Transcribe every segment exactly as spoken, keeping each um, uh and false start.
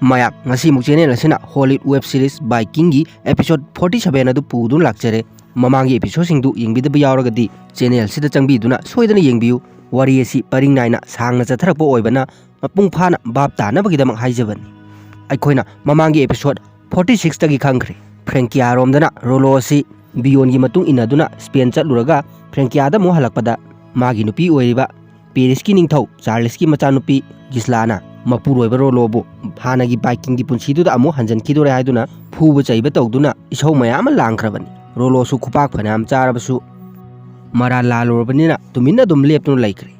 ꯃꯌꯥꯝ, ꯉꯁꯤꯃꯨꯛ ꯆꯦꯅꯦꯜ ꯑꯁꯤꯅ ꯍꯣꯂꯤꯋꯨꯗ ꯋꯦꯕ ꯁꯤꯔꯤꯁ ꯕꯥꯏꯀꯤꯡꯒꯤ ꯑꯦꯄꯤꯁꯣꯗ ꯐꯣꯔꯇꯤ ꯁꯚꯦꯟ ꯑꯗꯨ ꯄꯨꯗꯨꯅ ꯂꯥꯛꯆꯔꯦ꯫ ꯃꯃꯥꯡꯒꯤ ꯑꯦꯄꯤꯁꯣꯗꯁꯤꯡꯗꯨ ꯌꯦꯡꯕꯤꯗꯕ ꯌꯥꯎꯔꯒꯗꯤ ꯆꯦꯅꯦꯜ ꯑꯁꯤꯗ ꯆꯪꯕꯤꯗꯨꯅ ꯁꯣꯏꯗꯅ ꯌꯦꯡꯕꯤꯌꯨ꯫ ꯋꯥꯔꯤ ꯑꯁꯤ ꯄꯔꯤꯡ ꯅꯥꯏꯅ ꯁꯥꯡꯅ ꯆꯠꯊꯔꯛꯄ ꯑꯣꯏꯕꯅ ꯃꯄꯨꯡ ꯐꯥꯅ ꯚꯥꯞ ꯇꯥꯅꯕꯒꯤꯗꯃꯛ ꯍꯥꯏꯖꯕꯅꯤ꯫ ꯑꯩꯈꯣꯏꯅ ꯃꯃꯥꯡꯒꯤ ꯑꯦꯄꯤꯁꯣꯗ ꯐꯣꯔꯇꯤ ꯁꯤꯛꯁꯇꯒꯤ ꯈꯪꯈ꯭ꯔꯦ꯫ ꯐ꯭ꯔꯦꯡꯀꯤꯌꯥꯔꯣꯝꯗꯅ ꯔꯣꯂꯣ ꯑꯁꯤ ꯕꯤꯌꯣꯟꯒꯤ ꯃꯇꯨꯡ ꯏꯟꯅꯗꯨꯅ ꯁ꯭ꯄꯦꯟ ꯆꯠꯂꯨꯔꯒ ꯐ꯭ꯔꯦꯡꯀꯤꯌꯥꯗ ꯑꯃꯨꯛ ꯍꯜꯂꯛꯄꯗ ꯃꯥꯒꯤ ꯅꯨꯄꯤ ꯑꯣꯏꯔꯤꯕ ꯄꯦꯔꯤꯁꯀꯤ ꯅꯤꯡꯊꯧ ꯆꯥꯔꯂꯤꯁꯀꯤ ꯃꯆꯥꯅꯨꯄꯤ ꯒꯤꯁꯂꯥꯅ ꯃꯄꯨꯔꯣꯏꯕ ꯔꯣꯂꯣꯕꯨ ꯍꯥꯟꯅꯒꯤ ꯕꯥꯏꯀꯤꯡꯒꯤ ꯄꯨꯟꯁꯤꯗꯨꯗ ꯑꯃꯨꯛ ꯍꯟꯖꯤꯟꯈꯤꯗꯣꯔꯦ ꯍꯥꯏꯗꯨꯅ ꯐꯨꯕ ꯆꯩꯕ ꯇꯧꯗꯨꯅ ꯏꯁꯧ ꯃꯌꯥꯝ ꯑꯃ ꯂꯥꯡꯈ꯭ꯔꯕꯅꯤ꯫ ꯔꯣꯂꯣꯁꯨ ꯈꯨꯄꯥꯛ ꯐꯅꯌꯥꯝ ꯆꯥꯔꯕꯁꯨ ꯃꯔꯥꯜ ꯂꯥꯜꯂꯨꯔꯕꯅꯤꯅ ꯇꯨꯃꯤꯟꯅ ꯑꯗꯨꯝ ꯂꯦꯞꯇꯨꯅ ꯂꯩꯈ꯭ꯔꯦ꯫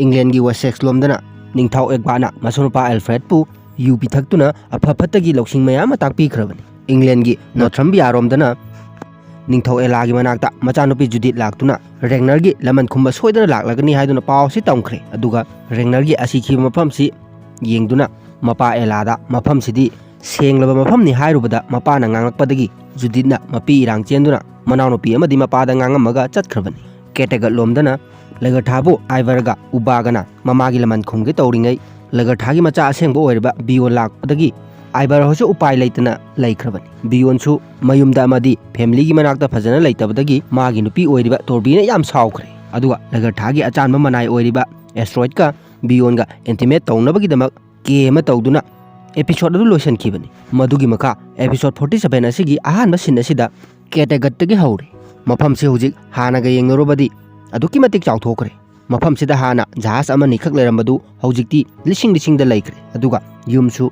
ꯏꯪꯂꯦꯟꯒꯤ ꯋꯦꯁꯦꯛꯁ ꯂꯣꯝꯗꯅ ꯅꯤꯡꯊꯧ ꯑꯦꯒꯕꯥꯅ ꯃꯆꯥꯅꯨꯄꯥ ꯑꯦꯜꯐ꯭ꯔꯦꯗꯄꯨ ꯌꯨ ꯄꯤꯊꯛꯇꯨꯅ ꯑꯐ ꯐꯠꯇꯒꯤ ꯂꯧꯁꯤꯡ ꯃꯌꯥꯝ ꯑꯃ ꯇꯥꯛꯄꯤꯈ꯭ꯔꯕꯅꯤ꯫ ꯏꯪꯂꯦꯟꯒꯤ ꯅꯣꯔꯊꯝꯕꯤꯌꯥꯔꯣꯝꯗꯅ ꯅꯤꯡꯊꯧ ꯑꯦꯂꯥꯒꯤ ꯃꯅꯥꯛꯇ ꯃꯆꯥꯅꯨꯄꯤ ꯖꯨꯗꯤꯠ ꯂꯥꯛꯇꯨꯅ ꯔꯦꯒꯅꯔꯒꯤ ꯂꯃꯟ ꯈꯨꯝꯕ ꯁꯣꯏꯗꯅ ꯂꯥꯛꯂꯒꯅꯤ ꯍꯥꯏꯗꯨꯅ ꯄꯥꯎ ꯑꯁꯤ ꯇꯝꯈ꯭ꯔꯦ꯫ ꯑꯗꯨꯒ ꯔꯦꯒꯅꯔꯒꯤ ꯑꯁꯤꯈꯤꯕ ꯃꯐꯝꯁꯤ ꯌꯦꯡꯗꯨꯅ ꯃꯄꯥ ꯑꯦꯂꯥꯗ ꯃꯐꯝꯁꯤꯗꯤ ꯁꯦꯡꯂꯕ ꯃꯐꯝꯅꯤ ꯍꯥꯏꯔꯨꯕꯗ ꯃꯄꯥꯅ ꯉꯥꯡꯂꯛꯄꯗꯒꯤ ꯖꯨꯗꯤꯠꯅ ꯃꯄꯤ ꯏꯔꯥꯡ ꯆꯦꯟꯗꯨꯅ ꯃꯅꯥꯎꯅꯨꯄꯤ ꯑꯃꯗꯤ ꯃꯄꯥꯗ ꯉꯥꯡꯉꯝꯃꯒ ꯆꯠꯈ꯭ꯔꯕꯅꯤ꯫ ꯀꯦꯇꯦꯒꯠꯂꯣꯝꯗꯅ ꯂꯦꯒꯔꯊꯥꯕꯨ ꯑꯥꯏꯚꯔꯒ ꯎꯕꯥꯒꯅ ꯃꯃꯥꯒꯤ ꯂꯃꯟ ꯈꯨꯝꯒꯦ ꯇꯧꯔꯤꯉꯩ ꯂꯦꯒꯔꯊꯥꯒꯤ ꯃꯆꯥ ꯑꯁꯦꯡꯕ ꯑꯣꯏꯔꯤꯕ ꯕꯤꯌꯣꯟ ꯂꯥꯛꯄꯗꯒꯤ ꯑꯥꯏꯚꯔ ꯍꯣꯏꯁꯨ ꯎꯄꯥꯏ ꯂꯩꯇꯅ ꯂꯩꯈ꯭ꯔꯕꯅꯤ꯫ ꯕꯤꯌꯣꯟꯁꯨ ꯃꯌꯨꯝꯗ ꯑꯃꯗꯤ ꯐꯦꯃꯤꯂꯤꯒꯤ ꯃꯅꯥꯛꯇ ꯐꯖꯅ ꯂꯩꯇꯕꯗꯒꯤ ꯃꯥꯒꯤ ꯅꯨꯄꯤ ꯑꯣꯏꯔꯤꯕ ꯇꯣꯔꯕꯤꯅ ꯌꯥꯝ ꯁꯥꯎꯈ꯭ꯔꯦ꯫ ꯑꯗꯨꯒ ꯂꯦꯒꯔꯊꯥꯒꯤ ꯑꯆꯥꯟꯕ ꯃꯅꯥꯏ ꯑꯣꯏꯔꯤꯕ ꯑꯦꯁꯇ꯭ꯔꯣꯏꯗꯀ ꯕꯤꯌꯣꯟꯒ ꯏꯟꯇꯤꯃꯦꯠ ꯇꯧꯅꯕꯒꯤꯗꯃꯛ ꯀꯦ ꯑꯃ ꯇꯧꯗꯨꯅ ꯑꯦꯄꯤꯁꯣꯗ ꯑꯗꯨ ꯂꯣꯏꯁꯤꯟꯈꯤꯕꯅꯤ꯫ ꯃꯗꯨꯒꯤ ꯃꯈꯥ ꯑꯦꯄꯤꯁꯣꯗ ꯐꯣꯔꯇꯤ ꯁꯚꯦꯟ ꯑꯁꯤꯒꯤ ꯑꯍꯥꯟꯕ ꯁꯤꯟ ꯑꯁꯤꯗ ꯀꯦꯇꯦꯒꯠꯇꯒꯤ ꯍꯧꯔꯤ꯫ ꯃꯐꯝꯁꯤ ꯍꯧꯖꯤꯛ ꯍꯥꯟꯅꯒ ꯌꯦꯡꯅꯔꯨꯕꯗꯤ ꯑꯗꯨꯛꯀꯤ ꯃꯇꯤꯛ ꯆꯥꯎꯊꯣꯛꯈ꯭ꯔꯦ꯫ ꯃꯐꯝꯁꯤꯗ ꯍꯥꯟꯅ ꯖꯍꯥꯖ ꯑꯃꯅꯤꯈꯛ ꯂꯩꯔꯝꯕꯗꯨ ꯍꯧꯖꯤꯛꯇꯤ ꯂꯤꯁꯤꯡ ꯂꯤꯁꯤꯡꯗ ꯂꯩꯈ꯭ꯔꯦ꯫ ꯑꯗꯨꯒ ꯌꯨꯝꯁꯨ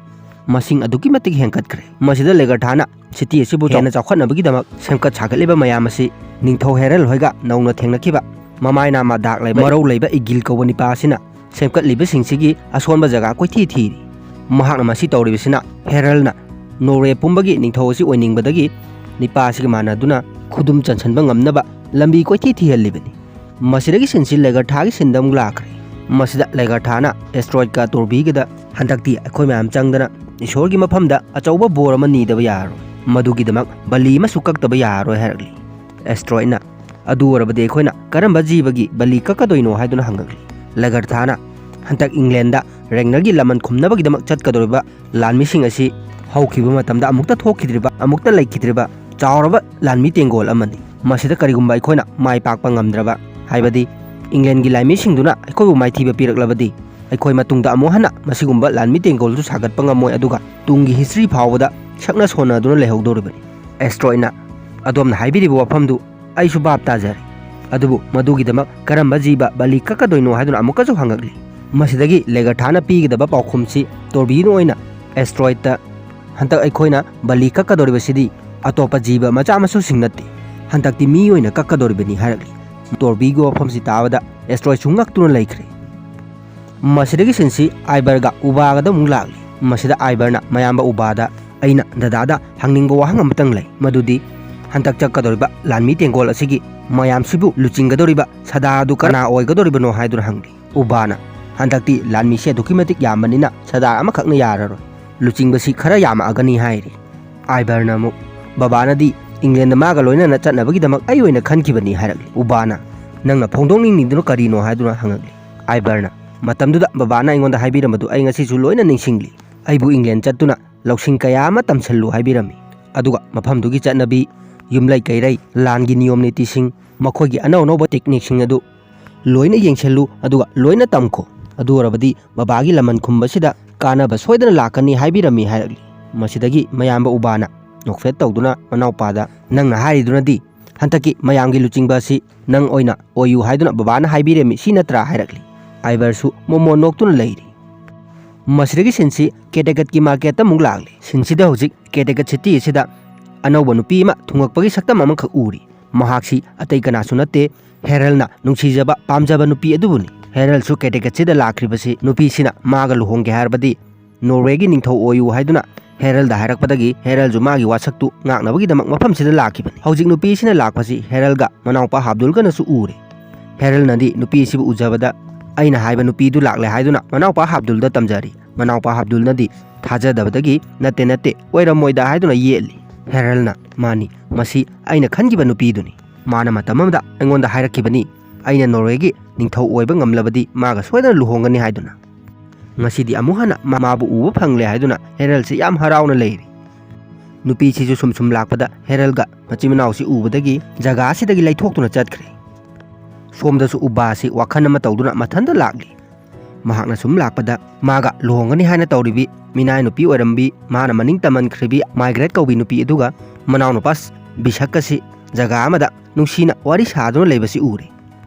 ꯃꯁꯤꯡ ꯑꯗꯨꯛꯀꯤ ꯃꯇꯤꯛ ꯍꯦꯟꯒꯠꯈ꯭ꯔꯦ꯫ ꯃꯁꯤꯗ ꯂꯦꯒꯔꯊꯥꯅ ꯁꯤꯇꯤ ꯑꯁꯤꯕꯨ ꯍꯦꯟꯅ ꯆꯥꯎꯈꯠꯅꯕꯒꯤꯗꯃꯛ ꯁꯦꯝꯒꯠ ꯁꯥꯒꯠꯂꯤꯕ ꯃꯌꯥꯝ ꯑꯁꯤ ꯅꯤꯡꯊꯧ ꯍꯦꯔꯜ ꯍꯣꯏꯒ ꯅꯧꯅ ꯊꯦꯡꯅꯈꯤꯕ ꯃꯃꯥꯏ ꯅꯥꯝꯃ ꯗꯥꯛ ꯂꯩꯕ ꯃꯔꯧ ꯂꯩꯕ ꯏꯒꯤꯜ ꯀꯧꯕ ꯅꯤꯄꯥ ꯑꯁꯤꯅ ꯁꯦꯝꯒꯠꯂꯤꯕꯁꯤꯡꯁꯤꯒꯤ ꯑꯁꯣꯟꯕ ꯖꯒꯥ ꯀꯣꯏꯊꯤ ꯊꯤꯔꯤ꯫ ꯃꯍꯥꯛꯅ ꯃꯁꯤ ꯇꯧꯔꯤꯕꯁꯤꯅ ꯍꯦꯔꯜꯅ ꯅꯣꯔꯋꯦ ꯄꯨꯝꯕꯒꯤ ꯅꯤꯡꯊꯧ ꯑꯁꯤ ꯑꯣꯏꯅꯤꯡꯕꯗꯒꯤ ꯅꯤꯄꯥ ꯑꯁꯤꯒ ꯃꯥꯟꯅꯗꯨꯅ ꯈꯨꯗꯨꯝ ꯆꯟꯁꯤꯟꯕ ꯉꯝꯅꯕ ꯂꯝꯕꯤ ꯀꯣꯏꯊꯤ ꯊꯤꯍꯜꯂꯤꯕꯅꯤ꯫ ꯃꯁꯤꯗꯒꯤ ꯁꯤꯟꯁꯤ ꯂꯦꯒꯔꯊꯥꯒꯤ ꯁꯤꯟꯗ ꯑꯃꯨꯛ ꯂꯥꯛꯈ꯭ꯔꯦ꯫ ꯃꯁꯤꯗ ꯂꯦꯒꯔꯊꯥꯅ ꯑꯦꯁꯇ꯭ꯔꯣꯏꯗꯀ ꯇꯣꯔꯕꯤꯒꯗ ꯍꯟꯗꯛꯇꯤ ꯑꯩꯈꯣꯏ ꯃꯌꯥꯝ ꯆꯪꯗꯅ ꯏꯁꯣꯔꯒꯤ ꯃꯐꯝꯗ ꯑꯆꯧꯕ ꯕꯣꯔ ꯑꯃ ꯅꯤꯗꯕ ꯌꯥꯔꯔꯣꯏ꯫ ꯃꯗꯨꯒꯤꯗꯃꯛ ꯕꯂꯤ ꯑꯃꯁꯨ ꯀꯛꯇꯕ ꯌꯥꯔꯔꯣꯏ ꯍꯥꯏꯔꯛꯂꯤ꯫ ꯑꯦꯁꯇ꯭ꯔꯣꯏꯗꯅ ꯑꯗꯨ ꯑꯣꯏꯔꯕꯗꯤ ꯑꯩꯈꯣꯏꯅ ꯀꯔꯝꯕ ꯖꯤꯕꯒꯤ ꯕꯂꯤ ꯀꯛꯀꯗꯣꯏꯅꯣ ꯍꯥꯏꯗꯨꯅ ꯍꯪꯉꯛꯂꯤ꯫ ꯂꯦꯒꯔꯊꯥꯅ ꯍꯟꯗꯛ ꯏꯪꯂꯦꯟꯗ ꯔꯦꯒꯅꯔꯒꯤ ꯂꯃꯟ ꯈꯨꯝꯅꯕꯒꯤꯗꯃꯛ ꯆꯠꯀꯗꯧꯔꯤꯕ ꯂꯥꯟꯃꯤꯁꯤꯡ ꯑꯁꯤ ꯍꯧꯈꯤꯕ ꯃꯇꯝꯗ ꯑꯃꯨꯛꯇ ꯊꯣꯛꯈꯤꯗ꯭ꯔꯤꯕ, ꯑꯃꯨꯛꯇ ꯂꯩꯈꯤꯗ꯭ꯔꯤꯕ ꯆꯥꯎꯔꯕ ꯂꯥꯟꯃꯤ ꯇꯦꯡꯒꯣꯜ ꯑꯃꯅꯤ꯫ ꯃꯁꯤꯗ ꯀꯔꯤꯒꯨꯝꯕ ꯑꯩꯈꯣꯏꯅ ꯃꯥꯏ ꯄꯥꯛꯄ ꯉꯝꯗ꯭ꯔꯕ, ꯍꯥꯏꯕꯗꯤ ꯏꯪꯂꯦꯟꯒꯤ ꯂꯥꯟꯃꯤꯁꯤꯡꯗꯨꯅ ꯑꯩꯈꯣꯏꯕꯨ ꯃꯥꯏꯊꯤꯕ ꯄꯤꯔꯛꯂꯕꯗꯤ, ꯑꯩꯈꯣꯏ ꯃꯇꯨꯡꯗ ꯑꯃꯨꯛ ꯍꯟꯅ ꯃꯁꯤꯒꯨꯝꯕ ꯂꯥꯟꯃꯤ ꯇꯦꯡꯒꯣꯜꯁꯨ ꯁꯥꯒꯠꯄ ꯉꯝꯃꯣꯏ, ꯑꯗꯨꯒ ꯇꯨꯡꯒꯤ ꯍꯤꯁꯇ꯭ꯔꯤ ꯐꯥꯎꯕꯗ ꯁꯛꯅ ꯁꯣꯟꯅꯗꯨꯅ ꯂꯩꯍꯧꯗꯧꯔꯤꯕꯅꯤ꯫ ꯑꯦꯁꯇ꯭ꯔꯣꯏꯅ ꯑꯗꯣꯝꯅ ꯍꯥꯏꯕꯤꯔꯤꯕ ꯋꯥꯐꯝꯗꯨ ꯑꯩꯁꯨ ꯚꯥꯞ ꯇꯥꯖꯔꯦ, ꯑꯗꯨꯕꯨ ꯃꯗꯨꯒꯤꯗꯃꯛ ꯀꯔꯝꯕ ꯖꯤꯕ ꯕꯂꯤ ꯀꯛꯀꯗꯣꯏꯅꯣ ꯍꯥꯏꯗꯨꯅ ꯑꯃꯨꯛꯀꯁꯨ ꯍꯪꯉꯛꯂꯤ꯫ ꯃꯁꯤꯗꯒꯤ ꯂꯦꯒꯔꯊꯥꯅ ꯄꯤꯒꯗꯕ ꯄꯥꯎꯈꯨꯝꯁꯤ ꯇꯣꯔꯕꯤꯅ ꯑꯣꯏꯅ ꯑꯦꯁꯇ꯭ꯔꯣꯏꯗꯇ, "ꯍꯟꯗꯛ ꯑꯩꯈꯣꯏꯅ ꯕꯂꯤ ꯀꯛꯀꯗꯧꯔꯤꯕꯁꯤꯗꯤ ꯑꯇꯣꯞꯄ ꯖꯤꯕ ꯃꯆꯥ ꯃꯁꯨꯁꯤꯡ ꯅꯠꯇꯦ, ꯍꯟꯗꯛꯇꯤ ꯃꯤ ꯑꯣꯏꯅ ꯀꯛꯀꯗꯧꯔꯤꯕꯅꯤ" ꯍꯥꯏꯔꯛꯂꯤ꯫ ꯇꯣꯔꯕꯤꯒꯤ ꯋꯥꯐꯝꯁꯤ ꯇꯥꯕꯗ ꯑꯦꯁꯇ꯭ꯔꯣꯏꯗꯁꯨ ꯉꯛꯇꯨꯅ ꯂꯩꯈ꯭ꯔꯦ꯫ ꯃꯁꯤꯗꯒꯤ ꯁꯤꯟꯁꯤ ꯑꯥꯏꯕꯔꯒ ꯎꯕꯥꯒꯗ ꯑꯃꯨꯛ ꯂꯥꯛꯂꯤ꯫ ꯃꯁꯤꯗ ꯑꯥꯏꯕꯔꯅ ꯃꯌꯥꯝꯕ ꯎꯕꯥꯗ, "ꯑꯩꯅ ꯗꯗꯥꯗ ꯍꯪꯅꯤꯡꯕ ꯋꯥꯍꯪ ꯑꯃꯇꯪ ꯂꯩ, ꯃꯗꯨꯗꯤ ꯍꯟꯗꯛ ꯆꯠꯀꯗꯧꯔꯤꯕ ꯂꯥꯟꯃꯤ ꯇꯦꯡꯒꯣꯜ ꯑꯁꯤꯒꯤ ꯃꯌꯥꯝꯁꯤꯕꯨ ꯂꯨꯆꯤꯡꯒꯗꯧꯔꯤꯕ ꯁꯗꯥ ꯑꯗꯨ ꯀꯅꯥ ꯑꯣꯏꯒꯗꯧꯔꯤꯕꯅꯣ?" ꯍꯥꯏꯗꯨꯅ ꯍꯪꯂꯤ꯫ ꯎꯕꯥꯅ, "ꯍꯟꯗꯛꯇꯤ ꯂꯥꯟꯃꯤꯁꯦ ꯑꯗꯨꯛꯀꯤ ꯃꯇꯤꯛ ꯌꯥꯝꯕꯅꯤꯅ ꯁꯗꯥ ꯑꯃꯈꯛꯅ ꯌꯥꯔꯔꯣꯏ, ꯂꯨꯆꯤꯡꯕꯁꯤ ꯈꯔ ꯌꯥꯝꯃꯛꯑꯒꯅꯤ" ꯍꯥꯏꯔꯤ꯫ ꯑꯥꯏꯕꯔꯅ ꯑꯃꯨꯛ, "ꯕꯕꯥꯅꯗꯤ ꯏꯪꯂꯦꯟꯗ ꯃꯥꯒ ꯂꯣꯏꯅꯅ ꯆꯠꯅꯕꯒꯤꯗꯃꯛ ꯑꯩ ꯑꯣꯏꯅ ꯈꯟꯈꯤꯕꯅꯤ" ꯍꯥꯏꯔꯛꯂꯤ꯫ ꯎꯕꯥꯅ, "ꯅꯪꯅ ꯐꯣꯡꯗꯣꯛꯅꯤꯡꯂꯤꯗꯨꯅ ꯀꯔꯤꯅꯣ?" ꯍꯥꯏꯗꯨꯅ ꯍꯪꯉꯛꯂꯤ꯫ ꯑꯥꯏꯕꯔꯅ, "ꯃꯇꯝꯗꯨꯗ ꯕꯕꯥꯅ ꯑꯩꯉꯣꯟꯗ ꯍꯥꯏꯕꯤꯔꯝꯕꯗꯨ ꯑꯩ ꯉꯁꯤꯁꯨ ꯂꯣꯏꯅ ꯅꯤꯡꯁꯤꯡꯂꯤ꯫ ꯑꯩꯕꯨ ꯏꯪꯂꯦꯟ ꯆꯠꯇꯨꯅ ꯂꯧꯁꯤꯡ ꯀꯌꯥ ꯑꯃ ꯇꯝꯁꯤꯜꯂꯨ ꯍꯥꯏꯕꯤꯔꯝꯃꯤ꯫ ꯑꯗꯨꯒ ꯃꯐꯝꯗꯨꯒꯤ ꯆꯠꯅꯕꯤ, ꯌꯨꯝꯂꯩ ꯀꯩꯔꯩ, ꯂꯥꯟꯒꯤ ꯅꯤꯌꯣꯝ ꯅꯤꯇꯤꯁꯤꯡ, ꯃꯈꯣꯏꯒꯤ ꯑꯅꯧ ꯑꯅꯧꯕ ꯇꯦꯛꯅꯤꯛꯁꯤꯡ ꯑꯗꯨ ꯂꯣꯏꯅ ꯌꯦꯡꯁꯤꯜꯂꯨ, ꯑꯗꯨꯒ ꯂꯣꯏꯅ ꯇꯝꯈꯣ꯫ ꯑꯗꯨ ꯑꯣꯏꯔꯕꯗꯤ ꯕꯕꯥꯒꯤ ꯂꯃꯟ ꯈꯨꯝꯕꯁꯤꯗ ꯀꯥꯟꯅꯕ ꯁꯣꯏꯗꯅ ꯂꯥꯛꯀꯅꯤ" ꯍꯥꯏꯕꯤꯔꯝꯃꯤ ꯍꯥꯏꯔꯛꯂꯤ꯫ ꯃꯁꯤꯗꯒꯤ ꯃꯌꯥꯝꯕ ꯎꯕꯥꯅ ꯅꯣꯛꯐꯦꯠ ꯇꯧꯗꯨꯅ ꯃꯅꯥꯎꯄꯥꯗ, "ꯅꯪꯅ ꯍꯥꯏꯔꯤꯗꯨꯅꯗꯤ ꯍꯟꯗꯛꯀꯤ ꯃꯌꯥꯝꯒꯤ ꯂꯨꯆꯤꯡꯕ ꯑꯁꯤ ꯅꯪ ꯑꯣꯏꯅ ꯑꯣꯏꯌꯨ ꯍꯥꯏꯗꯨꯅ ꯕꯕꯥꯅ ꯍꯥꯏꯕꯤꯔꯝꯃꯤ ꯁꯤ ꯅꯠꯇ꯭ꯔꯥ?" ꯍꯥꯏꯔꯛꯂꯤ꯫ ꯑꯥꯏꯕꯔꯁꯨ ꯃꯣꯃꯣꯟ ꯅꯣꯛꯇꯨꯅ ꯂꯩꯔꯤ꯫ ꯃꯁꯤꯗꯒꯤ ꯁꯤꯟꯁꯤ ꯀꯦꯇꯦꯀꯠꯀꯤ ꯃꯥꯔꯀꯦꯠꯇ ꯑꯃꯨꯛ ꯂꯥꯛꯂꯤ꯫ ꯁꯤꯟꯁꯤꯗ ꯍꯧꯖꯤꯛ ꯀꯦꯇꯦꯀꯠ ꯁꯤꯇꯤ ꯑꯁꯤꯗ ꯑꯅꯧꯕ ꯅꯨꯄꯤ ꯑꯃ ꯊꯨꯡꯉꯛꯄꯒꯤ ꯁꯛꯇꯝ ꯑꯃꯈꯛ ꯎꯔꯤ꯫ ꯃꯍꯥꯛꯁꯤ ꯑꯇꯩ ꯀꯅꯥꯁꯨ ꯅꯠꯇꯦ, ꯍꯦꯔꯜꯅ ꯅꯨꯡꯁꯤꯖꯕ ꯄꯥꯝꯖꯕ ꯅꯨꯄꯤ ꯑꯗꯨꯕꯨꯅꯤ꯫ ꯍꯦꯔꯜꯁꯨ ꯀꯦꯇꯦꯀꯠꯁꯤꯗ ꯂꯥꯛꯈ꯭ꯔꯤꯕꯁꯤ ꯅꯨꯄꯤꯁꯤꯅ ꯃꯥꯒ ꯂꯨꯍꯣꯡꯒꯦ ꯍꯥꯏꯔꯕꯗꯤ ꯅꯣꯔꯋꯦꯒꯤ ꯅꯤꯡꯊꯧ ꯑꯣꯏꯌꯨ ꯍꯥꯏꯗꯨꯅ ꯍꯦꯔꯜꯗ ꯍꯥꯏꯔꯛꯄꯗꯒꯤ ꯍꯦꯔꯜꯁꯨ ꯃꯥꯒꯤ ꯋꯥꯁꯛꯇꯨ ꯉꯥꯛꯅꯕꯒꯤꯗꯃꯛ ꯃꯐꯝꯁꯤꯗ ꯂꯥꯛꯈꯤꯕꯅꯤ꯫ ꯍꯧꯖꯤꯛ ꯅꯨꯄꯤꯁꯤꯅ ꯂꯥꯛꯄꯁꯤ ꯍꯦꯔꯜꯒ ꯃꯅꯥꯎꯄꯥ ꯍꯥꯕꯗꯨꯜꯒꯅꯁꯨ ꯎꯔꯦ꯫ ꯍꯦꯔꯜꯅꯗꯤ ꯅꯨꯄꯤ ꯑꯁꯤꯕꯨ ꯎꯖꯕꯗ ꯑꯩꯅ ꯍꯥꯏꯕ ꯅꯨꯄꯤꯗꯨ ꯂꯥꯛꯂꯦ ꯍꯥꯏꯗꯨꯅ ꯃꯅꯥꯎꯄꯥ ꯍꯥꯕꯗꯨꯜꯗ ꯇꯝꯖꯔꯤ꯫ ꯃꯅꯥꯎꯄꯥ ꯍꯥꯕꯗꯨꯜꯅꯗꯤ ꯊꯥꯖꯗꯕꯗꯒꯤ, "ꯅꯠꯇꯦ, ꯅꯠꯇꯦ, ꯑꯣꯏꯔꯝꯃꯣꯏꯗ" ꯍꯥꯏꯗꯨꯅ ꯌꯦꯠꯂꯤ꯫ ꯍꯦꯔꯜꯅ, "ꯃꯥꯅꯤ, ꯃꯁꯤ ꯑꯩꯅ ꯈꯟꯈꯤꯕ ꯅꯨꯄꯤꯗꯨꯅꯤ꯫ ꯃꯥꯅ ꯃꯇꯝ ꯑꯃꯗ ꯑꯩꯉꯣꯟꯗ ꯍꯥꯏꯔꯛꯈꯤꯕꯅꯤ, ꯑꯩꯅ ꯅꯣꯔꯋꯦꯒꯤ ꯅꯤꯡꯊꯧ ꯑꯣꯏꯕ ꯉꯝꯂꯕꯗꯤ ꯃꯥꯒ ꯁꯣꯏꯗꯅ ꯂꯨꯍꯣꯡꯒꯅꯤ ꯍꯥꯏꯗꯨꯅ꯫ ꯉꯁꯤꯗꯤ ꯑꯃꯨꯛ ꯍꯟꯅ ꯃꯥꯕꯨ ꯎꯕ ꯐꯪꯂꯦ ꯍꯥꯏꯗꯨꯅ ꯍꯦꯔꯜꯁꯤ ꯌꯥꯝ ꯍꯔꯥꯎꯅ ꯂꯩꯔꯤ꯫ ꯅꯨꯄꯤꯁꯤꯁꯨ ꯁꯨꯝ ꯁꯨꯝ ꯂꯥꯛꯄꯗ ꯍꯦꯔꯜꯒ ꯃꯆꯤꯟ ꯃꯅꯥꯎꯁꯤ ꯎꯕꯗꯒꯤ ꯖꯒꯥ ꯑꯁꯤꯗꯒꯤ ꯂꯩꯊꯣꯛꯇꯨꯅ ꯆꯠꯈ꯭ꯔꯦ꯫ ꯁꯣꯝꯗꯁꯨ ꯎꯕꯥꯁꯤ ꯋꯥꯈꯜ ꯑꯃ ꯇꯧꯗꯨꯅ ꯃꯊꯟꯇ ꯂꯥꯛꯂꯤ꯫ ꯃꯍꯥꯛꯅ ꯁꯨꯝ ꯂꯥꯛꯄꯗ ꯃꯥꯒ ꯂꯨꯍꯣꯡꯒꯅꯤ ꯍꯥꯏꯅ ꯇꯧꯔꯤꯕꯤ ꯃꯤꯅꯥꯏ ꯅꯨꯄꯤ ꯑꯣꯏꯔꯝꯕꯤ, ꯃꯥꯅ ꯃꯅꯤꯡ ꯇꯝꯍꯟꯈ꯭ꯔꯤꯕꯤ ꯃꯥꯏꯒ꯭ꯔꯦꯠ ꯀꯧꯕꯤ ꯅꯨꯄꯤ ꯑꯗꯨꯒ ꯃꯅꯥꯎꯅꯨꯄꯥ ꯕꯤꯁꯛꯀꯁꯤ ꯖꯒꯥ ꯑꯃꯗ ꯅꯨꯡꯁꯤꯅ ꯋꯥꯔꯤ ꯁꯥꯗꯨꯅ ꯂꯩꯕꯁꯤ ꯎꯔꯦ꯫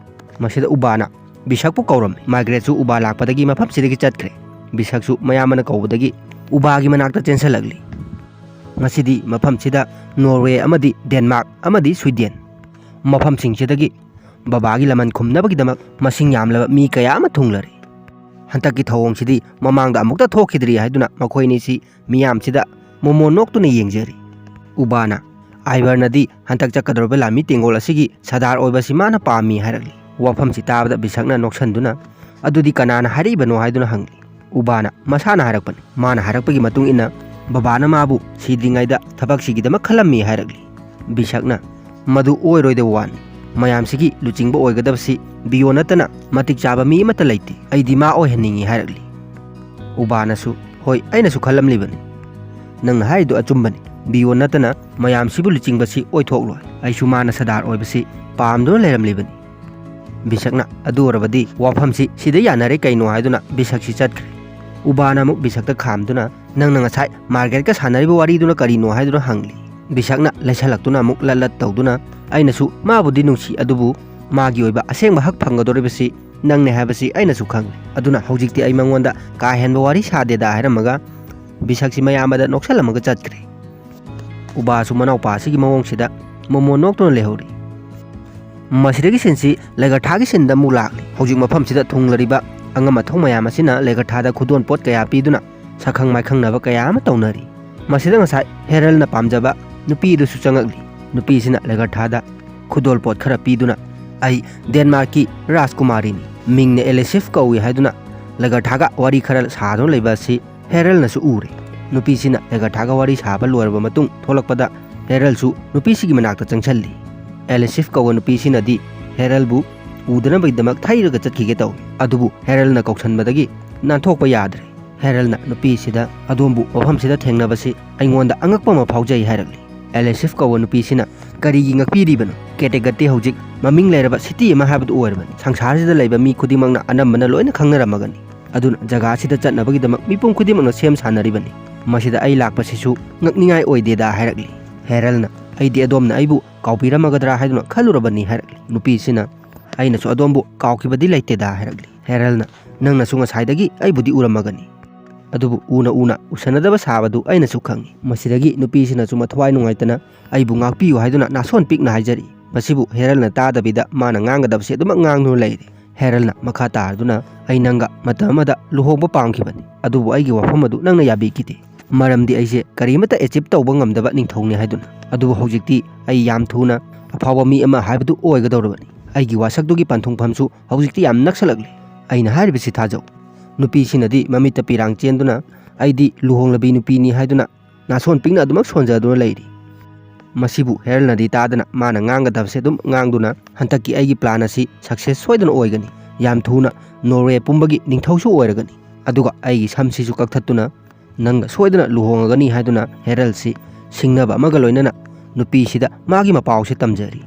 ꯃꯁꯤꯗ ꯎꯕꯥꯅ ꯕꯤꯁꯛꯄꯨ ꯀꯧꯔꯝꯃꯤ꯫ ꯃꯥꯏꯒ꯭ꯔꯦꯠꯁꯨ ꯎꯕꯥ ꯂꯥꯛꯄꯗꯒꯤ ꯃꯐꯝꯁꯤꯗꯒꯤ ꯆꯠꯈ꯭ꯔꯦ꯫ ꯕꯤꯁꯛꯁꯨ ꯃꯌꯥꯝꯕꯅ ꯀꯧꯕꯗꯒꯤ ꯎꯕꯥꯒꯤ ꯃꯅꯥꯛꯇ ꯆꯦꯟꯁꯤꯜꯂꯛꯂꯤ꯫ ꯉꯁꯤꯗꯤ ꯃꯐꯝꯁꯤꯗ ꯅꯣꯔꯋꯦ ꯑꯃꯗꯤ ꯗꯦꯟꯃꯥꯔꯛ ꯑꯃꯗꯤ ꯁ꯭ꯋꯤꯗꯦꯟ ꯃꯐꯝꯁꯤꯡꯁꯤꯗꯒꯤ ꯕꯕꯥꯒꯤ ꯂꯃꯟ ꯈꯨꯝꯅꯕꯒꯤꯗꯃꯛ ꯃꯁꯤꯡ ꯌꯥꯝꯂꯕ ꯃꯤ ꯀꯌꯥ ꯑꯃ ꯊꯨꯡꯂꯔꯦ꯫ ꯍꯟꯗꯛꯀꯤ ꯊꯧꯑꯣꯡꯁꯤꯗꯤ ꯃꯃꯥꯡꯗ ꯑꯃꯨꯛꯇ ꯊꯣꯛꯈꯤꯗ꯭ꯔꯤ ꯍꯥꯏꯗꯨꯅ ꯃꯈꯣꯏ ꯑꯅꯤꯁꯤ ꯃꯤꯌꯥꯝꯁꯤꯗ ꯃꯣꯃꯣꯟ ꯅꯣꯛꯇꯨꯅ ꯌꯦꯡꯖꯔꯤ꯫ ꯎꯕꯥꯅ ꯑꯥꯏꯚꯔꯅꯗꯤ ꯍꯟꯗꯛ ꯆꯠꯀꯗꯧꯔꯤꯕ ꯂꯥꯟꯃꯤ ꯇꯦꯡꯒꯣꯜ ꯑꯁꯤꯒꯤ ꯁꯔꯗꯥꯔ ꯑꯣꯏꯕꯁꯤ ꯃꯥꯅ ꯄꯥꯝꯃꯤ ꯍꯥꯏꯔꯛꯂꯤ꯫ ꯋꯥꯐꯝꯁꯤ ꯇꯥꯕꯗ ꯕꯤꯁꯛꯅ ꯅꯣꯛꯁꯟꯗꯨꯅ, "ꯑꯗꯨꯗꯤ ꯀꯅꯥꯅ ꯍꯥꯏꯔꯛꯏꯕꯅꯣ?" ꯍꯥꯏꯗꯨꯅ ꯍꯪꯂꯤ꯫ ꯎꯕꯥꯅ ꯃꯁꯥꯅ ꯍꯥꯏꯔꯛꯄꯅꯤ꯫ ꯃꯥꯅ ꯍꯥꯏꯔꯛꯄꯒꯤ ꯃꯇꯨꯡ ꯏꯟꯅ ꯕꯕꯥꯅ ꯃꯥꯕꯨ ꯁꯤꯗ꯭ꯔꯤꯉꯩꯗ ꯊꯕꯛꯁꯤꯒꯤꯗꯃꯛ ꯈꯜꯂꯝꯃꯤ ꯍꯥꯏꯔꯛꯂꯤ꯫ ꯕꯤꯁꯛꯅ, "ꯃꯗꯨ ꯑꯣꯏꯔꯣꯏꯗꯕ ꯋꯥꯅꯤ꯫ ꯃꯌꯥꯝꯁꯤꯒꯤ ꯂꯨꯆꯤꯡꯕ ꯑꯣꯏꯒꯗꯕꯁꯤ ꯕꯤꯌꯣ ꯅꯠꯇꯅ ꯃꯇꯤꯛ ꯆꯥꯕ ꯃꯤ ꯑꯃꯠꯇ ꯂꯩꯇꯦ꯫ ꯑꯩꯗꯤ ꯃꯥ ꯑꯣꯏꯍꯟꯅꯤꯡꯏ" ꯍꯥꯏꯔꯛꯂꯤ꯫ ꯎꯕꯥꯅꯁꯨ, "ꯍꯣꯏ, ꯑꯩꯅꯁꯨ ꯈꯜꯂꯝꯂꯤꯕꯅꯤ꯫ ꯅꯪꯅ ꯍꯥꯏꯔꯤꯗꯨ ꯑꯆꯨꯝꯕꯅꯤ꯫ ꯕꯤꯌꯣ ꯅꯠꯇꯅ ꯃꯌꯥꯝꯁꯤꯕꯨ ꯂꯨꯆꯤꯡꯕꯁꯤ ꯑꯣꯏꯊꯣꯛꯂꯣꯏ꯫ ꯑꯩꯁꯨ ꯃꯥꯅ ꯁꯔꯗꯥꯔ ꯑꯣꯏꯕꯁꯤ ꯄꯥꯝꯗꯨꯅ ꯂꯩꯔꯝꯂꯤꯕꯅꯤ"꯫ ꯕꯤꯁꯛꯅ, "ꯑꯗꯨ ꯑꯣꯏꯔꯕꯗꯤ ꯋꯥꯐꯝꯁꯤ ꯁꯤꯗ ꯌꯥꯅꯔꯦ ꯀꯩꯅꯣ" ꯍꯥꯏꯗꯨꯅ ꯕꯤꯁꯛꯁꯤ ꯆꯠꯈ꯭ꯔꯦ꯫ ꯎꯕꯥꯅ ꯑꯃꯨꯛ ꯕꯤꯁꯛꯇ ꯈꯥꯝꯗꯨꯅ, "ꯅꯪꯅ ꯉꯁꯥꯏ ꯃꯥꯔꯒꯦꯠꯀ ꯁꯥꯟꯅꯔꯤꯕ ꯋꯥꯔꯤꯗꯨꯅ ꯀꯔꯤꯅꯣ?" ꯍꯥꯏꯗꯨꯅ ꯍꯪꯂꯤ꯫ ꯕꯤꯁꯛꯅ ꯂꯩꯁꯜꯂꯛꯇꯨꯅ ꯑꯃꯨꯛ ꯂꯠ ꯂꯠ ꯇꯧꯗꯨꯅ, "ꯑꯩꯅꯁꯨ ꯃꯥꯕꯨꯗꯤ ꯅꯨꯡꯁꯤ, ꯑꯗꯨꯕꯨ ꯃꯥꯒꯤ ꯑꯣꯏꯕ ꯑꯁꯦꯡꯕ ꯍꯛ ꯐꯪꯒꯗꯧꯔꯤꯕꯁꯤ ꯅꯪꯅꯦ ꯍꯥꯏꯕꯁꯤ ꯑꯩꯅꯁꯨ ꯈꯪꯂꯦ꯫ ꯑꯗꯨꯅ ꯍꯧꯖꯤꯛꯇꯤ ꯑꯩ ꯃꯉꯣꯟꯗ ꯀꯥ ꯍꯦꯟꯕ ꯋꯥꯔꯤ ꯁꯥꯗꯦꯗ" ꯍꯥꯏꯔꯝꯃꯒ ꯕꯤꯁꯛꯁꯤ ꯃꯌꯥꯝꯕꯗ ꯅꯣꯛꯁꯜꯂꯝꯃꯒ ꯆꯠꯈ꯭ꯔꯦ꯫ ꯎꯕꯥꯁꯨ ꯃꯅꯥꯎꯄꯥ ꯑꯁꯤꯒꯤ ꯃꯑꯣꯡꯁꯤꯗ ꯃꯣꯃꯣꯟ ꯅꯣꯛꯇꯨꯅ ꯂꯩꯍꯧꯔꯤ꯫ ꯃꯁꯤꯗꯒꯤ ꯁꯤꯟꯁꯤ ꯂꯦꯒꯔꯊꯥꯒꯤ ꯁꯤꯟꯗ ꯑꯃꯨꯛ ꯂꯥꯛꯂꯤ꯫ ꯍꯧꯖꯤꯛ ꯃꯐꯝꯁꯤꯗ ꯊꯨꯡꯂꯔꯤꯕ ꯑꯉꯝ ꯑꯊꯧ ꯃꯌꯥꯝ ꯑꯁꯤꯅ ꯂꯦꯒꯔꯊꯥꯗ ꯈꯨꯗꯣꯜ ꯄꯣꯠ ꯀꯌꯥ ꯄꯤꯗꯨꯅ ꯁꯛꯈꯪ ꯃꯥꯏꯈꯪꯅꯕ ꯀꯌꯥ ꯑꯃ ꯇꯧꯅꯔꯤ꯫ ꯃꯁꯤꯗ ꯉꯁꯥꯏ ꯍꯦꯔꯜꯅ ꯄꯥꯝꯖꯕ ꯅꯨꯄꯤ ꯑꯗꯨꯁꯨ ꯆꯪꯉꯛꯂꯤ꯫ ꯅꯨꯄꯤꯁꯤꯅ ꯂꯦꯒꯔꯊꯥꯗ ꯈꯨꯗꯣꯜ ꯄꯣꯠ ꯈꯔ ꯄꯤꯗꯨꯅ, "ꯑꯩ ꯗꯦꯟꯃꯥꯔꯛꯀꯤ ꯔꯥꯖꯀꯨꯃꯥꯔꯤꯅꯤ, ꯃꯤꯡꯅ ꯑꯦꯂꯤꯁꯤꯐ ꯀꯧꯏ" ꯍꯥꯏꯗꯨꯅ ꯂꯦꯒꯔꯊꯥꯒ ꯋꯥꯔꯤ ꯈꯔ ꯁꯥꯗꯨꯅ ꯂꯩꯕ ꯑꯁꯤ ꯍꯦꯔꯜꯅꯁꯨ ꯎꯔꯦ꯫ ꯅꯨꯄꯤꯁꯤꯅ ꯂꯦꯒꯔꯊꯥꯒ ꯋꯥꯔꯤ ꯁꯥꯕ ꯂꯣꯏꯔꯕ ꯃꯇꯨꯡ ꯊꯣꯛꯂꯛꯄꯗ ꯍꯦꯔꯜꯁꯨ ꯅꯨꯄꯤꯁꯤꯒꯤ ꯃꯅꯥꯛꯇ ꯆꯪꯁꯤꯜꯂꯤ꯫ ꯑꯦꯂꯤꯁꯤꯐ ꯀꯧꯕ ꯅꯨꯄꯤꯁꯤꯅꯗꯤ ꯍꯦꯔꯜꯕꯨ ꯎꯗꯅꯕꯒꯤꯗꯃꯛ ꯊꯩꯔꯒ ꯆꯠꯈꯤꯒꯦ ꯇꯧꯏ꯫ ꯑꯗꯨꯕꯨ ꯍꯦꯔꯜꯅ ꯀꯧꯁꯟꯕꯗꯒꯤ ꯅꯥꯟꯊꯣꯛꯄ ꯌꯥꯗ꯭ꯔꯦ꯫ ꯍꯦꯔꯜꯅ ꯅꯨꯄꯤꯁꯤꯗ "ꯑꯗꯣꯝꯕꯨ ꯃꯐꯝꯁꯤꯗ ꯊꯦꯡꯅꯕꯁꯤ ꯑꯩꯉꯣꯟꯗ ꯑꯉꯛꯄ ꯑꯃ ꯐꯥꯎꯖꯩ" ꯍꯥꯏꯔꯛꯂꯤ꯫ ꯑꯦꯂꯤꯁꯤꯐ ꯀꯧꯕ ꯅꯨꯄꯤꯁꯤꯅ "ꯀꯔꯤꯒꯤ ꯉꯛꯄꯤꯔꯤꯕꯅꯣ? ꯀꯦꯇꯦꯒꯠꯇꯤ ꯍꯧꯖꯤꯛ ꯃꯃꯤꯡ ꯂꯩꯔꯕ ꯁꯤꯇꯤ ꯑꯃ ꯍꯥꯏꯕꯗꯨ ꯑꯣꯏꯔꯕꯅꯤ꯫ ꯁꯪꯁꯥꯔꯁꯤꯗ ꯂꯩꯕ ꯃꯤ ꯈꯨꯗꯤꯡꯃꯛꯅ ꯑꯅꯝꯕꯅ ꯂꯣꯏꯅ ꯈꯪꯅꯔꯝꯃꯒꯅꯤ꯫ ꯑꯗꯨꯅ ꯖꯒꯥ ꯑꯁꯤꯗ ꯆꯠꯅꯕꯒꯤꯗꯃꯛ ꯃꯤꯄꯨꯝ ꯈꯨꯗꯤꯡꯃꯛꯅ ꯁꯦꯝ ꯁꯥꯅꯔꯤꯕꯅꯤ꯫ ꯃꯁꯤꯗ ꯑꯩ ꯂꯥꯛꯄꯁꯤꯁꯨ ꯉꯛꯅꯤꯡꯉꯥꯏ ꯑꯣꯏꯗꯦꯗ" ꯍꯥꯏꯔꯛꯂꯤ꯫ ꯍꯦꯔꯜꯅ "ꯑꯩꯗꯤ ꯑꯗꯣꯝꯅ ꯑꯩꯕꯨ ꯀꯥꯎꯕꯤꯔꯝꯃꯒꯗ꯭ꯔꯥ ꯍꯥꯏꯗꯨꯅ ꯈꯜꯂꯨꯔꯕꯅꯤ" ꯍꯥꯏꯔꯛꯂꯤ꯫ ꯅꯨꯄꯤꯁꯤꯅ "ꯑꯩꯅꯁꯨ ꯑꯗꯣꯝꯕꯨ ꯀꯥꯎꯈꯤꯕꯗꯤ ꯂꯩꯇꯦꯗ" ꯍꯥꯏꯔꯛꯂꯤ꯫ ꯍꯦꯔꯜꯅ "ꯅꯪꯅꯁꯨ ꯉꯁꯥꯏꯗꯒꯤ ꯑꯩꯕꯨꯗꯤ ꯎꯔꯝꯃꯒꯅꯤ, ꯑꯗꯨꯕꯨ ꯎꯅ ꯎꯅ ꯎꯁꯟꯅꯗꯕ ꯁꯥꯕꯗꯨ ꯑꯩꯅꯁꯨ ꯈꯪꯏ"꯫ ꯃꯁꯤꯗꯒꯤ ꯅꯨꯄꯤꯁꯤꯅꯁꯨ ꯃꯊ꯭ꯋꯥꯏ ꯅꯨꯡꯉꯥꯏꯇꯅ "ꯑꯩꯕꯨ ꯉꯥꯛꯄꯤꯌꯨ" ꯍꯥꯏꯗꯨꯅ ꯅꯥꯁꯣꯟ ꯄꯤꯛꯅ ꯍꯥꯏꯖꯔꯤ꯫ ꯃꯁꯤꯕꯨ ꯍꯦꯔꯜꯅ ꯇꯥꯗꯕꯤꯗ ꯃꯥꯅ ꯉꯥꯡꯒꯗꯕꯁꯤ ꯑꯗꯨꯃꯛ ꯉꯥꯡꯗꯨꯅ ꯂꯩꯔꯦ꯫ ꯍꯦꯔꯜꯅ ꯃꯈꯥ ꯇꯥꯔꯗꯨꯅ "ꯑꯩ ꯅꯪꯒ ꯃꯇꯝ ꯑꯃꯗ ꯂꯨꯍꯣꯡꯕ ꯄꯥꯝꯈꯤꯕꯅꯤ, ꯑꯗꯨꯕꯨ ꯑꯩꯒꯤ ꯋꯥꯐꯝ ꯑꯗꯨ ꯅꯪꯅ ꯌꯥꯕꯤꯈꯤꯗꯦ, ꯃꯔꯝꯗꯤ ꯑꯩꯁꯦ ꯀꯔꯤꯃꯠꯇ ꯑꯦꯆꯤꯞ ꯇꯧꯕ ꯉꯝꯗꯕ ꯅꯤꯡꯊꯧꯅꯤ" ꯍꯥꯏꯗꯨꯅ꯫ "ꯑꯗꯨꯕꯨ ꯍꯧꯖꯤꯛꯇꯤ ꯑꯩ ꯌꯥꯝ ꯊꯨꯅ ꯑꯐꯥꯎꯕ ꯃꯤ ꯑꯃ ꯍꯥꯏꯕꯗꯨ ꯑꯣꯏꯒꯗꯧꯔꯕꯅꯤ꯫ ꯑꯩꯒꯤ ꯋꯥꯁꯛꯇꯨꯒꯤ ꯄꯟꯊꯨꯡꯐꯝꯁꯨ ꯍꯧꯖꯤꯛꯇꯤ ꯌꯥꯝ ꯅꯛꯁꯜꯂꯛꯂꯦ꯫ ꯑꯩꯅ ꯍꯥꯏꯔꯤꯕꯁꯤ ꯊꯥꯖꯧ"꯫ ꯅꯨꯄꯤꯁꯤꯅꯗꯤ ꯃꯃꯤꯠꯇ ꯄꯤꯔꯥꯡ ꯆꯦꯟꯗꯨꯅ "ꯑꯩꯗꯤ ꯂꯨꯍꯣꯡꯂꯕꯤ ꯅꯨꯄꯤꯅꯤ" ꯍꯥꯏꯗꯨꯅ ꯅꯥꯁꯣꯟ ꯄꯤꯛꯅ ꯑꯗꯨꯃꯛ ꯁꯣꯟꯖꯗꯨꯅ ꯂꯩꯔꯤ꯫ ꯃꯁꯤꯕꯨ ꯍꯦꯔꯜꯅꯗꯤ ꯇꯥꯗꯅ ꯃꯥꯅ ꯉꯥꯡꯒꯗꯕꯁꯦ ꯑꯗꯨꯝ ꯉꯥꯡꯗꯨꯅ "ꯍꯟꯗꯛꯀꯤ ꯑꯩꯒꯤ ꯄ꯭ꯂꯥꯟ ꯑꯁꯤ ꯁꯛꯁꯦꯁ ꯁꯣꯏꯗꯅ ꯑꯣꯏꯒꯅꯤ꯫ ꯌꯥꯝ ꯊꯨꯅ ꯅꯣꯔꯋꯦ ꯄꯨꯝꯕꯒꯤ ꯅꯤꯡꯊꯧꯁꯨ ꯑꯣꯏꯔꯒꯅꯤ꯫ ꯑꯗꯨꯒ ꯑꯩꯒꯤ ꯁꯝꯁꯤꯁꯨ ꯀꯛꯊꯠꯇꯨꯅ ꯅꯪꯒ ꯁꯣꯏꯗꯅ ꯂꯨꯍꯣꯡꯉꯒꯅꯤ" ꯍꯥꯏꯗꯨꯅ ꯍꯦꯔꯜꯁꯤ ꯁꯤꯡꯅꯕ ꯑꯃꯒ ꯂꯣꯏꯅꯅ ꯅꯨꯄꯤꯁꯤꯗ ꯃꯥꯒꯤ ꯃꯄꯥꯎꯁꯦ ꯇꯝꯖꯔꯤ꯫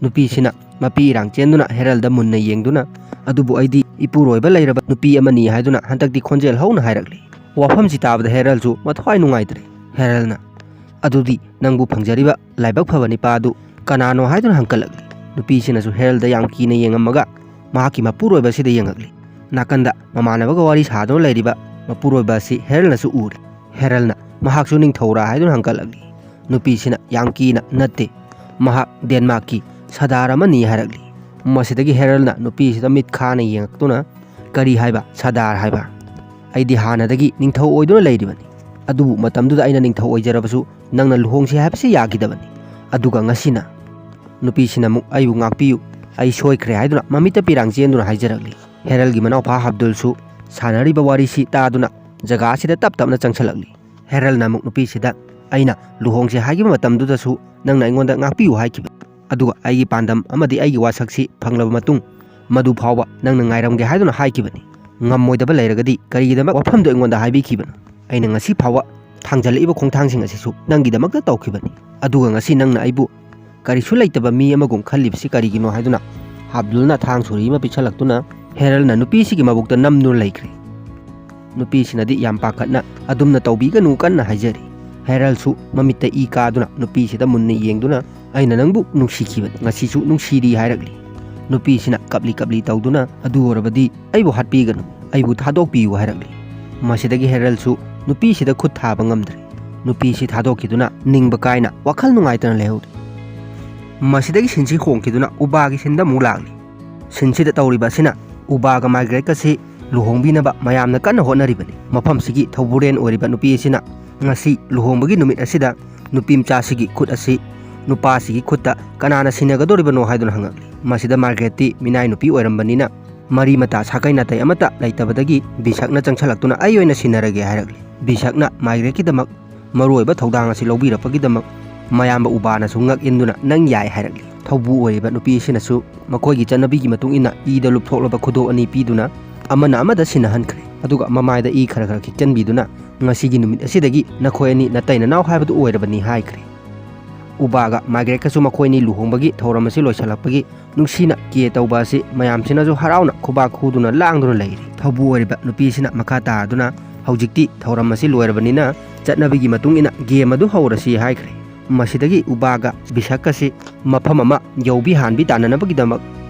ꯅꯨꯄꯤꯁꯤꯅ ꯃꯄꯤ ꯏꯔꯥꯡ ꯆꯦꯟꯗꯨꯅ ꯍꯦꯔꯜꯗ ꯃꯨꯟꯅ ꯌꯦꯡꯗꯨꯅ "ꯑꯗꯨꯕꯨ ꯑꯩꯗꯤ ꯏꯄꯨꯔꯣꯏꯕ ꯂꯩꯔꯕ ꯅꯨꯄꯤ ꯑꯃꯅꯤ" ꯍꯥꯏꯗꯨꯅ ꯍꯟꯗꯛꯇꯤ ꯈꯣꯟꯖꯦꯜ ꯍꯧꯅ ꯍꯥꯏꯔꯛꯂꯤ꯫ ꯋꯥꯐꯝꯁꯤ ꯇꯥꯕꯗ ꯍꯦꯔꯜꯁꯨ ꯃꯊ꯭ꯋꯥꯏ ꯅꯨꯡꯉꯥꯏꯇ꯭ꯔꯦ꯫ ꯍꯦꯔꯜꯅ "ꯑꯗꯨꯗꯤ ꯅꯪꯕꯨ ꯐꯪꯖꯔꯤꯕ ꯂꯥꯏꯕꯛ ꯐꯕ ꯅꯤꯄꯥ ꯑꯗꯨ ꯀꯅꯥꯅꯣ?" ꯍꯥꯏꯗꯨꯅ ꯍꯪꯀꯠꯂꯛꯂꯤ꯫ ꯅꯨꯄꯤꯁꯤꯅꯁꯨ ꯍꯦꯔꯜꯗ ꯌꯥꯝ ꯀꯤꯅ ꯌꯦꯡꯉꯝꯃꯒ ꯃꯍꯥꯛꯀꯤ ꯃꯄꯨꯔꯣꯏꯕ ꯑꯁꯤꯗ ꯌꯦꯡꯉꯛꯂꯤ꯫ ꯅꯥꯀꯟꯗ ꯃꯃꯥꯟꯅꯕꯒ ꯋꯥꯔꯤ ꯁꯥꯗꯨꯅ ꯂꯩꯔꯤꯕ ꯃꯄꯨꯔꯣꯏꯕ ꯑꯁꯤ ꯍꯦꯔꯜꯅꯁꯨ ꯎꯔꯦ꯫ ꯍꯦꯔꯜꯅ "ꯃꯍꯥꯛꯁꯨ ꯅꯤꯡꯊꯧꯔꯥ?" ꯍꯥꯏꯗꯨꯅ ꯍꯪꯀꯠꯂꯛꯂꯤ꯫ ꯅꯨꯄꯤꯁꯤꯅ ꯌꯥꯝ ꯀꯤꯅ "ꯅꯠꯇꯦ, ꯃꯍꯥꯛ ꯗꯦꯟꯃꯥꯔꯛꯀꯤ ꯁꯗꯥꯔ ꯑꯃꯅꯤ" ꯍꯥꯏꯔꯛꯂꯤ꯫ ꯃꯁꯤꯗꯒꯤ ꯍꯦꯔꯜꯅ ꯅꯨꯄꯤꯁꯤꯗ ꯃꯤꯠ ꯈꯥꯅ ꯌꯦꯡꯉꯛꯇꯨꯅ "ꯀꯔꯤ ꯍꯥꯏꯕ? ꯁꯗꯥꯔ ꯍꯥꯏꯕ? ꯑꯩꯗꯤ ꯍꯥꯟꯅꯗꯒꯤ ꯅꯤꯡꯊꯧ ꯑꯣꯏꯗꯨꯅ ꯂꯩꯔꯤꯕꯅꯤ꯫ ꯑꯗꯨꯕꯨ ꯃꯇꯝꯗꯨꯗ ꯑꯩꯅ ꯅꯤꯡꯊꯧ ꯑꯣꯏꯖꯔꯕꯁꯨ ꯅꯪꯅ ꯂꯨꯍꯣꯡꯁꯤ ꯍꯥꯏꯕꯁꯤ ꯌꯥꯈꯤꯗꯕꯅꯤ꯫ ꯑꯗꯨꯒ ꯉꯁꯤꯅ?" ꯅꯨꯄꯤꯁꯤꯅ ꯑꯃꯨꯛ "ꯑꯩꯕꯨ ꯉꯥꯛꯄꯤꯌꯨ, ꯑꯩ ꯁꯣꯏꯈ꯭ꯔꯦ" ꯍꯥꯏꯗꯨꯅ ꯃꯃꯤꯠꯇ ꯄꯤꯔꯥꯡ ꯆꯦꯟꯗꯨꯅ ꯍꯥꯏꯖꯔꯛꯂꯤ꯫ ꯍꯦꯔꯜꯒꯤ ꯃꯅꯥꯎꯄꯥ ꯍꯥꯕꯗꯨꯜꯁꯨ ꯁꯥꯟꯅꯔꯤꯕ ꯋꯥꯔꯤꯁꯤ ꯇꯥꯗꯨꯅ ꯖꯒꯥ ꯑꯁꯤꯗ ꯇꯞ ꯇꯞꯅ ꯆꯪꯁꯤꯜꯂꯛꯂꯤ꯫ ꯍꯦꯔꯜꯅ ꯑꯃꯨꯛ ꯅꯨꯄꯤꯁꯤꯗ "ꯑꯩꯅ ꯂꯨꯍꯣꯡꯁꯦ ꯍꯥꯏꯈꯤꯕ ꯃꯇꯝꯗꯨꯗꯁꯨ ꯅꯪꯅ ꯑꯩꯉꯣꯟꯗ ꯉꯥꯛꯄꯤꯌꯨ ꯍꯥꯏꯈꯤꯕ, ꯑꯗꯨꯒ ꯑꯩꯒꯤ ꯄꯥꯟꯗꯝ ꯑꯃꯗꯤ ꯑꯩꯒꯤ ꯋꯥꯁꯛꯁꯤ ꯐꯪꯂꯕ ꯃꯇꯨꯡ ꯃꯗꯨ ꯐꯥꯎꯕ ꯅꯪꯅ ꯉꯥꯏꯔꯝꯒꯦ ꯍꯥꯏꯗꯨꯅ ꯍꯥꯏꯈꯤꯕꯅꯤ꯫ ꯉꯝꯃꯣꯏꯗꯕ ꯂꯩꯔꯒꯗꯤ ꯀꯔꯤꯒꯤꯗꯃꯛ ꯋꯥꯐꯝꯗꯣ ꯑꯩꯉꯣꯟꯗ ꯍꯥꯏꯕꯤꯈꯤꯕꯅꯣ? ꯑꯩꯅ ꯉꯁꯤ ꯐꯥꯎꯕ ꯊꯥꯡꯖꯜꯂꯛꯏꯕ ꯈꯣꯡꯊꯥꯡꯁꯤꯡ ꯑꯁꯤꯁꯨ ꯅꯪꯒꯤꯗꯃꯛꯇ ꯇꯧꯈꯤꯕꯅꯤ꯫ ꯑꯗꯨꯒ ꯉꯁꯤ ꯅꯪꯅ ꯑꯩꯕꯨ ꯀꯔꯤꯁꯨ ꯂꯩꯇꯕ ꯃꯤ ꯑꯃꯒꯨꯝ ꯈꯜꯂꯤꯕꯁꯤ ꯀꯔꯤꯒꯤꯅꯣ ꯍꯥꯏꯗꯨꯅ ꯍꯥꯞꯗꯨꯜꯅ ꯊꯥꯡ ꯁꯨꯔꯤ ꯑꯃ ꯄꯤꯁꯜꯂꯛꯇꯨꯅ ꯍꯦꯔꯜꯅ ꯅꯨꯄꯤꯁꯤꯒꯤ ꯃꯕꯨꯛꯇ ꯅꯝꯗꯨꯅ ꯂꯩꯈ꯭ꯔꯦ꯫ ꯅꯨꯄꯤꯁꯤꯅꯗꯤ ꯌꯥꯝ ꯄꯥꯈꯠꯅ ꯑꯗꯨꯝꯅ ꯇꯧꯕꯤꯒꯅꯨ ꯀꯟꯅ ꯍꯥꯏꯖꯔꯤ꯫ ꯍꯦꯔꯜꯁꯨ ꯃꯃꯤꯠꯇ ꯏ ꯀꯥꯗꯨꯅ ꯅꯨꯄꯤꯁꯤꯗ ꯃꯨꯟꯅ ꯌꯦꯡꯗꯨꯅ "ꯑꯩꯅ ꯅꯪꯕꯨ ꯅꯨꯡꯁꯤꯈꯤꯕꯅꯤ, ꯉꯁꯤꯁꯨ ꯅꯨꯡꯁꯤꯔꯤ" ꯍꯥꯏꯔꯛꯂꯤ꯫ ꯅꯨꯄꯤꯁꯤꯅ ꯀꯞꯂꯤ ꯀꯞꯂꯤ ꯇꯧꯗꯨꯅ "ꯑꯗꯨ ꯑꯣꯏꯔꯕꯗꯤ ꯑꯩꯕꯨ ꯍꯥꯠꯄꯤꯒꯅꯨ, ꯑꯩꯕꯨ ꯊꯥꯗꯣꯛꯄꯤꯌꯨ" ꯍꯥꯏꯔꯛꯂꯤ꯫ ꯃꯁꯤꯗꯒꯤ ꯍꯦꯔꯜꯁꯨ ꯅꯨꯄꯤꯁꯤꯗ ꯈꯨꯠ ꯊꯥꯕ ꯉꯝꯗ꯭ꯔꯦ꯫ ꯅꯨꯄꯤꯁꯤ ꯊꯥꯗꯣꯛꯈꯤꯗꯨꯅ ꯅꯤꯡꯕ ꯀꯥꯏꯅ ꯋꯥꯈꯜ ꯅꯨꯡꯉꯥꯏꯇꯅ ꯂꯩꯍꯧꯔꯤ꯫ ꯃꯁꯤꯗꯒꯤ ꯁꯤꯟꯁꯤ ꯈꯣꯡꯈꯤꯗꯨꯅ ꯎꯕꯥꯒꯤ ꯁꯤꯟꯗ ꯑꯃꯨꯛ ꯂꯥꯛꯂꯤ꯫ ꯁꯤꯟꯁꯤꯗ ꯇꯧꯔꯤꯕ ꯑꯁꯤꯅ ꯎꯕꯥꯒ ꯃꯥꯏꯒ꯭ꯔꯦꯠꯀꯁꯤ ꯂꯨꯍꯣꯡꯕꯤꯅꯕ ꯃꯌꯥꯝꯅ ꯀꯟꯅ ꯍꯣꯠꯅꯔꯤꯕꯅꯤ꯫ ꯃꯐꯝꯁꯤꯒꯤ ꯊꯧꯕꯨꯔꯦꯟ ꯑꯣꯏꯔꯤꯕ ꯅꯨꯄꯤ ꯑꯁꯤꯅ ꯉꯁꯤ ꯂꯨꯍꯣꯡꯕꯒꯤ ꯅꯨꯃꯤꯠ ꯑꯁꯤꯗ ꯅꯨꯄꯤ ꯃꯆꯥꯁꯤꯒꯤ ꯈꯨꯠ ꯑꯁꯤ ꯅꯨꯄꯥꯁꯤꯒꯤ ꯈꯨꯠꯇ ꯀꯅꯥꯅ ꯁꯤꯟꯅꯒꯗꯧꯔꯤꯕꯅꯣ ꯍꯥꯏꯗꯨꯅ ꯍꯪꯉꯛꯂꯤ꯫ ꯃꯁꯤꯗ ꯃꯥꯔꯒ꯭ꯔꯦꯠꯇꯤ ꯃꯤꯅꯥꯏ ꯅꯨꯄꯤ ꯑꯣꯏꯔꯝꯕꯅꯤꯅ ꯃꯔꯤ ꯃꯇꯥ ꯁꯥꯀꯩ ꯅꯥꯇꯩ ꯑꯃꯠꯇ ꯂꯩꯇꯕꯗꯒꯤ ꯕꯤꯁꯛꯅ ꯆꯪꯁꯜꯂꯛꯇꯨꯅ "ꯑꯩ ꯑꯣꯏꯅ ꯁꯤꯟꯅꯔꯒꯦ" ꯍꯥꯏꯔꯛꯂꯤ꯫ ꯕꯤꯁꯛꯅ ꯃꯥꯏꯒ꯭ꯔꯦꯠꯀꯤꯗꯃꯛ ꯃꯔꯨꯑꯣꯏꯕ ꯊꯧꯗꯥꯡ ꯑꯁꯤ ꯂꯧꯕꯤꯔꯛꯄꯒꯤꯗꯃꯛ ꯃꯌꯥꯝꯕ ꯎꯕꯥꯅꯁꯨ ꯉꯛ ꯏꯟꯗꯨꯅ "ꯅꯪ ꯌꯥꯏ" ꯍꯥꯏꯔꯛꯂꯤ꯫ ꯊꯧꯕꯨ ꯑꯣꯏꯔꯤꯕ ꯅꯨꯄꯤ ꯑꯁꯤꯅꯁꯨ ꯃꯈꯣꯏꯒꯤ ꯆꯠꯅꯕꯤꯒꯤ ꯃꯇꯨꯡ ꯏꯟꯅ ꯏꯗ ꯂꯨꯞꯊꯣꯛꯂꯕ ꯈꯨꯗꯣꯞ ꯑꯅꯤ ꯄꯤꯗꯨꯅ ꯑꯃꯅ ꯑꯃꯗ ꯁꯤꯟꯅꯍꯟꯈ꯭ꯔꯦ꯫ ꯑꯗꯨꯒ ꯃꯃꯥꯏꯗ ꯏ ꯈꯔ ꯈꯔ ꯈꯤꯛꯆꯟꯕꯤꯗꯨꯅ "ꯉꯁꯤꯒꯤ ꯅꯨꯃꯤꯠ ꯑꯁꯤꯗꯒꯤ ꯅꯈꯣꯏ ꯑꯅꯤ ꯅꯇꯩ ꯅꯅꯥꯎ ꯍꯥꯏꯕꯗꯨ ꯑꯣꯏꯔꯕꯅꯤ" ꯍꯥꯏꯈ꯭ꯔꯦ꯫ ꯎꯕꯥꯒ ꯃꯥꯏꯒ꯭ꯔꯦꯠꯀꯁꯨ ꯃꯈꯣꯏ ꯑꯅꯤ ꯂꯨꯍꯣꯡꯕꯒꯤ ꯊꯧꯔꯝ ꯑꯁꯤ ꯂꯣꯏꯁꯤꯜꯂꯛꯄꯒꯤ ꯅꯨꯡꯁꯤꯅ ꯀꯦ ꯇꯧꯕ ꯑꯁꯤ ꯃꯌꯥꯝꯁꯤꯅꯁꯨ ꯍꯔꯥꯎꯅ ꯈꯨꯕꯥꯛ ꯈꯨꯗꯨꯅ ꯂꯥꯡꯗꯨꯅ ꯂꯩꯔꯤ꯫ ꯊꯧꯕꯨ ꯑꯣꯏꯔꯤꯕ ꯅꯨꯄꯤꯁꯤꯅ ꯃꯈꯥ ꯇꯥꯗꯨꯅ "ꯍꯧꯖꯤꯛꯇꯤ ꯊꯧꯔꯝ ꯑꯁꯤ ꯂꯣꯏꯔꯕꯅꯤꯅ ꯆꯠꯅꯕꯤꯒꯤ ꯃꯇꯨꯡ ꯏꯟꯅ ꯒꯦꯝ ꯑꯗꯨ ꯍꯧꯔꯁꯤ" ꯍꯥꯏꯈ꯭ꯔꯦ꯫ ꯃꯁꯤꯗꯒꯤ ꯎꯕꯥꯒ ꯕꯤꯁꯛꯀꯁꯤ ꯃꯐꯝ ꯑꯃ ꯌꯧꯕꯤ ꯍꯥꯟꯕꯤ ꯇꯥꯟꯅꯅꯕꯒꯤꯗꯃꯛ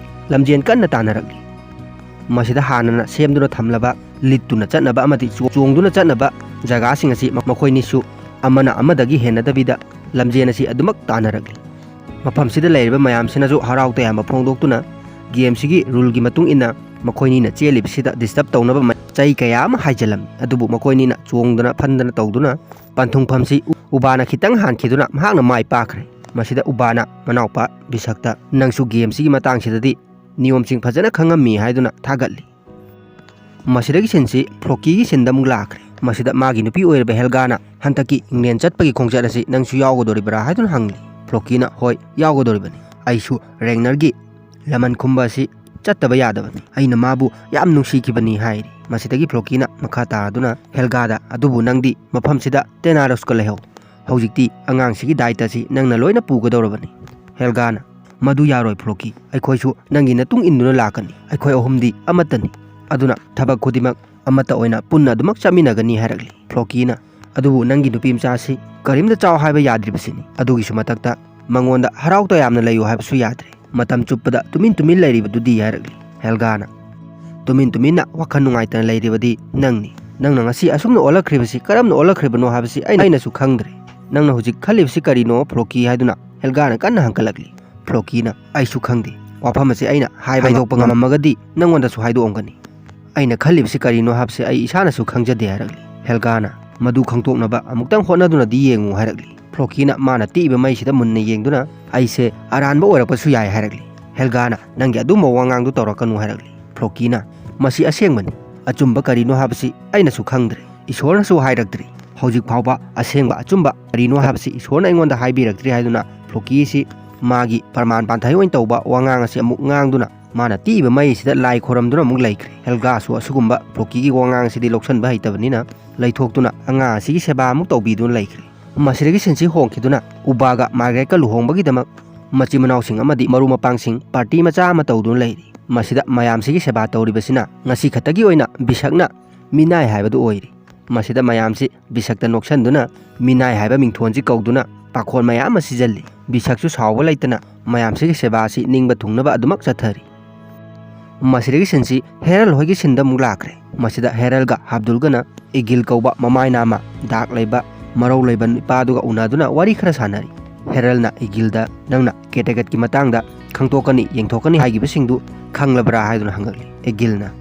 ꯂꯝꯖꯦꯟ ꯀꯟꯅ ꯇꯥꯟꯅꯔꯛꯂꯤ꯫ ꯃꯁꯤꯗ ꯍꯥꯟꯅꯅ ꯁꯦꯝꯗꯨꯅ ꯊꯝꯂꯕ ꯂꯤꯠꯇꯨꯅ ꯆꯠꯅꯕ ꯑꯃꯗꯤ ꯆꯣ-, ꯆꯣꯡꯗꯨꯅ ꯆꯠꯅꯕ ꯖꯒꯥꯁꯤꯡ ꯑꯁꯤ ꯃꯈꯣꯏꯅꯤꯁꯨ ꯑꯃꯅ ꯑꯃꯗꯒꯤ ꯍꯦꯟꯅꯗꯕꯤꯗ ꯂꯝꯖꯦꯟ ꯑꯁꯤ ꯑꯗꯨꯃꯛ ꯇꯥꯟꯅꯔꯛꯂꯤ꯫ ꯃꯐꯝꯁꯤꯗ ꯂꯩꯔꯤꯕ ꯃꯌꯥꯝꯁꯤꯅꯁꯨ ꯍꯔꯥꯎ ꯇꯌꯥꯝꯕ ꯐꯣꯡꯗꯣꯛꯇꯨꯅ ꯒꯦꯝꯁꯤꯒꯤ ꯔꯨꯜꯒꯤ ꯃꯇꯨꯡ ꯏꯟꯅ ꯃꯈꯣꯏꯅꯤꯅ ꯆꯦꯜꯂꯤꯕꯁꯤꯗ ꯗꯤꯁꯇꯔꯕ ꯇꯧꯅꯕ ꯃ-, ꯆꯩ ꯀꯌꯥ ꯑꯃ ꯍꯥꯏꯖꯜꯂꯝꯃꯤ꯫ ꯑꯗꯨꯕꯨ ꯃꯈꯣꯏꯅꯤꯅ ꯆꯣꯡꯗꯨꯅ ꯐꯟꯗꯅ ꯇꯧꯗꯨꯅ ꯄꯟꯊꯨꯡꯐꯝꯁꯤ ꯎ-, ꯎꯕꯥꯅ ꯈꯤꯇꯪ ꯍꯥꯟꯈꯤꯗꯨꯅ ꯃꯍꯥꯛꯅ ꯃꯥꯏ ꯄꯥꯛꯈ꯭ꯔꯦ꯫ ꯃꯁꯤꯗ ꯎꯕꯥꯅ ꯃꯅꯥꯎꯄꯥ ꯕꯤꯁꯛꯇ "ꯅꯪꯁꯨ ꯒꯦꯝꯁꯤꯒꯤ ꯃꯇꯥꯡꯁꯤꯗꯗꯤ ꯅꯤꯌꯣꯝꯁꯤꯡ ꯐꯖꯅ ꯈꯪꯉꯝꯃꯤ" ꯍꯥꯏꯗꯨꯅ ꯊꯥꯒꯠꯂꯤ꯫ ꯃꯁꯤꯗꯒꯤ ꯁꯤꯟꯁꯤ ꯐ꯭ꯂꯣꯀꯤꯒꯤ ꯁꯤꯟꯗ ꯑꯃꯨꯛ ꯂꯥꯛꯈ꯭ꯔꯦ꯫ ꯃꯁꯤꯗ ꯃꯥꯒꯤ ꯅꯨꯄꯤ ꯑꯣꯏꯔꯤꯕ ꯍꯦꯜꯒꯥꯅ "ꯍꯟꯗꯛꯀꯤ ꯏꯪꯂꯦꯟ ꯆꯠꯄꯒꯤ ꯈꯣꯡꯆꯠ ꯑꯁꯤ ꯅꯪꯁꯨ ꯌꯥꯎꯒꯗꯧꯔꯤꯕ꯭ꯔꯥ?" ꯍꯥꯏꯗꯨꯅ ꯍꯪꯂꯤ꯫ ꯐ꯭ꯂꯣꯀꯤꯅ "ꯍꯣꯏ, ꯌꯥꯎꯒꯗꯧꯔꯤꯕꯅꯤ꯫ ꯑꯩꯁꯨ ꯔꯦꯡꯅꯔꯒꯤ ꯂꯃꯟ ꯈꯨꯝꯕ ꯑꯁꯤ ꯆꯠꯇꯕ ꯌꯥꯗꯕꯅꯤ꯫ ꯑꯩꯅ ꯃꯥꯕꯨ ꯌꯥꯝ ꯅꯨꯡꯁꯤꯈꯤꯕꯅꯤ" ꯍꯥꯏꯔꯤ꯫ ꯃꯁꯤꯗꯒꯤ ꯐ꯭ꯂꯣꯀꯤꯅ ꯃꯈꯥ ꯇꯥꯗꯨꯅ ꯍꯦꯜꯒꯥꯗ, "ꯑꯗꯨꯕꯨ ꯅꯪꯗꯤ ꯃꯐꯝꯁꯤꯗ ꯇꯦꯅꯥꯔꯣꯁꯀ ꯂꯩꯍꯧ꯫ ꯍꯧꯖꯤꯛꯇꯤ ꯑꯉꯥꯡꯁꯤꯒꯤ ꯗꯥꯏꯇꯁꯤ ꯅꯪꯅ ꯂꯣꯏꯅ ꯄꯨꯒꯗꯧꯔꯕꯅꯤ꯫" ꯍꯦꯜꯒꯥꯅ, "ꯃꯗꯨ ꯌꯥꯔꯣꯏ ꯐ꯭ꯂꯣꯀꯤ, ꯑꯩꯈꯣꯏꯁꯨ ꯅꯪꯒꯤ ꯃꯇꯨꯡ ꯏꯟꯗꯨꯅ ꯂꯥꯛꯀꯅꯤ꯫ ꯑꯩꯈꯣꯏ ꯑꯍꯨꯝꯗꯤ ꯑꯃꯠꯇꯅꯤ꯫ ꯑꯗꯨꯅ ꯊꯕꯛ ꯈꯨꯗꯤꯡꯃꯛ ꯑꯃꯠꯇ ꯑꯣꯏꯅ ꯄꯨꯟꯅ ꯑꯗꯨꯃꯛ ꯆꯠꯃꯤꯟꯅꯒꯅꯤ" ꯍꯥꯏꯔꯛꯂꯤ꯫ ꯐ꯭ꯂꯣꯀꯤꯅ, "ꯑꯗꯨꯕꯨ ꯅꯪꯒꯤ ꯅꯨꯄꯤ ꯃꯆꯥꯁꯤ ꯀꯔꯤꯝꯇ ꯆꯥꯎ ꯍꯥꯏꯕ ꯌꯥꯗ꯭ꯔꯤꯕꯁꯤꯅꯤ꯫ ꯑꯗꯨꯒꯤꯁꯨ ꯃꯊꯛꯇ ꯃꯉꯣꯟꯗ ꯍꯔꯥꯎ ꯇꯌꯥꯝꯅ ꯂꯩꯌꯨ ꯍꯥꯏꯕꯁꯨ ꯌꯥꯗ꯭ꯔꯦ꯫ ꯃꯇꯝ ꯆꯨꯞꯄꯗ ꯇꯨꯃꯤꯟ ꯇꯨꯃꯤꯟ ꯂꯩꯔꯤꯕꯗꯨꯗꯤ" ꯍꯥꯏꯔꯛꯂꯤ꯫ ꯍꯦꯜꯒꯥꯅ, "ꯇꯨꯃꯤꯟ ꯇꯨꯃꯤꯟꯅ ꯋꯥꯈꯜ ꯅꯨꯡꯉꯥꯏꯇꯅ ꯂꯩꯔꯤꯕꯗꯤ ꯅꯪꯅꯤ꯫ ꯅꯪꯅ ꯉꯁꯤ ꯑꯁꯨꯝꯅ ꯑꯣꯜꯂꯛꯈ꯭ꯔꯤꯕꯁꯤ ꯀꯔꯝꯅ ꯑꯣꯜꯂꯛꯈ꯭ꯔꯤꯕꯅꯣ ꯍꯥꯏꯕꯁꯤ ꯑꯩꯅ, ꯑꯩꯅꯁꯨ ꯈꯪꯗ꯭ꯔꯦ꯫ ꯅꯪꯅ ꯍꯧꯖꯤꯛ ꯈꯜꯂꯤꯕꯁꯤ ꯀꯔꯤꯅꯣ ꯐ꯭ꯂꯣꯀꯤ?" ꯍꯥꯏꯗꯨꯅ ꯍꯦꯜꯒꯥꯅ ꯀꯟꯅ ꯍꯪꯒꯠꯂꯛꯂꯤ꯫ ꯐ꯭ꯂꯣꯀꯤꯅ, "ꯑꯩꯁꯨ ꯈꯪꯗꯦ꯫ ꯋꯥꯐꯝ ꯑꯁꯤ ꯑꯩꯅ ꯍꯥꯏꯕ ꯍꯥꯏꯗꯣꯛꯄ ꯉꯝꯃꯝꯃꯒꯗꯤ ꯅꯪꯉꯣꯟꯗꯁꯨ ꯍꯥꯏꯗꯣꯛꯑꯝꯒꯅꯤ꯫ ꯑꯩꯅ ꯈꯜꯂꯤꯕꯁꯤ ꯀꯔꯤꯅꯣ ꯍꯥꯏꯕꯁꯤ ꯑꯩ ꯏꯁꯥꯅꯁꯨ ꯈꯪꯖꯗꯦ" ꯍꯥꯏꯔꯛꯂꯤ꯫ ꯍꯦꯜꯒꯥꯅ, "ꯃꯗꯨ ꯈꯪꯗꯣꯛꯅꯕ ꯑꯃꯨꯛꯇꯪ ꯍꯣꯠꯅꯗꯨꯅꯗꯤ ꯌꯦꯡꯉꯨ" ꯍꯥꯏꯔꯛꯂꯤ꯫ ꯐ꯭ꯂꯣꯀꯤꯅ ꯃꯥꯅ ꯇꯦꯛꯏꯕ ꯃꯩꯁꯤꯗ ꯃꯨꯟꯅ ꯌꯦꯡꯗꯨꯅ, "ꯑꯩꯁꯦ ꯑꯔꯥꯟꯕ ꯑꯣꯏꯔꯛꯄꯁꯨ ꯌꯥꯏ" ꯍꯥꯏꯔꯛꯂꯤ꯫ ꯍꯦꯜꯒꯥꯅ, "ꯅꯪꯒꯤ ꯑꯗꯨꯝꯕ ꯋꯥꯉꯥꯡꯗꯨ ꯇꯧꯔꯛꯀꯅꯨ" ꯍꯥꯏꯔꯛꯂꯤ꯫ ꯐ꯭ꯂꯣꯀꯤꯅ, "ꯃꯁꯤ ꯑꯁꯦꯡꯕꯅꯤ꯫ ꯑꯆꯨꯝꯕ ꯀꯔꯤꯅꯣ ꯍꯥꯏꯕꯁꯤ ꯑꯩꯅꯁꯨ ꯈꯪꯗ꯭ꯔꯦ꯫ ꯏꯁꯣꯔꯅꯁꯨ ꯍꯥꯏꯔꯛꯇ꯭ꯔꯤ꯫ ꯍꯧꯖꯤꯛ ꯐꯥꯎꯕ ꯑꯁꯦꯡꯕ ꯑꯆꯨꯝꯕ ꯀꯔꯤꯅꯣ ꯍꯥꯏꯕꯁꯤ ꯏꯁꯣꯔꯅ ꯑꯩꯉꯣꯟꯗ ꯍꯥꯏꯕꯤꯔꯛꯇ꯭ꯔꯤ" ꯍꯥꯏꯗꯨꯅ ꯐ꯭ꯂꯣꯀꯤꯁꯤ ꯃꯥꯒꯤ ꯄ꯭ꯔꯃꯥꯟ ꯄꯥꯟꯊꯩ ꯑꯣꯏꯅ ꯇꯧꯕ ꯋꯥꯉꯥꯡ ꯑꯁꯤ ꯑꯃꯨꯛ ꯉꯥꯡꯗꯨꯅ ꯃꯥꯅ ꯇꯦꯛꯏꯕ ꯃꯩ ꯑꯁꯤꯗ ꯂꯥꯏ ꯈꯣꯏꯔꯝꯗꯨꯅ ꯑꯃꯨꯛ ꯂꯩꯈ꯭ꯔꯦ꯫ ꯍꯦꯜꯒꯥꯁꯨ ꯑꯁꯤꯒꯨꯝꯕ ꯐ꯭ꯂꯣꯀꯤꯒꯤ ꯋꯥꯉꯥꯡ ꯑꯁꯤꯗꯤ ꯂꯧꯁꯤꯟꯕ ꯍꯩꯇꯕꯅꯤꯅ ꯂꯩꯊꯣꯛꯇꯨꯅ ꯑꯉꯥꯡ ꯑꯁꯤꯒꯤ ꯁꯦꯕꯥ ꯑꯃꯨꯛ ꯇꯧꯕꯤꯗꯨꯅ ꯂꯩꯈ꯭ꯔꯦ꯫ ꯃꯁꯤꯗꯒꯤ ꯁꯤꯟꯁꯤ ꯍꯣꯡꯈꯤꯗꯨꯅ ꯎꯕꯥꯒ ꯃꯥꯔꯒꯔꯦꯠꯀ ꯂꯨꯍꯣꯡꯕꯒꯤꯗꯃꯛ ꯃꯆꯤꯟ ꯃꯅꯥꯎꯁꯤꯡ ꯑꯃꯗꯤ ꯃꯔꯨꯞ ꯃꯄꯥꯡꯁꯤꯡ ꯄꯥꯔꯇꯤ ꯃꯆꯥ ꯑꯃ ꯇꯧꯗꯨꯅ ꯂꯩꯔꯤ꯫ ꯃꯁꯤꯗ ꯃꯌꯥꯝꯁꯤꯒꯤ ꯁꯦꯕꯥ ꯇꯧꯔꯤꯕꯁꯤꯅ ꯉꯁꯤ ꯈꯛꯇꯒꯤ ꯑꯣꯏꯅ ꯕꯤꯁꯛꯅ ꯃꯤꯅꯥꯏ ꯍꯥꯏꯕꯗꯨ ꯑꯣꯏꯔꯤ꯫ ꯃꯁꯤꯗ ꯃꯌꯥꯝꯁꯤ ꯕꯤꯁꯛꯇ ꯅꯣꯛꯁꯟꯗꯨꯅ ꯃꯤꯅꯥꯏ ꯍꯥꯏꯕ ꯃꯤꯡꯊꯣꯟꯁꯤ ꯀꯧꯗꯨꯅ ꯄꯥꯈꯣꯟ ꯃꯌꯥꯝ ꯑꯃ ꯁꯤꯖꯜꯂꯤ꯫ ꯕꯤꯁꯛꯁꯨ ꯁꯥꯎꯕ ꯂꯩꯇꯅ ꯃꯌꯥꯝꯁꯤꯒꯤ ꯁꯦꯕꯥ ꯑꯁꯤ ꯅꯤꯡꯕ ꯊꯨꯡꯅꯕ ꯑꯗꯨꯃꯛ ꯆꯠꯊꯔꯤ꯫ ꯃꯁꯤꯗꯒꯤ ꯁꯤꯟꯁꯤ ꯍꯦꯔꯜ ꯍꯣꯏꯒꯤ ꯁꯤꯟꯗ ꯑꯃꯨꯛ ꯂꯥꯛꯈ꯭ꯔꯦ꯫ ꯃꯁꯤꯗ ꯍꯦꯔꯜꯒ ꯍꯥꯕꯗꯨꯜꯒꯅ ꯏꯒꯤꯜ ꯀꯧꯕ ꯃꯃꯥꯏ ꯅꯥꯝꯃ, ꯗꯥꯛ ꯂꯩꯕ, ꯃꯔꯧ ꯂꯩꯕ ꯅꯨꯄꯥꯗꯨꯒ ꯎꯅꯗꯨꯅ ꯋꯥꯔꯤ ꯈꯔ ꯁꯥꯟꯅꯔꯤ꯫ ꯍꯦꯔꯜꯅ ꯏꯒꯤꯜꯗ, "ꯅꯪꯅ ꯀꯦꯇꯒꯠꯀꯤ ꯃꯇꯥꯡꯗ ꯈꯪꯗꯣꯛꯀꯅꯤ, ꯌꯦꯡꯊꯣꯛꯀꯅꯤ ꯍꯥꯏꯈꯤꯕꯁꯤꯡꯗꯨ ꯈꯪꯂꯕ꯭ꯔꯥ?" ꯍꯥꯏꯗꯨꯅ ꯍꯪꯉꯛꯂꯤ꯫ ꯏꯒꯤꯜꯅ,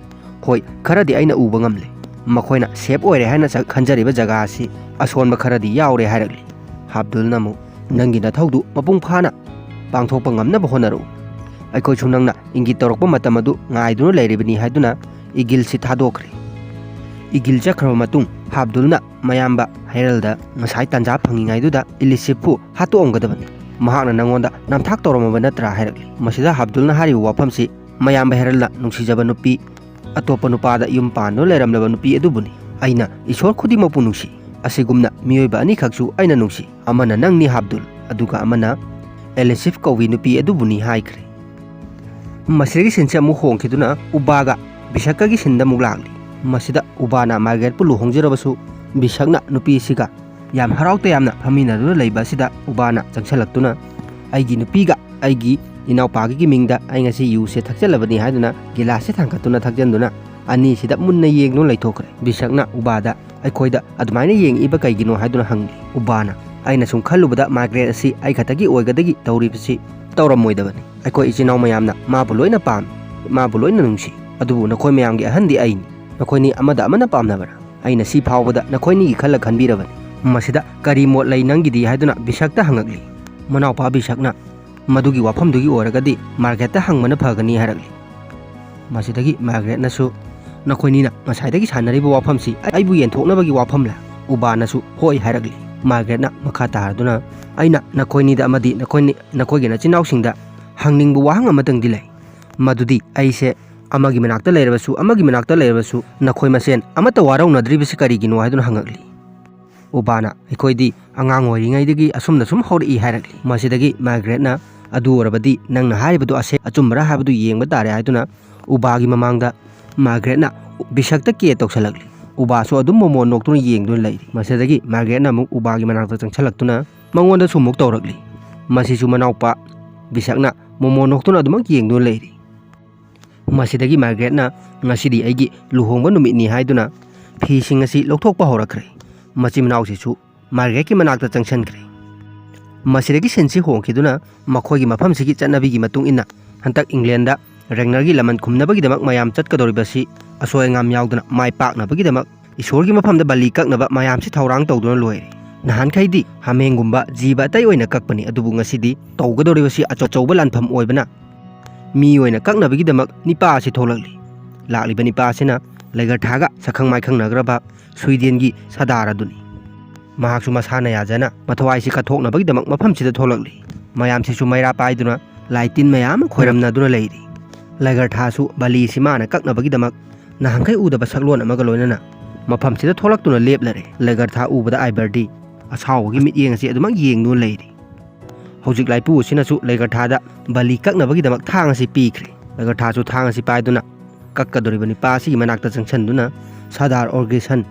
"ꯍꯣꯏ, ꯈꯔꯗꯤ ꯑꯩꯅ ꯎꯕ ꯉꯝꯂꯦ꯫ ꯃꯈꯣꯏꯅ ꯁꯦꯞ ꯑꯣꯏꯔꯦ ꯍꯥꯏꯅ ꯆ-, ꯈꯟꯖꯔꯤꯕ ꯖꯒꯥ ꯑꯁꯤ ꯑꯁꯣꯟꯕ ꯈꯔꯗꯤ ꯌꯥꯎꯔꯦ" ꯍꯥꯏꯔꯛꯂꯤ꯫ ꯍꯥꯕꯗꯨꯜꯅ ꯑꯃꯨꯛ, "ꯅꯪꯒꯤ ꯅꯊꯧꯗꯨ ꯃꯄꯨꯡ ꯐꯥꯅ ꯄꯥꯡꯊꯣꯛꯄ ꯉꯝꯅꯕ ꯍꯣꯠꯅꯔꯛꯎ꯫ ꯑꯩꯈꯣꯏꯁꯨ ꯅꯪꯅ ꯏꯪꯒꯤꯠ ꯇꯧꯔꯛꯄ ꯃꯇꯝ ꯑꯗꯨ ꯉꯥꯏꯗꯨꯅ ꯂꯩꯔꯤꯕꯅꯤ" ꯍꯥꯏꯗꯨꯅ ꯏꯒꯤꯜꯁꯤ ꯊꯥꯗꯣꯛꯈ꯭ꯔꯦ꯫ ꯏꯒꯤꯜ ꯆꯠꯈ꯭ꯔꯕ ꯃꯇꯨꯡ ꯍꯥꯕꯗꯨꯜꯅ ꯃꯌꯥꯝꯕ ꯍꯦꯔꯜꯗ, "ꯉꯁꯥꯏ ꯇꯥꯟꯖꯥ ꯐꯪꯉꯤꯉꯩꯗꯨꯗ ꯏꯂꯤꯁꯤꯞꯄꯨ ꯍꯥꯠꯇꯣꯛꯑꯝꯒꯗꯕꯅꯤ꯫ ꯃꯍꯥꯛꯅ ꯅꯪꯉꯣꯟꯗ ꯅꯝꯊꯥꯛ ꯇꯧꯔꯝꯃꯕ ꯅꯠꯇ꯭ꯔꯥ?" ꯍꯥꯏꯔꯛꯂꯤ꯫ ꯃꯁꯤꯗ ꯍꯥꯕꯗꯨꯜꯅ ꯍꯥꯏꯔꯤꯕ ꯋꯥꯐꯝꯁꯤ ꯃꯌꯥꯝꯕ ꯍꯦꯔꯜꯅ ꯅꯨꯡꯁꯤꯖꯕ ꯅꯨꯄꯤ ꯑꯇꯣꯞꯄ ꯅꯨꯄꯥꯗ ꯌꯨꯝ ꯄꯥꯟꯗꯨꯅ ꯂꯩꯔꯝꯂꯕ ꯅꯨꯄꯤ ꯑꯗꯨꯕꯨꯅꯤ꯫ ꯑꯩꯅ ꯏꯁꯣꯔ ꯈꯨꯗꯤꯡꯃꯛꯄꯨ ꯅꯨꯡꯁꯤ꯫ ꯑꯁꯤꯒꯨꯝꯅ ꯃꯤꯑꯣꯏꯕ ꯑꯅꯤꯈꯛꯁꯨ ꯑꯩꯅ ꯅꯨꯡꯁꯤ꯫ ꯑꯃꯅ ꯅꯪꯅꯤ ꯍꯥꯕꯗꯨꯜ, ꯑꯗꯨꯒ ꯑꯃꯅ ꯑꯦꯂꯤꯁꯤꯐ ꯀꯧꯏ ꯅꯨꯄꯤ ꯑꯗꯨꯕꯨꯅꯤ ꯍꯥꯏꯈ꯭ꯔꯦ꯫ ꯃꯁꯤꯗꯒꯤ ꯁꯤꯟꯁꯦ ꯑꯃꯨꯛ ꯍꯣꯡꯈꯤꯗꯨꯅ ꯎꯕꯥꯒ ꯕꯤꯁꯛꯀꯒꯤ ꯁꯤꯟꯗ ꯑꯃꯨꯛ ꯂꯥꯛꯂꯤ꯫ ꯃꯁꯤꯗ ꯎꯕꯥꯅ ꯃꯥꯔꯒꯔꯦꯠꯄꯨ ꯂꯨꯍꯣꯡꯖꯔꯕꯁꯨ ꯕꯤꯁꯛꯅ ꯅꯨꯄꯤꯁꯤꯒ ꯌꯥꯝ ꯍꯔꯥꯎ ꯇꯌꯥꯝꯅ ꯐꯝꯃꯤꯟꯅꯗꯨꯅ ꯂꯩꯕ ꯑꯁꯤꯗ ꯎꯕꯥꯅ ꯆꯪꯁꯤꯜꯂꯛꯇꯨꯅ ꯑꯩꯒꯤ ꯅꯨꯄꯤꯒ ꯑꯩꯒꯤ ꯏꯅꯥꯎꯄꯥꯒꯤ ꯃꯤꯡꯗ ꯑꯩ ꯉꯁꯤ ꯌꯨꯁꯦ ꯊꯛꯆꯜꯂꯕꯅꯤ ꯍꯥꯏꯗꯨꯅ ꯒꯤꯂꯥꯁꯁꯦ ꯊꯥꯡꯒꯠꯇꯨꯅ ꯊꯛꯆꯟꯗꯨꯅ ꯑꯅꯤꯁꯤꯗ ꯃꯨꯟꯅ ꯌꯦꯡꯗꯨꯅ ꯂꯩꯊꯣꯛꯈ꯭ꯔꯦ꯫ ꯕꯤꯁꯛꯅ ꯎꯕꯥꯗ ꯑꯩꯈꯣꯏꯗ ꯑꯗꯨꯃꯥꯏꯅ ꯌꯦꯡꯉꯛꯏꯕ ꯀꯩꯒꯤꯅꯣ ꯍꯥꯏꯗꯨꯅ ꯍꯪꯂꯤ꯫ ꯎꯕꯥꯅ ꯑꯩꯅ ꯁꯨꯝ ꯈꯜꯂꯨꯕꯗ ꯃꯥꯔꯒꯔꯦꯠ ꯑꯁꯤ ꯑꯩ ꯈꯛꯇꯒꯤ ꯑꯣꯏꯒꯗꯒꯤ ꯇꯧꯔꯤꯕꯁꯤ ꯇꯧꯔꯝꯃꯣꯏꯗꯕꯅꯤ꯫ ꯑꯩꯈꯣꯏ ꯏꯆꯤꯟ ꯏꯅꯥꯎ ꯃꯌꯥꯝꯅ ꯃꯥꯕꯨ ꯂꯣꯏꯅ ꯄꯥꯝꯃꯤ, ꯃꯥꯕꯨ ꯂꯣꯏꯅ ꯅꯨꯡꯁꯤ꯫ ꯑꯗꯨꯕꯨ ꯅꯈꯣꯏ ꯃꯌꯥꯝꯒꯤ ꯑꯍꯟꯗꯤ ꯑꯩꯅꯤ꯫ ꯅꯈꯣꯏꯅꯤ ꯑꯃꯗ ꯑꯃꯅ ꯄꯥꯝꯅꯕ꯭ꯔꯥ? ꯑꯩꯅ ꯁꯤ ꯐꯥꯎꯕꯗ ꯅꯈꯣꯏꯅꯤꯒꯤ ꯈꯜꯂ ꯈꯟꯕꯤꯔꯕꯅꯤ꯫ ꯃꯁꯤꯗ ꯀꯔꯤ ꯃꯣꯠ ꯂꯩ ꯅꯪꯒꯤꯗꯤ ꯍꯥꯏꯗꯨꯅ ꯕꯤꯁꯛꯇ ꯍꯪꯉꯛꯂꯤ꯫ ꯃꯅꯥꯎꯄꯥ ꯕꯤꯁꯛꯅ ꯃꯗꯨꯒꯤ ꯋꯥꯐꯝꯗꯨꯒꯤ ꯑꯣꯏꯔꯒꯗꯤ ꯃꯥꯔꯒꯔꯦꯠꯇ ꯍꯪꯕꯅ ꯐꯒꯅꯤ ꯍꯥꯏꯔꯛꯂꯤ꯫ ꯃꯁꯤꯗꯒꯤ ꯃꯥꯔꯒꯔꯦꯠꯅꯁꯨ ꯅꯈꯣꯏꯅꯤꯅ ꯉꯁꯥꯏꯗꯒꯤ ꯁꯥꯟꯅꯔꯤꯕ ꯋꯥꯐꯝꯁꯤ ꯑꯩꯕꯨ ꯌꯦꯟꯊꯣꯛꯅꯕꯒꯤ ꯋꯥꯐꯝꯂ? ꯎꯕꯥꯅꯁꯨ ꯍꯣꯏ ꯍꯥꯏꯔꯛꯂꯤ꯫ ꯃꯥꯔꯒꯔꯦꯠꯅ ꯃꯈꯥ ꯇꯥꯔꯗꯨꯅ ꯑꯩꯅ ꯅꯈꯣꯏꯅꯤꯗ ꯑꯃꯗꯤ ꯅꯈꯣꯏꯅꯤ ꯅꯈꯣꯏꯒꯤ ꯅꯆꯤꯟꯅꯥꯎꯁꯤꯡꯗ ꯍꯪꯅꯤꯡꯕ ꯋꯥꯍꯪ ꯑꯃꯇꯪꯗꯤ ꯂꯩ꯫ ꯃꯗꯨꯗꯤ ꯑꯩꯁꯦ ꯑꯃꯒꯤ ꯃꯅꯥꯛꯇ ꯂꯩꯔꯕꯁꯨ ꯑꯃꯒꯤ ꯃꯅꯥꯛꯇ ꯂꯩꯔꯕꯁꯨ ꯅꯈꯣꯏ ꯃꯁꯦꯟ ꯑꯃꯠꯇ ꯋꯥꯔꯧꯅꯗ꯭ꯔꯤꯕꯁꯤ ꯀꯔꯤꯒꯤꯅꯣ ꯍꯥꯏꯗꯨꯅ ꯍꯪꯉꯛꯂꯤ꯫ ꯎꯕꯥꯅ ꯑꯩꯈꯣꯏꯗꯤ ꯑꯉꯥꯡ ꯑꯣꯏꯔꯤꯉꯩꯗꯒꯤ ꯑꯁꯨꯝꯅ ꯁꯨꯝ ꯍꯧꯔꯛꯏ ꯍꯥꯏꯔꯛꯂꯤ꯫ ꯃꯁꯤꯗꯒꯤ ꯃꯥꯔꯒꯔꯦꯠꯅ ꯑꯗꯨ ꯑꯣꯏꯔꯕꯗꯤ ꯅꯪꯅ ꯍꯥꯏꯔꯤꯕꯗꯨ ꯑꯁꯦ ꯑꯆꯨꯝꯕꯔꯥ ꯍꯥꯏꯕꯗꯨ ꯌꯦꯡꯕ ꯇꯥꯔꯦ ꯍꯥꯏꯗꯨꯅ ꯎꯕꯥꯒꯤ ꯃꯃꯥꯡꯗ ꯃꯥꯔꯒꯔꯦꯠꯅ ꯕꯤꯁꯛꯇ ꯀꯦ ꯇꯧꯁꯜꯂꯛꯂꯤ꯫ ꯎꯕꯥꯁꯨ ꯑꯗꯨꯝ ꯃꯣꯃꯣꯟ ꯅꯣꯛꯇꯨꯅ ꯌꯦꯡꯗꯨꯅ ꯂꯩꯔꯤ꯫ ꯃꯁꯤꯗꯒꯤ ꯃꯥꯔꯒꯔꯦꯠꯅ ꯑꯃꯨꯛ ꯎꯕꯥꯒꯤ ꯃꯅꯥꯛꯇ ꯆꯪꯁꯜꯂꯛꯇꯨꯅ ꯃꯉꯣꯟꯗꯁꯨ ꯑꯃꯨꯛ ꯇꯧꯔꯛꯂꯤ꯫ ꯃꯁꯤꯁꯨ ꯃꯅꯥꯎꯄꯥ ꯕꯤꯁꯛꯅ ꯃꯣꯃꯣꯟ ꯅꯣꯛꯇꯨꯅ ꯑꯗꯨꯃꯛ ꯌꯦꯡꯗꯨꯅ ꯂꯩꯔꯤ꯫ ꯃꯁꯤꯗꯒꯤ ꯃꯥꯔꯒꯔꯦꯠꯅ ꯉꯁꯤꯗꯤ ꯑꯩꯒꯤ ꯂꯨꯍꯣꯡꯕ ꯅꯨꯃꯤꯠꯅꯤ ꯍꯥꯏꯗꯨꯅ ꯐꯤꯁꯤꯡ ꯑꯁꯤ ꯂꯧꯊꯣꯛꯄ ꯍꯧꯔꯛꯈ꯭ꯔꯦ꯫ ꯃꯆꯤꯟ ꯃꯅꯥꯎꯁꯤꯁꯨ ꯃꯥꯔꯒꯔꯦꯠꯀꯤ ꯃꯅꯥꯛꯇ ꯆꯪꯁꯤꯟꯈ꯭ꯔꯦ꯫ ꯃꯁꯤꯗꯒꯤ ꯁꯤꯟꯁꯤ ꯍꯣꯡꯈꯤꯗꯨꯅ ꯃꯈꯣꯏꯒꯤ ꯃꯐꯝꯁꯤꯒꯤ ꯆꯠꯅꯕꯤꯒꯤ ꯃꯇꯨꯡ ꯏꯟꯅ ꯍꯟꯗꯛ ꯏꯪꯂꯦꯟꯗ ꯔꯦꯒꯅꯔꯒꯤ ꯂꯃꯟ ꯈꯨꯝꯅꯕꯒꯤꯗꯃꯛ ꯃꯌꯥꯝ ꯆꯠꯀꯗꯧꯔꯤꯕꯁꯤ ꯑꯁꯣꯏ ꯑꯉꯥꯝ ꯌꯥꯎꯗꯅ ꯃꯥꯏ ꯄꯥꯛꯅꯕꯒꯤꯗꯃꯛ ꯏꯁꯣꯔꯒꯤ ꯃꯐꯝꯗ ꯕꯂꯤ ꯀꯛꯅꯕ ꯃꯌꯥꯝꯁꯤ ꯊꯧꯔꯥꯡ ꯇꯧꯗꯨꯅ ꯂꯣꯏꯔꯦ꯫ ꯅꯍꯥꯟꯈꯩꯗꯤ ꯍꯥꯃꯦꯡꯒꯨꯝꯕ ꯖꯤꯕ ꯑꯇꯩ ꯑꯣꯏꯅ ꯀꯛꯄꯅꯤ, ꯑꯗꯨꯕꯨ ꯉꯁꯤꯗꯤ ꯇꯧꯒꯗꯧꯔꯤꯕꯁꯤ ꯑꯆꯧ-, ꯑꯆꯧꯕ ꯂꯥꯟꯐꯝ ꯑꯣꯏꯕꯅ ꯃꯤ ꯑꯣꯏꯅ ꯀꯛꯅꯕꯒꯤꯗꯃꯛ ꯅꯤꯄꯥ ꯑꯁꯤ ꯊꯣꯛꯂꯛꯂꯤ꯫ ꯂꯥꯛꯂꯤꯕ ꯅꯤꯄꯥ ꯑꯁꯤꯅ ꯂꯩꯒꯔ ꯊꯥꯒ ꯁꯛꯈꯪ ꯃꯥꯏꯈꯪꯅꯈ꯭ꯔꯕ ꯁ꯭ꯋꯤꯗꯦꯟꯒꯤ ꯁꯗꯥꯔ ꯑꯗꯨꯅꯤ꯫ ꯃꯍꯥꯛꯁꯨ ꯃꯁꯥꯅ ꯌꯥꯖꯅ ꯃꯊꯋꯥꯏꯁꯤ ꯀꯠꯊꯣꯛꯅꯕꯒꯤꯗꯃꯛ ꯃꯐꯝꯁꯤꯗ ꯊꯣꯛꯂꯛꯂꯤ꯫ ꯃꯌꯥꯝꯁꯤꯁꯨ ꯃꯩꯔꯥ ꯄꯥꯏꯗꯨꯅ ꯂꯥꯏ ꯇꯤꯟ ꯃꯌꯥꯝ ꯑꯃ ꯈꯣꯏꯔꯝꯅꯗꯨꯅ ꯂꯩꯔꯤ꯫ ꯂꯒꯔꯊꯥꯁꯨ ꯕꯂꯤꯁꯤ ꯃꯥꯅ ꯀꯛꯅꯕꯒꯤꯗꯃꯛ ꯅꯍꯥꯟꯈꯩ ꯎꯗꯕ ꯁꯛꯂꯣꯟ ꯑꯃꯒ ꯂꯣꯏꯅꯅ ꯃꯐꯝꯁꯤꯗ ꯊꯣꯛꯂꯛꯇꯨꯅ ꯂꯦꯞꯂꯔꯦ꯫ ꯂꯒꯔꯊꯥ ꯎꯕꯗ ꯑꯥꯏꯕꯔꯗꯤ ꯑꯁꯥꯎꯕꯒꯤ ꯃꯤꯠꯌꯦꯡ ꯑꯁꯤ ꯑꯗꯨꯃꯛ ꯌꯦꯡꯗꯨꯅ ꯂꯩꯔꯤ꯫ ꯍꯧꯖꯤꯛ ꯂꯥꯏꯄꯨ ꯑꯁꯤꯅꯁꯨ ꯂꯒꯔꯊꯥꯗ ꯕꯂꯤ ꯀꯛꯅꯕꯒꯤꯗꯃꯛ ꯊꯥꯡ ꯑꯁꯤ ꯄꯤꯈ꯭ꯔꯦ꯫ ꯂꯒꯔꯊꯥꯁꯨ ꯊꯥꯡ ꯑꯁꯤ ꯄꯥꯏꯗꯨꯅ ꯀꯛꯀꯗꯧꯔꯤꯕ ꯅꯤꯄꯥ ꯑꯁꯤꯒꯤ ꯃꯅꯥꯛꯇ ꯆꯪꯁꯤꯟꯗꯨꯅ, "ꯁꯥꯗꯥꯔ ꯑꯣꯔꯒꯤꯁꯟ,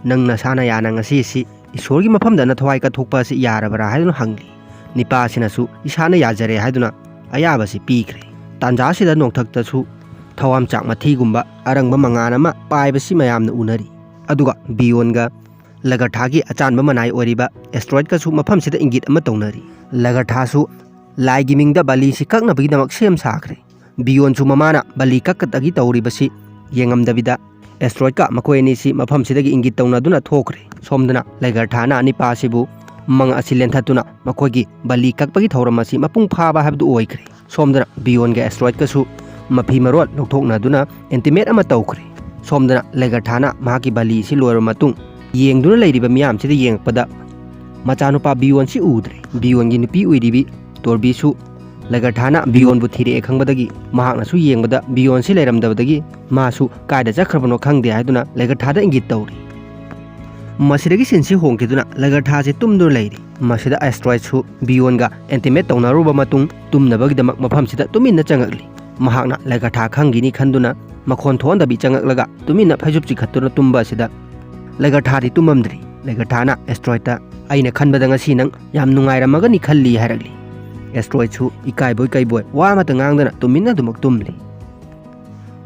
ꯅꯪ ꯅꯁꯥꯅ ꯌꯥꯅ ꯉꯁꯤ ꯑꯁꯤ ꯏꯁꯣꯔꯒꯤ ꯃꯐꯝꯗ ꯅꯊꯋꯥꯏ ꯀꯠꯊꯣꯛꯄ ꯑꯁꯤ ꯌꯥꯔꯕ꯭ꯔꯥ?" ꯍꯥꯏꯗꯨꯅ ꯍꯪꯂꯤ꯫ ꯅꯤꯄꯥ ꯑꯁꯤꯅꯁꯨ ꯏꯁꯥꯅ ꯌꯥꯖꯔꯦ ꯍꯥꯏꯗꯨꯅ ꯑꯌꯥꯕ ꯑꯁꯤ ꯄꯤꯈ꯭ꯔꯦ꯫ ꯇꯥꯟꯖꯥ ꯑꯁꯤꯗ ꯅꯣꯡꯊꯛꯇꯁꯨ ꯊꯋꯥꯟꯃꯤꯆꯥꯛ ꯃꯊꯤꯒꯨꯝꯕ ꯑꯔꯪꯕ ꯃꯉꯥꯜ ꯑꯃ ꯄꯥꯏꯕꯁꯤ ꯃꯌꯥꯝꯅ ꯎꯅꯔꯤ꯫ ꯑꯗꯨꯒ ꯕꯤꯌꯣꯟꯒ ꯂꯒꯔꯊꯥꯒꯤ ꯑꯆꯥꯟꯕ ꯃꯅꯥꯏ ꯑꯣꯏꯔꯤꯕ ꯑꯦꯁꯇ꯭ꯔꯣꯏꯗꯀꯁꯨ ꯃꯐꯝꯁꯤꯗ ꯏꯪꯒꯤꯠ ꯑꯃ ꯇꯧꯅꯔꯤ꯫ ꯂꯒꯔꯊꯥꯁꯨ ꯂꯥꯏꯒꯤ ꯃꯤꯡꯗ ꯕꯂꯤꯁꯤ ꯀꯛꯅꯕꯒꯤꯗꯃꯛ ꯁꯦꯝ ꯁꯥꯈ꯭ꯔꯦ꯫ ꯕꯤꯌꯣꯟꯁꯨ ꯃꯃꯥꯅ ꯕꯂꯤ ꯀꯛꯀꯗꯒꯤ ꯇꯧꯔꯤꯕꯁꯤ ꯌꯦꯡꯉꯝꯗꯕꯤꯗ ꯑꯦꯁꯇ꯭ꯔꯣꯏꯗꯀ ꯃꯈꯣꯏ ꯑꯅꯤꯁꯤ ꯃꯐꯝꯁꯤꯗꯒꯤ ꯏꯪꯒꯤꯠ ꯇꯧꯅꯗꯨꯅ ꯊꯣꯛꯈ꯭ꯔꯦ꯫ ꯁꯣꯝꯗꯅ ꯂꯒꯔꯊꯥꯅ ꯅꯤꯄꯥꯁꯤꯕꯨ ꯃꯪ ꯑꯁꯤ ꯂꯦꯟꯊꯠꯇꯨꯅ ꯃꯈꯣꯏꯒꯤ ꯕꯂꯤ ꯀꯛꯄꯒꯤ ꯊꯧꯔꯝ ꯑꯁꯤ ꯃꯄꯨꯡ ꯐꯥꯕ ꯍꯥꯏꯕꯗꯨ ꯑꯣꯏꯈ꯭ꯔꯦ꯫ ꯁꯣꯝꯗꯅ ꯕꯤꯌꯣꯟꯒ ꯑꯦꯁꯇ꯭ꯔꯣꯏꯗꯀꯁꯨ ꯃꯐꯤ ꯃꯔꯣꯜ ꯂꯧꯊꯣꯛꯅꯗꯨꯅ ꯏꯟꯇꯤꯃꯦꯠ ꯑꯃ ꯇꯧꯈ꯭ꯔꯦ꯫ ꯁꯣꯝꯗꯅ ꯂꯒꯔꯊꯥꯅ ꯃꯍꯥꯛꯀꯤ ꯕꯂꯤꯁꯤ ꯂꯣꯏꯔꯕ ꯃꯇꯨꯡ ꯌꯦꯡꯗꯨꯅ ꯂꯩꯔꯤꯕ ꯃꯤꯌꯥꯝꯁꯤꯗ ꯌꯦꯡꯉꯛꯄꯗ ꯃꯆꯥꯅꯨꯄꯥ ꯕꯤꯌꯣꯟꯁꯤ ꯎꯗ꯭ꯔꯦ꯫ ꯕꯤꯌꯣꯟꯒꯤ ꯅꯨꯄꯤ ꯑꯣꯏꯔꯤꯕꯤ ꯇꯣꯔꯕꯤꯁꯨ ꯂꯒꯔꯊꯥꯅ ꯕꯤꯌꯣꯟꯕꯨ ꯊꯤꯔꯛꯑꯦ ꯈꯪꯕꯗꯒꯤ ꯃꯍꯥꯛꯅꯁꯨ ꯌꯦꯡꯕꯗ ꯕꯤꯌꯣꯟꯁꯤ ꯂꯩꯔꯝꯗꯕꯗꯒꯤ ꯃꯥꯁꯨ ꯀꯥꯏꯗ ꯆꯠꯈ꯭ꯔꯕꯅꯣ ꯈꯪꯗꯦ ꯍꯥꯏꯗꯨꯅ ꯂꯒꯔꯊꯥꯗ ꯏꯪꯒꯤꯠ ꯇꯧꯔꯤ꯫ ꯃꯁꯤꯗꯒꯤ ꯁꯤꯟꯁꯤ ꯍꯣꯡꯈꯤꯗꯨꯅ ꯂꯒꯔꯊꯥꯁꯤ ꯇꯨꯝꯗꯨꯅ ꯂꯩꯔꯤ꯫ ꯃꯁꯤꯗ ꯑꯦꯁꯇ꯭ꯔꯣꯏꯗꯁꯨ ꯕꯤꯌꯣꯟꯒ ꯏꯟꯇꯤꯃꯦꯠ ꯇꯧꯅꯔꯨꯕ ꯃꯇꯨꯡ ꯇꯨꯝꯅꯕꯒꯤꯗꯃꯛ ꯃꯐꯝꯁꯤꯗ ꯇꯨꯃꯤꯟꯅ ꯆꯪꯉꯛꯂꯤ꯫ ꯃꯍꯥꯛꯅ ꯂꯒꯔꯊꯥ ꯈꯪꯈꯤꯅꯤ ꯈꯟꯗꯨꯅ ꯃꯈꯣꯟ ꯊꯣꯛꯍꯟꯗꯕꯤ ꯆꯪꯉꯛꯂꯒ ꯇꯨꯃꯤꯟꯅ ꯐꯩꯖꯨꯞ ꯆꯤꯡꯈꯠꯇꯨꯅ ꯇꯨꯝꯕ ꯑꯁꯤꯗ ꯂꯒꯔꯊꯥꯗꯤ ꯇꯨꯝꯃꯝꯗ꯭ꯔꯤ꯫ ꯂꯒꯔꯊꯥꯅ ꯑꯦꯁꯇ꯭ꯔꯣꯏꯗꯇ, "ꯑꯩꯅ ꯈꯟꯕꯗ ꯉꯁꯤ ꯅꯪ ꯌꯥꯝ ꯅꯨꯡꯉꯥꯏꯔꯝꯃꯒꯅꯤ ꯈꯜꯂꯤ" ꯍꯥꯏꯔꯛꯂꯤ꯫ ꯑꯦꯁꯇ꯭ꯔꯣꯏꯗꯁꯨ ꯏꯀꯥꯏꯕꯣꯏ ꯀꯩꯕꯣꯏ ꯋꯥ ꯑꯃꯠꯇ ꯉꯥꯡꯗꯅ ꯇꯨꯃꯤꯟꯅ ꯑꯗꯨꯃꯛ ꯇꯨꯝꯂꯤ꯫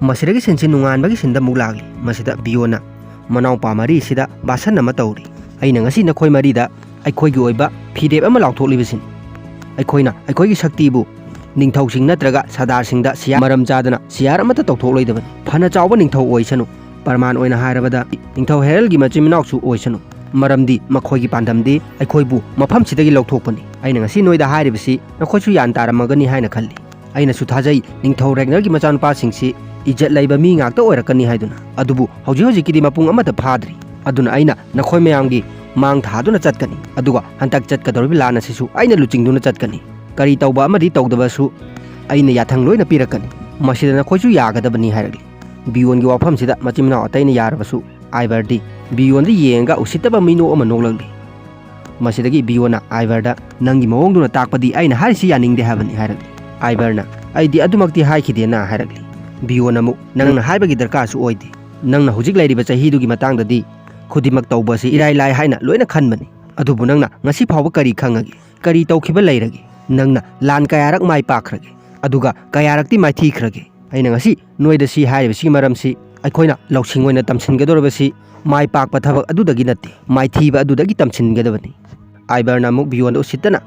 ꯃꯁꯤꯗꯒꯤ ꯁꯤꯟꯁꯤ ꯅꯣꯡꯉꯥꯟꯕꯒꯤ ꯁꯤꯟꯗ ꯑꯃꯨꯛ ꯂꯥꯛꯂꯤ꯫ ꯃꯁꯤꯗ ꯕꯤꯌꯣꯟꯅ ꯃꯅꯥꯎꯄꯥ ꯃꯔꯤꯁꯤꯗ ꯚꯥꯁꯟ ꯑꯃ ꯇꯧꯔꯤ꯫ "ꯑꯩꯅ ꯉꯁꯤ ꯅꯈꯣꯏ ꯃꯔꯤꯗ ꯑꯩꯈꯣꯏꯒꯤ ꯑꯣꯏꯕ ꯐꯤꯔꯦꯞ ꯑꯃ ꯂꯥꯎꯊꯣꯛꯂꯤꯕꯁꯤꯅꯤ꯫ ꯑꯩꯈꯣꯏꯅ ꯑꯩꯈꯣꯏꯒꯤ ꯁꯛꯇꯤꯕꯨ ꯅꯤꯡꯊꯧꯁꯤꯡ ꯅꯠꯇ꯭ꯔꯒ ꯁꯥꯗꯥꯔꯁꯤꯡꯗ ꯁꯤꯌꯥ ꯃꯔꯝ ꯆꯥꯗꯅ ꯁꯤꯌꯥꯔ ꯑꯃꯠꯇ ꯇꯧꯊꯣꯛꯂꯣꯏꯗꯕꯅꯤ꯫ ꯐꯅ ꯆꯥꯎꯕ ꯅꯤꯡꯊꯧ ꯑꯣꯏꯁꯅꯨ, ꯄ꯭ꯔꯃꯥꯟ ꯑꯣꯏꯅ ꯍꯥꯏꯔꯕꯗ ꯅꯤꯡꯊꯧ ꯍꯦꯔꯜꯒꯤ ꯃꯆꯤꯟ ꯃꯅꯥꯎꯁꯨ ꯑꯣꯏꯁꯅꯨ, ꯃꯔꯝꯗꯤ ꯃꯈꯣꯏꯒꯤ ꯄꯥꯟꯗꯝꯗꯤ ꯑꯩꯈꯣꯏꯕꯨ ꯃꯐꯝꯁꯤꯗꯒꯤ ꯂꯧꯊꯣꯛꯄꯅꯤ꯫ ꯑꯩꯅ ꯉꯁꯤ ꯅꯣꯏꯗ ꯍꯥꯏꯔꯤꯕꯁꯤ ꯅꯈꯣꯏꯁꯨ ꯌꯥꯟ ꯇꯥꯔꯝꯃꯒꯅꯤ ꯍꯥꯏꯅ ꯈꯜꯂꯤ꯫ ꯑꯩꯅꯁꯨ ꯊꯥꯖꯩ ꯅꯤꯡꯊꯧ ꯔꯦꯒꯅꯔꯒꯤ ꯃꯆꯥꯅꯨꯄꯥꯁꯤꯡꯁꯤ ꯏꯖꯠ ꯂꯩꯕ ꯃꯤ ꯉꯥꯛꯇ ꯑꯣꯏꯔꯛꯀꯅꯤ ꯍꯥꯏꯗꯨꯅ꯫ ꯑꯗꯨꯕꯨ ꯍꯧꯖꯤꯛ ꯍꯧꯖꯤꯛꯀꯤꯗꯤ ꯃꯄꯨꯡ ꯑꯃꯠꯇ ꯐꯥꯗ꯭ꯔꯤ꯫ ꯑꯗꯨꯅ ꯑꯩꯅ ꯅꯈꯣꯏ ꯃꯌꯥꯝꯒꯤ ꯃꯥꯡ ꯊꯥꯗꯨꯅ ꯆꯠꯀꯅꯤ, ꯑꯗꯨꯒ ꯍꯟꯗꯛ ꯆꯠꯀꯗꯧꯔꯤꯕ ꯂꯥꯟ ꯑꯁꯤꯁꯨ ꯑꯩꯅ ꯂꯨꯆꯤꯡꯗꯨꯅ ꯆꯠꯀꯅꯤ꯫ ꯀꯔꯤ ꯇꯧꯕ ꯑꯃꯗꯤ ꯇꯧꯗꯕꯁꯨ ꯑꯩꯅ ꯌꯥꯊꯪ ꯂꯣꯏꯅ ꯄꯤꯔꯛꯀꯅꯤ꯫ ꯃꯁꯤꯗ ꯅꯈꯣꯏꯁꯨ ꯌꯥꯒꯗꯕꯅꯤ ꯍꯥꯏꯔꯛꯂꯤ꯫ ꯕꯤꯌꯣꯟꯒꯤ ꯋꯥꯐꯝꯁꯤꯗ ꯃꯆꯤꯟ ꯃꯅꯥꯎ ꯑꯇꯩꯅ ꯌꯥꯔꯕꯁꯨ ꯑꯥꯏꯕꯔꯗꯤ ꯕꯤꯌꯣꯟꯗ ꯌꯦꯡꯉꯒ ꯎꯁꯤꯠꯇꯕ ꯃꯤꯅꯣꯛ ꯑꯃ ꯅꯣꯛꯂꯛꯂꯤ꯫ ꯃꯁꯤꯗꯒꯤ ꯕꯤꯌꯣꯟꯅ ꯑꯥꯏꯕꯔꯗ, "ꯅꯪꯒꯤ ꯃꯑꯣꯡꯗꯨꯅ ꯇꯥꯛꯄꯗꯤ ꯑꯩꯅ ꯍꯥꯏꯔꯤꯁꯤ ꯌꯥꯅꯤꯡꯗꯦ ꯍꯥꯏꯕꯅꯤ" ꯍꯥꯏꯔꯛꯂꯤ꯫ ꯑꯥꯏꯕꯔꯅ, "ꯑꯩꯗꯤ ꯑꯗꯨꯃꯛꯇꯤ ꯍꯥꯏꯈꯤꯗꯦꯅ" ꯍꯥꯏꯔꯛꯂꯤ꯫ ꯕꯤꯌꯣꯟ ꯑꯃꯨꯛ, "ꯅꯪꯅ ꯍꯥꯏꯕꯒꯤ ꯗꯔꯀꯥꯔꯁꯨ ꯑꯣꯏꯗꯦ꯫ ꯅꯪꯅ ꯍꯧꯖꯤꯛ ꯂꯩꯔꯤꯕ ꯆꯍꯤꯗꯨꯒꯤ ꯃꯇꯥꯡꯗꯗꯤ ꯈꯨꯗꯤꯡꯃꯛ ꯇꯧꯕ ꯑꯁꯤ ꯏꯔꯥꯏ ꯂꯥꯏ ꯍꯥꯏꯅ ꯂꯣꯏꯅ ꯈꯟꯕꯅꯤ꯫ ꯑꯗꯨꯕꯨ ꯅꯪꯅ ꯉꯁꯤ ꯐꯥꯎꯕ ꯀꯔꯤ ꯈꯪꯉꯒꯦ? ꯀꯔꯤ ꯇꯧꯈꯤꯕ ꯂꯩꯔꯒꯦ? ꯅꯪꯅ ꯂꯥꯟ ꯀꯌꯥꯔꯛ ꯃꯥꯏ ꯄꯥꯛꯈ꯭ꯔꯒꯦ? ꯑꯗꯨꯒ ꯀꯌꯥꯔꯛꯇꯤ ꯃꯥꯏꯊꯤꯈ꯭ꯔꯒꯦ? ꯑꯩꯅ ꯉꯁꯤ ꯅꯣꯏꯗ ꯁꯤ ꯍꯥꯏꯔꯤꯕꯁꯤꯒꯤ ꯃꯔꯝꯁꯤ ꯑꯩꯈꯣꯏꯅ ꯂꯧꯁꯤꯡ ꯑꯣꯏꯅ ꯇꯝꯁꯤꯟꯒꯗꯧꯔꯤꯕꯁꯤ ꯃꯥꯏ ꯄꯥꯛꯄ ꯊꯕꯛ ꯑꯗꯨꯗꯒꯤ ꯅꯠꯇꯦ, ꯃꯥꯏꯊꯤꯕ ꯑꯗꯨꯗꯒꯤ ꯇꯝꯁꯤꯟꯒꯗꯕꯅꯤ"꯫ ꯑꯥꯏꯕꯔꯅ ꯑꯃꯨꯛ ꯕꯤꯌꯣꯟꯗ ꯎꯁꯤꯠꯇꯅ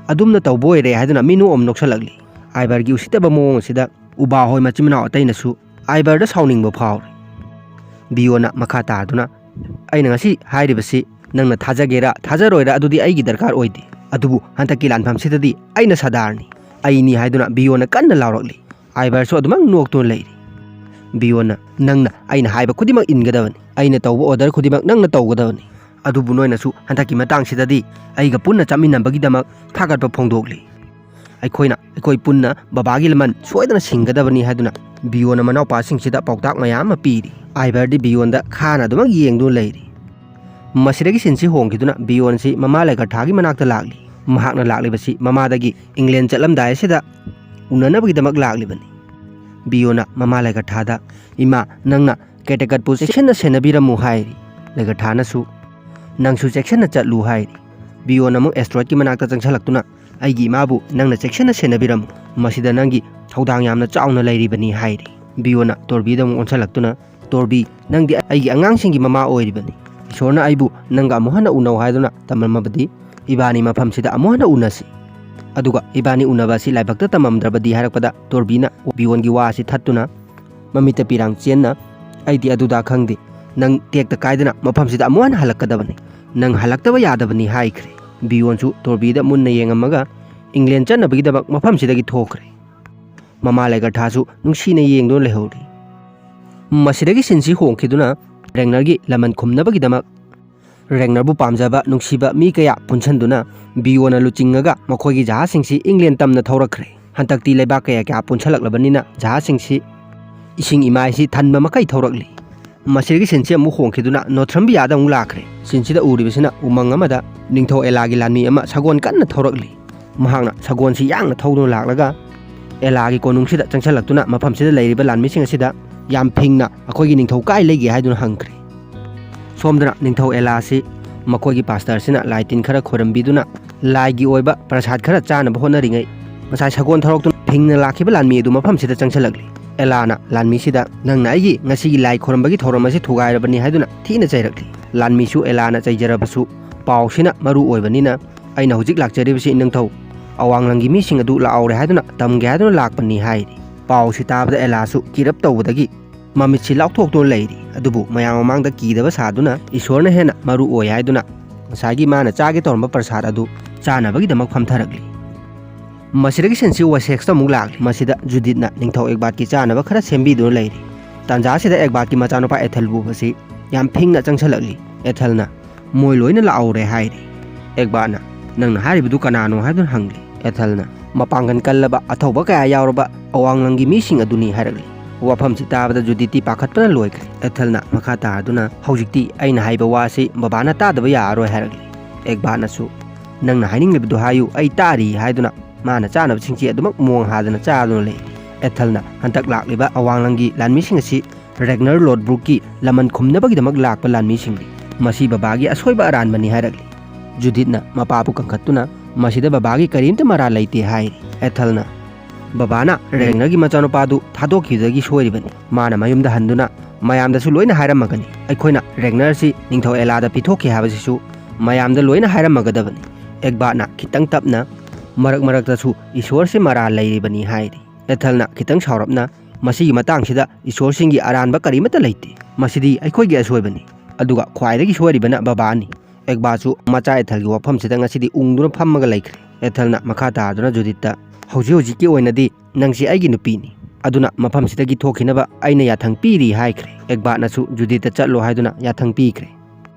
ꯑꯗꯨꯝꯅ ꯇꯧꯕ ꯑꯣꯏꯔꯦ ꯍꯥꯏꯗꯨꯅ ꯃꯤꯅꯣꯛ ꯑꯃ ꯅꯣꯛꯁꯜꯂꯛꯂꯤ꯫ ꯑꯥꯏꯕꯔꯒꯤ ꯎꯁꯤꯠꯇꯕ ꯃꯑꯣꯡ ꯑꯁꯤꯗ ꯎꯕꯥꯍꯣꯏ ꯃꯆꯤꯟ ꯃꯅꯥꯎ ꯑꯇꯩꯅꯁꯨ ꯑꯥꯏꯕꯔꯗ ꯁꯥꯎꯅꯤꯡꯕ ꯐꯥꯎꯔꯤ꯫ ꯕꯤꯌꯣꯟꯅ ꯃꯈꯥ ꯇꯥꯗꯨꯅ, "ꯑꯩꯅ ꯉꯁꯤ ꯍꯥꯏꯔꯤꯕꯁꯤ ꯅꯪꯅ ꯊꯥꯖꯒꯦꯔꯥ ꯊꯥꯖꯔꯣꯏꯔꯥ ꯑꯗꯨꯗꯤ ꯑꯩꯒꯤ ꯗꯔꯀꯥꯔ ꯑꯣꯏꯗꯦ, ꯑꯗꯨꯕꯨ ꯍꯟꯗꯛꯀꯤ ꯂꯥꯟꯐꯝꯁꯤꯗꯗꯤ ꯑꯩꯅ ꯁꯔꯗꯥꯔꯅꯤ, ꯑꯩꯅꯤ" ꯍꯥꯏꯗꯨꯅ ꯕꯤꯌꯣꯟꯅ ꯀꯟꯅ ꯂꯥꯎꯔꯛꯂꯤ꯫ ꯑꯥꯏꯕꯔꯁꯨ ꯑꯗꯨꯃꯛ ꯅꯣꯛꯇꯨꯅ ꯂꯩꯔꯤ꯫ ꯕꯤꯌꯣꯟꯅ, "ꯅꯪꯅ ꯑꯩꯅ ꯍꯥꯏꯕ ꯈꯨꯗꯤꯡꯃꯛ ꯏꯟꯒꯗꯕꯅꯤ, ꯑꯩꯅ ꯇꯧꯕ ꯑꯣꯔꯗꯔ ꯈꯨꯗꯤꯡꯃꯛ ꯅꯪꯅ ꯇꯧꯒꯗꯕꯅꯤ, ꯑꯗꯨꯕꯨ ꯅꯣꯏꯅꯁꯨ ꯍꯟꯗꯛꯀꯤ ꯃꯇꯥꯡꯁꯤꯗꯗꯤ ꯑꯩꯒ ꯄꯨꯟꯅ ꯆꯠꯃꯤꯟꯅꯕꯒꯤꯗꯃꯛ ꯊꯥꯒꯠꯄ ꯐꯣꯡꯗꯣꯛꯂꯤ꯫ ꯑꯩꯈꯣꯏꯅ ꯑꯩꯈꯣꯏ ꯄꯨꯟꯅ ꯕꯕꯥꯒꯤ ꯂꯃꯟ ꯁꯣꯏꯗꯅ ꯁꯤꯡꯒꯗꯕꯅꯤ" ꯍꯥꯏꯗꯨꯅ ꯕꯤꯌꯣꯟꯅ ꯃꯅꯥꯎꯄꯥꯁꯤꯡꯁꯤꯗ ꯄꯥꯎꯇꯥꯛ ꯃꯌꯥꯝ ꯑꯃ ꯄꯤꯔꯤ꯫ ꯑꯥꯏꯕꯔꯗꯤ ꯕꯤꯌꯣꯟꯗ ꯈꯥꯅ ꯑꯗꯨꯃꯛ ꯌꯦꯡꯗꯨꯅ ꯂꯩꯔꯤ꯫ ꯃꯁꯤꯗꯒꯤ ꯁꯤꯟꯁꯤ ꯍꯣꯡꯈꯤꯗꯨꯅ ꯕꯤꯌꯣꯟꯁꯤ ꯃꯃꯥ ꯂꯩꯒꯔꯊꯥꯒꯤ ꯃꯅꯥꯛꯇ ꯂꯥꯛꯂꯤ꯫ ꯃꯍꯥꯛꯅ ꯂꯥꯛꯂꯤꯕꯁꯤ ꯃꯃꯥꯗꯒꯤ ꯏꯪꯂꯦꯟ ꯆꯠꯂꯝꯗꯥꯏ ꯑꯁꯤꯗ ꯎꯅꯅꯕꯒꯤꯗꯃꯛ ꯂꯥꯛꯂꯤꯕꯅꯤ꯫ ꯕꯤꯌꯣꯟꯅ ꯃꯃꯥ ꯂꯩꯒꯔꯊꯥꯗ, "ꯏꯃꯥ, ꯅꯪꯅ ꯀꯦꯇꯦꯀꯠꯄꯨ ꯆꯦꯛꯁꯤꯟꯅ ꯁꯦꯟꯅꯕꯤꯔꯝꯃꯨ" ꯍꯥꯏꯔꯤ꯫ ꯂꯩꯒꯔꯊꯥꯅꯁꯨ, "ꯅꯪꯁꯨ ꯆꯦꯛꯁꯤꯟꯅ ꯆꯠꯂꯨ" ꯍꯥꯏꯔꯤ꯫ ꯕꯤꯌꯣꯟ ꯑꯃꯨꯛ ꯑꯦꯁꯇ꯭ꯔꯣꯏꯗꯀꯤ ꯃꯅꯥꯛꯇ ꯆꯪꯁꯤꯜꯂꯛꯇꯨꯅ, "ꯑꯩꯒꯤ ꯏꯃꯥꯕꯨ ꯅꯪꯅ ꯆꯦꯛꯁꯤꯟꯅ ꯁꯦꯟꯅꯕꯤꯔꯝꯃꯨ, ꯃꯁꯤꯗ ꯅꯪꯒꯤ ꯊꯧꯗꯥꯡ ꯌꯥꯝꯅ ꯆꯥꯎꯅ ꯂꯩꯔꯤꯕꯅꯤ" ꯍꯥꯏꯔꯤ꯫ ꯕꯤꯌꯣꯟꯅ ꯇꯣꯔꯕꯤꯗ ꯑꯃꯨꯛ ꯑꯣꯟꯁꯤꯜꯂꯛꯇꯨꯅ, "ꯇꯣꯔꯕꯤ, ꯅꯪꯗꯤ ꯑꯩꯒꯤ ꯑꯉꯥꯡꯁꯤꯡꯒꯤ ꯃꯃꯥ ꯑꯣꯏꯔꯤꯕꯅꯤ꯫ ꯏꯁꯣꯔꯅ ꯑꯩꯕꯨ ꯅꯪꯒ ꯑꯃꯨꯛ ꯍꯟꯅ ꯎꯅꯧ ꯍꯥꯏꯗꯨꯅ ꯇꯝꯂꯝꯃꯕꯗꯤ ꯏꯕꯥꯅꯤ ꯃꯐꯝꯁꯤꯗ ꯑꯃꯨꯛ ꯍꯟꯅ ꯎꯅꯁꯤ꯫ ꯑꯗꯨꯒ ꯏꯕꯥꯅꯤ ꯎꯅꯕ ꯑꯁꯤ ꯂꯥꯏꯕꯛꯇ ꯇꯝꯃꯝꯗ꯭ꯔꯕꯗꯤ" ꯍꯥꯏꯔꯛꯄꯗ ꯇꯣꯔꯕꯤꯅ ꯕꯤꯌꯣꯟꯒꯤ ꯋꯥ ꯑꯁꯤ ꯊꯠꯇꯨꯅ ꯃꯃꯤꯠꯇ ꯄꯤꯔꯥꯡ ꯆꯦꯟꯅ, "ꯑꯩꯗꯤ ꯑꯗꯨꯗ ꯈꯪꯗꯦ꯫ ꯅꯪ ꯇꯦꯛꯇ ꯀꯥꯏꯗꯅ ꯃꯐꯝꯁꯤꯗ ꯑꯃꯨꯛ ꯍꯟꯅ ꯍꯜꯂꯛꯀꯗꯕꯅꯤ꯫ ꯅꯪ ꯍꯜꯂꯛꯇꯕ ꯌꯥꯗꯕꯅꯤ" ꯍꯥꯏꯈ꯭ꯔꯦ꯫ ꯕꯤꯌꯣꯟꯁꯨ ꯇꯣꯔꯕꯤꯗ ꯃꯨꯟꯅ ꯌꯦꯡꯉꯝꯃꯒ ꯏꯪꯂꯦꯟ ꯆꯠꯅꯕꯒꯤꯗꯃꯛ ꯃꯐꯝꯁꯤꯗꯒꯤ ꯊꯣꯛꯈ꯭ꯔꯦ꯫ ꯃꯃꯥ ꯂꯩꯒꯔꯊꯥꯁꯨ ꯅꯨꯡꯁꯤꯅ ꯌꯦꯡꯗꯨꯅ ꯂꯩꯍꯧꯔꯤ꯫ ꯃꯁꯤꯗꯒꯤ ꯁꯤꯟꯁꯤ ꯍꯣꯡꯈꯤꯗꯨꯅ ꯔꯦꯒꯅꯔꯒꯤ ꯂꯃꯟ ꯈꯨꯝꯅꯕꯒꯤꯗꯃꯛ ꯔꯦꯒꯅꯔꯕꯨ ꯄꯥꯝꯖꯕ ꯅꯨꯡꯁꯤꯕ ꯃꯤ ꯀꯌꯥ ꯄꯨꯟꯁꯤꯟꯗꯨꯅ ꯕꯤꯌꯣꯟꯅ ꯂꯨꯆꯤꯡꯉꯒ ꯃꯈꯣꯏꯒꯤ ꯖꯍꯥꯖꯁꯤꯡꯁꯤ ꯏꯪꯂꯦꯟ ꯇꯝꯅ ꯊꯧꯔꯛꯈ꯭ꯔꯦ꯫ ꯍꯟꯗꯛꯇꯤ ꯂꯩꯕꯥꯛ ꯀꯌꯥ ꯀꯌꯥ ꯄꯨꯟꯁꯤꯜꯂꯛꯂꯕꯅꯤꯅ ꯖꯍꯥꯖꯁꯤꯡꯁꯤ ꯏꯁꯤꯡ ꯏꯃꯥꯏꯁꯤ ꯊꯟꯕ ꯃꯈꯩ ꯊꯧꯔꯛꯂꯤ꯫ ꯃꯁꯤꯗꯒꯤ ꯁꯤꯟꯁꯤ ꯑꯃꯨꯛ ꯍꯣꯡꯈꯤꯗꯨꯅ ꯅꯣꯊ꯭ꯔꯝꯕꯤꯌꯥꯗ ꯑꯃꯨꯛ ꯂꯥꯛꯈ꯭ꯔꯦ꯫ ꯁꯤꯟꯁꯤꯗ ꯎꯔꯤꯕꯁꯤꯅ ꯎꯃꯪ ꯑꯃꯗ ꯅꯤꯡꯊꯧ ꯑꯦꯂꯥꯒꯤ ꯂꯥꯟꯃꯤ ꯑꯃ ꯁꯒꯣꯜ ꯀꯟꯅ ꯊꯧꯔꯛꯂꯤ꯫ ꯃꯍꯥꯛꯅ ꯁꯒꯣꯜꯁꯤ ꯌꯥꯡꯅ ꯊꯧꯗꯨꯅ ꯂꯥꯛꯂꯒ ꯑꯦꯂꯥꯒꯤ ꯀꯣꯅꯨꯡꯁꯤꯗ ꯆꯪꯁꯤꯜꯂꯛꯇꯨꯅ ꯃꯐꯝꯁꯤꯗ ꯂꯩꯔꯤꯕ ꯂꯥꯟꯃꯤꯁꯤꯡ ꯑꯁꯤꯗ ꯌꯥꯝ ꯐꯤꯡꯅ "ꯑꯩꯈꯣꯏꯒꯤ ꯅꯤꯡꯊꯧ ꯀꯥꯏ ꯂꯩꯒꯦ?" ꯍꯥꯏꯗꯨꯅ ꯍꯪꯈ꯭ꯔꯦ꯫ ꯁꯣꯝꯗꯅ ꯅꯤꯡꯊꯧ ꯑꯦꯂꯥꯁꯤ ꯃꯈꯣꯏꯒꯤ ꯄꯥꯁꯇꯔꯁꯤꯅ ꯂꯥꯏ ꯇꯤꯟ ꯈꯔ ꯈꯣꯏꯔꯝꯕꯤꯗꯨꯅ ꯂꯥꯏꯒꯤ ꯑꯣꯏꯕ ꯄ꯭ꯔꯁꯥꯗ ꯈꯔ ꯆꯥꯅꯕ ꯍꯣꯠꯅꯔꯤꯉꯩ, ꯉꯁꯥꯏ ꯁꯒꯣꯜ ꯊꯧꯔꯛꯇꯨꯅ ꯐꯤꯡꯅ ꯂꯥꯛꯈꯤꯕ ꯂꯥꯟꯃꯤ ꯑꯗꯨ ꯃꯐꯝꯁꯤꯗ ꯆꯪꯁꯤꯜꯂꯛꯂꯤ꯫ ꯑꯦꯂꯥꯅ ꯂꯥꯟꯃꯤꯁꯤꯗ "ꯅꯪꯅ ꯑꯩꯒꯤ ꯉꯁꯤꯒꯤ ꯂꯥꯏ ꯈꯣꯏꯔꯝꯕꯒꯤ ꯊꯧꯔꯝ ꯑꯁꯤ ꯊꯨꯒꯥꯏꯔꯕꯅꯤ" ꯍꯥꯏꯗꯨꯅ ꯊꯤꯅ ꯆꯩꯔꯛꯂꯤ꯫ ꯂꯥꯟꯃꯤꯁꯨ ꯑꯦꯂꯥꯅ ꯆꯩꯖꯔꯕꯁꯨ ꯄꯥꯎꯁꯤꯅ ꯃꯔꯨ ꯑꯣꯏꯕꯅꯤꯅ "ꯑꯩꯅ ꯍꯧꯖꯤꯛ ꯂꯥꯛꯆꯔꯤꯕꯁꯤ ꯏꯅꯤꯡꯊꯧ ꯑꯋꯥꯡꯂꯪꯒꯤ ꯃꯤꯁꯤꯡ ꯑꯗꯨ ꯂꯥꯛꯍꯧꯔꯦ ꯍꯥꯏꯗꯨꯅ ꯇꯝꯒꯦ ꯍꯥꯏꯗꯨꯅ ꯂꯥꯛꯄꯅꯤ" ꯍꯥꯏꯔꯤ꯫ ꯄꯥꯎꯁꯤ ꯇꯥꯕꯗ ꯑꯦꯂꯥꯁꯨ ꯀꯤꯔꯞ ꯇꯧꯕꯗꯒꯤ ꯃꯃꯤꯠꯁꯤ ꯂꯥꯎꯊꯣꯛꯇꯨꯅ ꯂꯩꯔꯤ꯫ ꯑꯗꯨꯕꯨ ꯃꯌꯥꯝ ꯃꯃꯥꯡꯗ ꯀꯤꯗꯕ ꯁꯥꯗꯨꯅ ꯏꯁꯣꯔꯅ ꯍꯦꯟꯅ ꯃꯔꯨ ꯑꯣꯏ ꯍꯥꯏꯗꯨꯅ ꯉꯁꯥꯏꯒꯤ ꯃꯥꯅ ꯆꯥꯒꯦ ꯇꯧꯔꯝꯕ ꯄ꯭ꯔꯁꯥꯗ ꯑꯗꯨ ꯆꯥꯅꯕꯒꯤꯗꯃꯛ ꯐꯝꯊꯔꯛꯂꯤ꯫ ꯃꯁꯤꯗꯒꯤ ꯁꯤꯟꯁꯤ ꯋꯦꯁꯦꯛꯁꯇ ꯑꯃꯨꯛ ꯂꯥꯛꯂꯤ꯫ ꯃꯁꯤꯗ ꯖꯨꯗꯤꯠꯅ ꯅꯤꯡꯊꯧ ꯑꯦꯒꯕꯥꯠꯀꯤ ꯆꯥꯅꯕ ꯈꯔ ꯁꯦꯝꯕꯤꯗꯨꯅ ꯂꯩꯔꯤ꯫ ꯇꯥꯟꯖꯥꯁꯤꯗ ꯑꯦꯒꯕꯥꯠꯀꯤ ꯃꯆꯥꯅꯨꯄꯥ ꯑꯦꯊꯦꯜ ꯎꯕꯁꯤ ꯌꯥꯝ ꯐꯤꯡꯅ ꯆꯪꯁꯤꯜꯂꯛꯂꯤ꯫ ꯑꯦꯊꯦꯜꯅ "ꯃꯣꯏ ꯂꯣꯏꯅ ꯂꯥꯛꯍꯧꯔꯦ" ꯍꯥꯏꯔꯤ꯫ ꯑꯦꯒꯕꯥꯠꯅ "ꯅꯪꯅ ꯍꯥꯏꯔꯤꯕꯗꯨ ꯀꯅꯥꯅꯣ?" ꯍꯥꯏꯗꯨꯅ ꯍꯪꯂꯤ꯫ ꯑꯦꯊꯦꯜꯅ "ꯃꯄꯥꯡꯒꯜ ꯀꯜꯂꯕ ꯑꯊꯧꯕ ꯀꯌꯥ ꯌꯥꯎꯔꯕ ꯑꯋꯥꯡꯂꯪꯒꯤ ꯃꯤꯁꯤꯡ ꯑꯗꯨꯅꯤ" ꯍꯥꯏꯔꯛꯂꯤ꯫ ꯋꯥꯐꯝꯁꯤ ꯇꯥꯕꯗ ꯖꯨꯗꯤꯠꯇꯤ ꯄꯥꯈꯠꯄꯅ ꯂꯣꯏꯈ꯭ꯔꯦ꯫ ꯑꯦꯊꯦꯜꯅ ꯃꯈꯥ ꯇꯥꯗꯨꯅ "ꯍꯧꯖꯤꯛꯇꯤ ꯑꯩꯅ ꯍꯥꯏꯕ ꯋꯥꯁꯤ ꯕꯕꯥꯅ ꯇꯥꯗꯕ ꯌꯥꯔꯔꯣꯏ" ꯍꯥꯏꯔꯛꯂꯤ꯫ ꯑꯦꯒꯕꯥꯠꯅꯁꯨ "ꯅꯪꯅ ꯍꯥꯏꯅꯤꯡꯂꯤꯕꯗꯨ ꯍꯥꯏꯌꯨ, ꯑꯩ ꯇꯥꯔꯤ" ꯍꯥꯏꯗꯨꯅ ꯃꯥꯅ ꯆꯥꯅꯕꯁꯤꯡꯁꯤ ꯑꯗꯨꯃꯛ ꯃꯣꯡ ꯍꯥꯗꯅ ꯆꯥꯗꯨꯅ ꯂꯩ꯫ ꯑꯦꯊꯦꯜꯅ "ꯍꯟꯗꯛ ꯂꯥꯛꯂꯤꯕ ꯑꯋꯥꯡꯂꯪꯒꯤ ꯂꯥꯟꯃꯤꯁꯤꯡ ꯑꯁꯤ ꯔꯦꯒꯅꯔ ꯂꯣꯗꯕ꯭ꯔꯨꯛꯀꯤ ꯂꯃꯟ ꯈꯨꯝꯅꯕꯒꯤꯗꯃꯛ ꯂꯥꯛꯄ ꯂꯥꯟꯃꯤꯁꯤꯡꯅꯤ꯫ ꯃꯁꯤ ꯕꯕꯥꯒꯤ ꯑꯁꯣꯏꯕ ꯑꯔꯥꯟꯕꯅꯤ" ꯍꯥꯏꯔꯛꯂꯤ꯫ ꯖꯨꯗꯤꯠꯅ ꯃꯄꯥꯕꯨ ꯀꯟꯈꯠꯇꯨꯅ "ꯃꯁꯤꯗ ꯕꯕꯥꯒꯤ ꯀꯔꯤꯝꯇ ꯃꯔꯥꯜ ꯂꯩꯇꯦ" ꯍꯥꯏꯔꯤ꯫ ꯑꯦꯊꯦꯜꯅ "ꯕꯕꯥꯅ ꯔꯦꯒꯅꯔꯒꯤ ꯃꯆꯥꯅꯨꯄꯥꯗꯨ ꯊꯥꯗꯣꯛꯈꯤꯕꯗꯒꯤ ꯁꯣꯏꯔꯤꯕꯅꯤ꯫ ꯃꯥꯅ ꯃꯌꯨꯝꯗ ꯍꯟꯗꯨꯅ ꯃꯌꯥꯝꯗꯁꯨ ꯂꯣꯏꯅ ꯍꯥꯏꯔꯝꯃꯒꯅꯤ꯫ ꯑꯩꯈꯣꯏꯅ ꯔꯦꯒꯅꯔꯁꯤ ꯅꯤꯡꯊꯧ ꯑꯦꯂꯥꯗ ꯄꯤꯊꯣꯛꯈꯤ ꯍꯥꯏꯕꯁꯤꯁꯨ ꯃꯌꯥꯝꯗ ꯂꯣꯏꯅ ꯍꯥꯏꯔꯝꯃꯒꯗꯕꯅꯤ"꯫ ꯑꯦꯒꯕꯥꯠꯅ ꯈꯤꯇꯪ ꯇꯞꯅ "ꯃꯔꯛ ꯃꯔꯛꯇꯁꯨ ꯏꯁꯣꯔꯁꯤ ꯃꯔꯥꯜ ꯂꯩꯔꯤꯕꯅꯤ" ꯍꯥꯏꯔꯤ꯫ ꯑꯦꯊꯦꯜꯅ ꯈꯤꯇꯪ ꯁꯥꯎꯔꯞꯅ "ꯃꯁꯤꯒꯤ ꯃꯇꯥꯡꯁꯤꯗ ꯏꯁꯣꯔꯁꯤꯡꯒꯤ ꯑꯔꯥꯟꯕ ꯀꯔꯤꯃꯠꯇ ꯂꯩꯇꯦ꯫ ꯃꯁꯤꯗꯤ ꯑꯩꯈꯣꯏꯒꯤ ꯑꯁꯣꯏꯕꯅꯤ꯫ ꯑꯗꯨꯒ ꯈ꯭ꯋꯥꯏꯗꯒꯤ ꯁꯣꯏꯔꯤꯕꯅ ꯕꯕꯥꯅꯤ"꯫ ꯑꯦꯒꯕꯥꯠꯁꯨ ꯃꯆꯥ ꯑꯦꯊꯦꯜꯒꯤ ꯋꯥꯐꯝꯁꯤꯗ ꯉꯁꯤꯗꯤ ꯎꯪꯗꯨꯅ ꯐꯝꯃꯒ ꯂꯩꯈ꯭ꯔꯦ꯫ ꯑꯦꯊꯦꯜꯅ ꯃꯈꯥ ꯇꯥꯗꯨꯅ ꯖꯨꯗꯤꯠꯇ "ꯍꯧꯖꯤꯛ ꯍꯧꯖꯤꯛꯀꯤ ꯑꯣꯏꯅꯗꯤ ꯅꯪꯁꯤ ꯑꯩꯒꯤ ꯅꯨꯄꯤꯅꯤ꯫ ꯑꯗꯨꯅ ꯃꯐꯝꯁꯤꯗꯒꯤ ꯊꯣꯛꯈꯤꯅꯕ ꯑꯩꯅ ꯌꯥꯊꯪ ꯄꯤꯔꯤ" ꯍꯥꯏꯈ꯭ꯔꯦ꯫ ꯑꯦꯒꯕꯥꯠꯅꯁꯨ "ꯖꯨꯗꯤꯠꯇ ꯆꯠꯂꯣ" ꯍꯥꯏꯗꯨꯅ ꯌꯥꯊꯪ ꯄꯤꯈ꯭ꯔꯦ꯫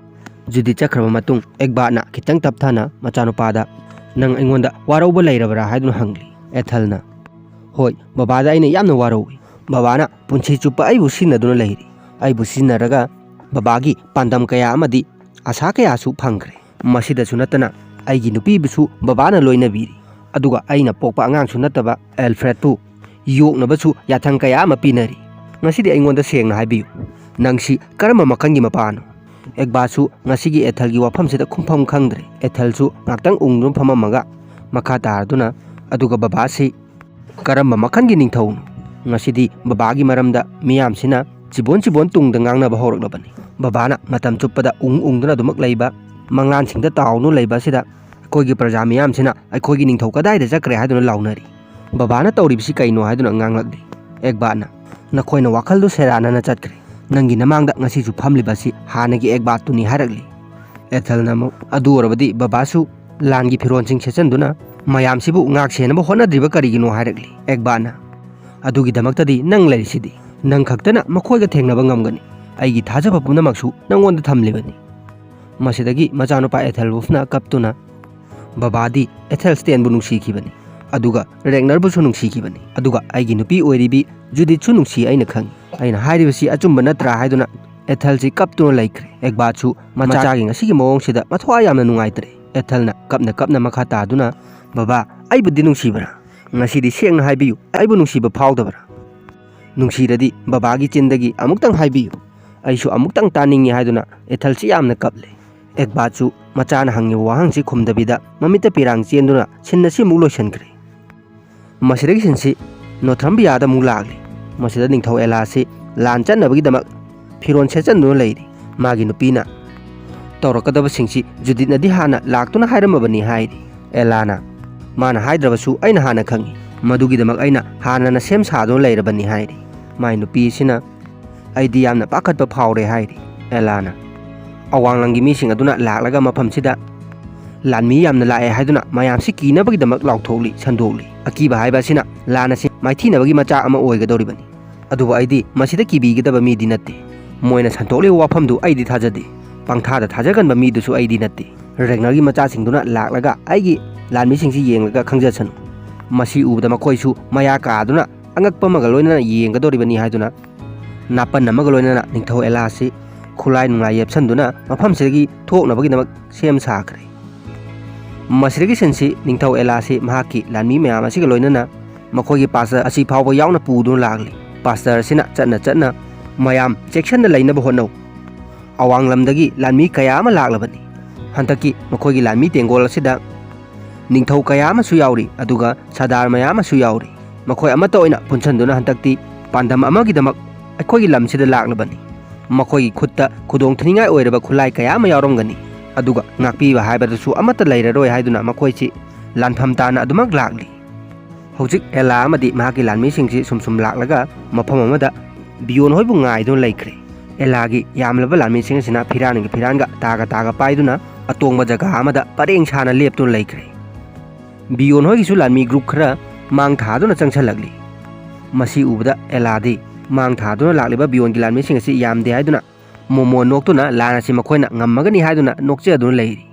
ꯖꯨꯗꯤꯠ ꯆꯠꯈ꯭ꯔꯕ ꯃꯇꯨꯡ ꯑꯦꯒꯕꯥꯠꯅ ꯈꯤꯇꯪ ꯇꯞꯊꯅ ꯃꯆꯥꯅꯨꯄꯥꯗ "ꯅꯪ ꯑꯩꯉꯣꯟꯗ ꯋꯥꯔꯧꯕ ꯂꯩꯔꯕ꯭ꯔꯥ?" ꯍꯥꯏꯗꯨꯅ ꯍꯪꯂꯤ꯫ ꯑꯦꯊꯦꯜꯅ ꯍꯣꯏ, ꯕꯕꯥꯗ ꯑꯩꯅ ꯌꯥꯝꯅ ꯋꯥꯔꯧꯏ꯫ ꯕꯕꯥꯅ ꯄꯨꯟꯁꯤ ꯆꯨꯞꯄ ꯑꯩꯕꯨ ꯁꯤꯖꯤꯟꯅꯗꯨꯅ ꯂꯩꯔꯤ꯫ ꯑꯩꯕꯨ ꯁꯤꯖꯤꯟꯅꯔꯒ ꯕꯕꯥꯒꯤ ꯄꯥꯟꯗꯝ ꯀꯌꯥ ꯑꯃꯗꯤ ꯑꯁꯥ ꯀꯌꯥꯁꯨ ꯐꯪꯈ꯭ꯔꯦ꯫ ꯃꯁꯤꯗꯁꯨ ꯅꯠꯇꯅ ꯑꯩꯒꯤ ꯅꯨꯄꯤꯕꯨꯁꯨ ꯕꯕꯥꯅ ꯂꯣꯏꯅꯕꯤꯔꯤ꯫ ꯑꯗꯨꯒ ꯑꯩꯅ ꯄꯣꯛꯄ ꯑꯉꯥꯡꯁꯨ ꯅꯠꯇꯕ ꯑꯦꯜꯐ꯭ꯔꯦꯗꯄꯨ ꯌꯣꯛꯅꯕꯁꯨ ꯌꯥꯊꯪ ꯀꯌꯥ ꯑꯃ ꯄꯤꯅꯔꯤ꯫ ꯉꯁꯤꯗꯤ ꯑꯩꯉꯣꯟꯗ ꯁꯦꯡꯅ ꯍꯥꯏꯕꯤꯌꯨ, ꯅꯪꯁꯤ ꯀꯔꯝꯕ ꯃꯈꯜꯒꯤ ꯃꯄꯥꯅꯣ? ꯑꯦꯒꯕꯥꯁꯨ ꯉꯁꯤꯒꯤ ꯑꯦꯊꯜꯒꯤ ꯋꯥꯐꯝꯁꯤꯗ ꯈꯨꯝꯐꯝ ꯈꯪꯗ꯭ꯔꯦ꯫ ꯑꯦꯊꯜꯁꯨ ꯉꯥꯛꯇꯪ ꯎꯪꯗꯨꯅ ꯐꯝꯃꯝꯃꯒ ꯃꯈꯥ ꯇꯥꯔꯗꯨꯅ, "ꯑꯗꯨꯒ ꯕꯕꯥꯁꯤ ꯀꯔꯝꯕ ꯃꯈꯜꯒꯤ ꯅꯤꯡꯊꯧꯅꯣ? ꯉꯁꯤꯗꯤ ꯕꯕꯥꯒꯤ ꯃꯔꯝꯗ ꯃꯤꯌꯥꯝꯁꯤꯅ ꯆꯤꯕꯣꯟ ꯆꯤꯕꯣꯟ ꯇꯨꯡꯗ ꯉꯥꯡꯅꯕ ꯍꯧꯔꯛꯂꯕꯅꯤ꯫ ꯕꯕꯥꯅ ꯃꯇꯝ ꯆꯨꯞꯄꯗ ꯎꯪ ꯎꯪꯗꯨꯅ ꯑꯗꯨꯃꯛ ꯂꯩꯕ, ꯃꯪꯂꯥꯟꯁꯤꯡꯗ ꯇꯥꯎꯗꯨꯅ ꯂꯩꯕ ꯑꯁꯤꯗ ꯑꯩꯈꯣꯏꯒꯤ ꯄ꯭ꯔꯖꯥ ꯃꯤꯌꯥꯝꯁꯤꯅ ꯑꯩꯈꯣꯏꯒꯤ ꯅꯤꯡꯊꯧ ꯀꯗꯥꯏꯗ ꯆꯠꯈ꯭ꯔꯦ ꯍꯥꯏꯗꯨꯅ ꯂꯥꯎꯅꯔꯤ꯫ ꯕꯕꯥꯅ ꯇꯧꯔꯤꯕꯁꯤ ꯀꯩꯅꯣ?" ꯍꯥꯏꯗꯨꯅ ꯉꯥꯡꯂꯛꯂꯤ꯫ ꯑꯦꯒꯕꯥꯠꯅ, "ꯅꯈꯣꯏꯅ ꯋꯥꯈꯜꯗꯨ ꯁꯦꯔꯥꯟꯅꯅ ꯆꯠꯈ꯭ꯔꯦ꯫ ꯅꯪꯒꯤ ꯅꯃꯥꯡꯗ ꯉꯁꯤꯁꯨ ꯐꯝꯂꯤꯕ ꯑꯁꯤ ꯍꯥꯟꯅꯒꯤ ꯑꯦꯒꯕꯥꯠꯇꯨꯅꯤ" ꯍꯥꯏꯔꯛꯂꯤ꯫ ꯑꯦꯊꯜꯅ ꯑꯃꯨꯛ, "ꯑꯗꯨ ꯑꯣꯏꯔꯕꯗꯤ ꯕꯕꯥꯁꯨ ꯂꯥꯟꯒꯤ ꯐꯤꯔꯣꯜꯁꯤꯡ ꯁꯦꯠꯆꯟꯗꯨꯅ ꯃꯌꯥꯝꯁꯤꯕꯨ ꯉꯥꯛ ꯁꯦꯟꯅꯕ ꯍꯣꯠꯅꯗ꯭ꯔꯤꯕ ꯀꯔꯤꯒꯤꯅꯣ?" ꯍꯥꯏꯔꯛꯂꯤ꯫ ꯑꯦꯒꯕꯥꯠꯅ, "ꯑꯗꯨꯒꯤꯗꯃꯛꯇꯗꯤ ꯅꯪ ꯂꯩꯔꯤꯁꯤꯗꯤ꯫ ꯅꯪ ꯈꯛꯇꯅ ꯃꯈꯣꯏꯒ ꯊꯦꯡꯅꯕ ꯉꯝꯒꯅꯤ꯫ ꯑꯩꯒꯤ ꯊꯥꯖꯕ ꯄꯨꯝꯅꯃꯛꯁꯨ ꯅꯪꯉꯣꯟꯗ ꯊꯝꯂꯤꯕꯅꯤ꯫" ꯃꯁꯤꯗꯒꯤ ꯃꯆꯥꯅꯨꯄꯥ ꯑꯦꯊꯦꯜꯋꯨꯜꯐꯅ ꯀꯞꯇꯨꯅ, "ꯕꯕꯥꯗꯤ ꯑꯦꯊꯦꯜ ꯁ꯭ꯇꯦꯟꯕꯨ ꯅꯨꯡꯁꯤꯈꯤꯕꯅꯤ, ꯑꯗꯨꯒ ꯔꯦꯒꯅꯔꯕꯨꯁꯨ ꯅꯨꯡꯁꯤꯈꯤꯕꯅꯤ, ꯑꯗꯨꯒ ꯑꯩꯒꯤ ꯅꯨꯄꯤ ꯑꯣꯏꯔꯤꯕꯤ ꯖꯨꯗꯤꯠꯁꯨ ꯅꯨꯡꯁꯤ, ꯑꯩꯅ ꯈꯪꯏ꯫ ꯑꯩꯅ ꯍꯥꯏꯔꯤꯕꯁꯤ ꯑꯆꯨꯝꯕ ꯅꯠꯇ꯭ꯔꯥ?" ꯍꯥꯏꯗꯨꯅ ꯑꯦꯊꯦꯜꯁꯤ ꯀꯞꯇꯨꯅ ꯂꯩꯈ꯭ꯔꯦ꯫ ꯑꯦꯒꯕꯥꯠꯁꯨ ꯃꯆꯥꯒꯤ ꯉꯁꯤꯒꯤ ꯃꯑꯣꯡꯁꯤꯗ ꯃꯊ꯭ꯋꯥꯏ ꯌꯥꯝꯅ ꯅꯨꯡꯉꯥꯏꯇ꯭ꯔꯦ꯫ ꯑꯦꯊꯦꯜꯅ ꯀꯞꯅ ꯀꯞꯅ ꯃꯈꯥ ꯇꯥꯗꯨꯅ, "ꯕꯕꯥ, ꯑꯩꯕꯨꯗꯤ ꯅꯨꯡꯁꯤꯕ꯭ꯔꯥ? ꯉꯁꯤꯗꯤ ꯁꯦꯡꯅ ꯍꯥꯏꯕꯤꯌꯨ, ꯑꯩꯕꯨ ꯅꯨꯡꯁꯤꯕ ꯐꯥꯎꯗꯕ꯭ꯔꯥ? ꯅꯨꯡꯁꯤꯔꯗꯤ ꯕꯕꯥꯒꯤ ꯆꯤꯟꯗꯒꯤ ꯑꯃꯨꯛꯇꯪ ꯍꯥꯏꯕꯤꯌꯨ꯫ ꯑꯩꯁꯨ ꯑꯃꯨꯛꯇꯪ ꯇꯥꯅꯤꯡꯉꯤ" ꯍꯥꯏꯗꯨꯅ ꯑꯦꯊꯦꯜꯁꯤ ꯌꯥꯝꯅ ꯀꯞꯂꯦ꯫ ꯑꯦꯒꯕꯥꯠꯁꯨ ꯃꯆꯥꯅ ꯍꯪꯉꯤꯕ ꯋꯥꯍꯪꯁꯤ ꯈꯨꯝꯗꯕꯤꯗ ꯃꯃꯤꯠꯇ ꯄꯤꯔꯥꯡ ꯆꯦꯟꯗꯨꯅ ꯁꯤꯟ ꯑꯁꯤ ꯑꯃꯨꯛ ꯂꯣꯏꯁꯤꯟꯈ꯭ꯔꯦ꯫ ꯃꯁꯤꯗꯒꯤ ꯁꯤꯟꯁꯤ ꯅꯣꯊ꯭ꯔꯝꯕꯤꯌꯥꯗ ꯑꯃꯨꯛ ꯂꯥꯛꯂꯤ꯫ ꯃꯁꯤꯗ ꯅꯤꯡꯊꯧ ꯑꯦꯂꯥꯁꯤ ꯂꯥꯟ ꯆꯠꯅꯕꯒꯤꯗꯃꯛ ꯐꯤꯔꯣꯜ ꯁꯦꯠꯆꯟꯗꯨꯅ ꯂꯩꯔꯤ꯫ ꯃꯥꯒꯤ ꯅꯨꯄꯤꯅ ꯇꯧꯔꯛꯀꯗꯕꯁꯤꯡꯁꯤ ꯖꯨꯗꯤꯠꯅꯗꯤ ꯍꯥꯟꯅ ꯂꯥꯛꯇꯨꯅ ꯍꯥꯏꯔꯝꯃꯕꯅꯤ ꯍꯥꯏꯔꯤ꯫ ꯑꯦꯂꯥꯅ, "ꯃꯥꯅ ꯍꯥꯏꯗ꯭ꯔꯕꯁꯨ ꯑꯩꯅ ꯍꯥꯟꯅ ꯈꯪꯏ꯫ ꯃꯗꯨꯒꯤꯗꯃꯛ ꯑꯩꯅ ꯍꯥꯟꯅꯅ ꯁꯦꯝ ꯁꯥꯗꯨꯅ ꯂꯩꯔꯕꯅꯤ" ꯍꯥꯏꯔꯤ꯫ ꯃꯥꯏ ꯅꯨꯄꯤ ꯑꯁꯤꯅ, "ꯑꯩꯗꯤ ꯌꯥꯝꯅ ꯄꯥꯈꯠꯄ ꯐꯥꯎꯔꯦ" ꯍꯥꯏꯔꯤ꯫ ꯑꯦꯂꯥꯅ, "ꯑꯋꯥꯡꯂꯪꯒꯤ ꯃꯤꯁꯤꯡ ꯑꯗꯨꯅ ꯂꯥꯛꯂꯒ ꯃꯐꯝꯁꯤꯗ ꯂꯥꯟꯃꯤ ꯌꯥꯝꯅ ꯂꯥꯛꯑꯦ ꯍꯥꯏꯗꯨꯅ ꯃꯌꯥꯝꯁꯤ ꯀꯤꯅꯕꯒꯤꯗꯃꯛ ꯂꯥꯎꯊꯣꯛꯂꯤ, ꯁꯟꯗꯣꯛꯂꯤ꯫ ꯑꯀꯤꯕ ꯍꯥꯏꯕ ꯑꯁꯤꯅ ꯂꯥꯟ ꯑꯁꯤ ꯃꯥꯏꯊꯤꯅꯕꯒꯤ ꯃꯆꯥꯛ ꯑꯃ ꯑꯣꯏꯒꯗꯧꯔꯤꯕꯅꯤ꯫ ꯑꯗꯨꯕꯨ ꯑꯩꯗꯤ ꯃꯁꯤꯗ ꯀꯤꯕꯤꯒꯗꯕ ꯃꯤꯗꯤ ꯅꯠꯇꯦ꯫ ꯃꯣꯏꯅ ꯁꯟꯗꯣꯛꯂꯤꯕ ꯋꯥꯐꯝꯗꯨ ꯑꯩꯗꯤ ꯊꯥꯖꯗꯦ꯫ ꯄꯪꯊꯥꯗ ꯊꯥꯖꯒꯟꯕ ꯃꯤꯗꯨꯁꯨ ꯑꯩꯗꯤ ꯅꯠꯇꯦ꯫ ꯔꯦꯒꯅꯔꯒꯤ ꯃꯆꯥꯁꯤꯡꯗꯨꯅ ꯂꯥꯛꯂꯒ ꯑꯩꯒꯤ ꯂꯥꯟꯃꯤꯁꯤꯡꯁꯤ ꯌꯦꯡꯂꯒ ꯈꯪꯖꯁꯅꯨ꯫ ꯃꯁꯤ ꯎꯕꯗ ꯃꯈꯣꯏꯁꯨ ꯃꯌꯥ ꯀꯥꯗꯨꯅ ꯑꯉꯛꯄ ꯑꯃꯒ ꯂꯣꯏꯅꯅ ꯌꯦꯡꯒꯗꯧꯔꯤꯕꯅꯤ ꯍꯥꯏꯗꯨꯅ ꯅꯥꯄꯟ ꯑꯃꯒ ꯂꯣꯏꯅꯅ ꯅꯤꯡꯊꯧ ꯑꯦꯂꯥꯁꯤ ꯈꯨꯠꯂꯥꯏ ꯅꯨꯡꯂꯥꯏ ꯌꯦꯞꯁꯟꯗꯨꯅ ꯃꯐꯝꯁꯤꯗꯒꯤ ꯊꯣꯛꯅꯕꯒꯤꯗꯃꯛ ꯁꯦꯝ ꯁꯥꯈ꯭ꯔꯦ꯫ ꯃꯁꯤꯗꯒꯤ ꯁꯤꯟꯁꯤ ꯅꯤꯡꯊꯧ ꯑꯦꯂꯥꯁꯤ ꯃꯍꯥꯛꯀꯤ ꯂꯥꯟꯃꯤ ꯃꯌꯥꯝ ꯑꯁꯤꯒ ꯂꯣꯏꯅꯅ ꯃꯈꯣꯏꯒꯤ ꯄꯥꯁꯇꯔ ꯑꯁꯤ ꯐꯥꯎꯕ ꯌꯥꯎꯅ ꯄꯨꯗꯨꯅ ꯂꯥꯛꯂꯤ꯫ ꯄꯥꯁꯇꯔ ꯑꯁꯤꯅ ꯆꯠꯅ ꯆꯠꯅ ꯃꯌꯥꯝ ꯆꯦꯛꯁꯤꯟꯅ ꯂꯩꯅꯕ ꯍꯣꯠꯅꯧ꯫ ꯑꯋꯥꯡꯂꯝꯗꯒꯤ ꯂꯥꯟꯃꯤ ꯀꯌꯥ ꯑꯃ ꯂꯥꯛꯂꯕꯅꯤ꯫ ꯍꯟꯗꯛꯀꯤ ꯃꯈꯣꯏꯒꯤ ꯂꯥꯟꯃꯤ ꯇꯦꯡꯒꯣꯜ ꯑꯁꯤꯗ ꯅꯤꯡꯊꯧ ꯀꯌꯥ ꯑꯃꯁꯨ ꯌꯥꯎꯔꯤ, ꯑꯗꯨꯒ ꯁꯔꯗꯥꯔ ꯃꯌꯥꯝ ꯑꯃꯁꯨ ꯌꯥꯎꯔꯤ꯫ ꯃꯈꯣꯏ ꯑꯃꯠꯇ ꯑꯣꯏꯅ ꯄꯨꯟꯁꯤꯟꯗꯨꯅ ꯍꯟꯗꯛꯇꯤ ꯄꯥꯟꯗꯝ ꯑꯃꯒꯤꯗꯃꯛ ꯑꯩꯈꯣꯏꯒꯤ ꯂꯝꯁꯤꯗ ꯂꯥꯛꯂꯕꯅꯤ꯫ ꯃꯈꯣꯏꯒꯤ ꯈꯨꯠꯇ ꯈꯨꯗꯣꯡ ꯊꯤꯅꯤꯡꯉꯥꯏ ꯑꯣꯏꯔꯕ ꯈꯨꯠꯂꯥꯏ ꯀꯌꯥ ꯑꯃ ꯌꯥꯎꯔꯝꯒꯅꯤ, ꯑꯗꯨꯒ ꯉꯥꯛꯄꯤꯕ ꯍꯥꯏꯕꯗꯨꯁꯨ ꯑꯃꯠꯇ ꯂꯩꯔꯔꯣꯏ ꯍꯥꯏꯗꯨꯅ ꯃꯈꯣꯏꯁꯤ ꯂꯥꯟꯐꯝ ꯇꯥꯅ ꯑꯗꯨꯃꯛ ꯂꯥꯛꯂꯤ꯫ ꯍꯧꯖꯤꯛ ꯑꯦꯂꯥ ꯑꯃꯗꯤ ꯃꯍꯥꯛꯀꯤ ꯂꯥꯟꯃꯤꯁꯤꯡꯁꯤ ꯁꯨꯝ ꯁꯨꯝ ꯂꯥꯛꯂꯒ ꯃꯐꯝ ꯑꯃꯗ ꯕꯤꯌꯣꯟ ꯍꯣꯏꯕꯨ ꯉꯥꯏꯗꯨꯅ ꯂꯩꯈ꯭ꯔꯦ꯫ ꯑꯦꯂꯥꯒꯤ ꯌꯥꯝꯂꯕ ꯂꯥꯟꯃꯤꯁꯤꯡ ꯑꯁꯤꯅ ꯐꯤꯔꯥꯟꯒꯤ ꯐꯤꯔꯥꯟꯒ ꯇꯥꯒ ꯇꯥꯒ ꯄꯥꯏꯗꯨꯅ ꯑꯇꯣꯡꯕ ꯖꯒꯥ ꯑꯃꯗ ꯄꯔꯦꯡ ꯁꯥꯅ ꯂꯦꯞꯇꯨꯅ ꯂꯩꯈ꯭ꯔꯦ꯫ ꯕꯤꯌꯣꯟ ꯍꯣꯏꯒꯤꯁꯨ ꯂꯥꯟꯃꯤ ꯒ꯭ꯔꯨꯞ ꯈꯔ ꯃꯥꯡ ꯊꯥꯗꯨꯅ ꯆꯪꯁꯜꯂꯛꯂꯤ꯫ ꯃꯁꯤ ꯎꯕꯗ ꯑꯦꯂꯥꯗꯤ ꯃꯥꯡ ꯊꯥꯗꯨꯅ ꯂꯥꯛꯂꯤꯕ ꯕꯤꯌꯣꯟꯒꯤ ꯂꯥꯟꯃꯤꯁꯤꯡ ꯑꯁꯤ ꯌꯥꯝꯗꯦ ꯍꯥꯏꯗꯨꯅ ꯃꯣꯃꯣꯟ ꯅꯣꯛꯇꯨꯅ ꯂꯥꯟ ꯑꯁꯤ ꯃꯈꯣꯏꯅ ꯉꯝꯃꯒꯅꯤ ꯍꯥꯏꯗꯨꯅ ꯅꯣꯛꯆꯗꯨꯅ ꯂꯩꯔꯤ꯫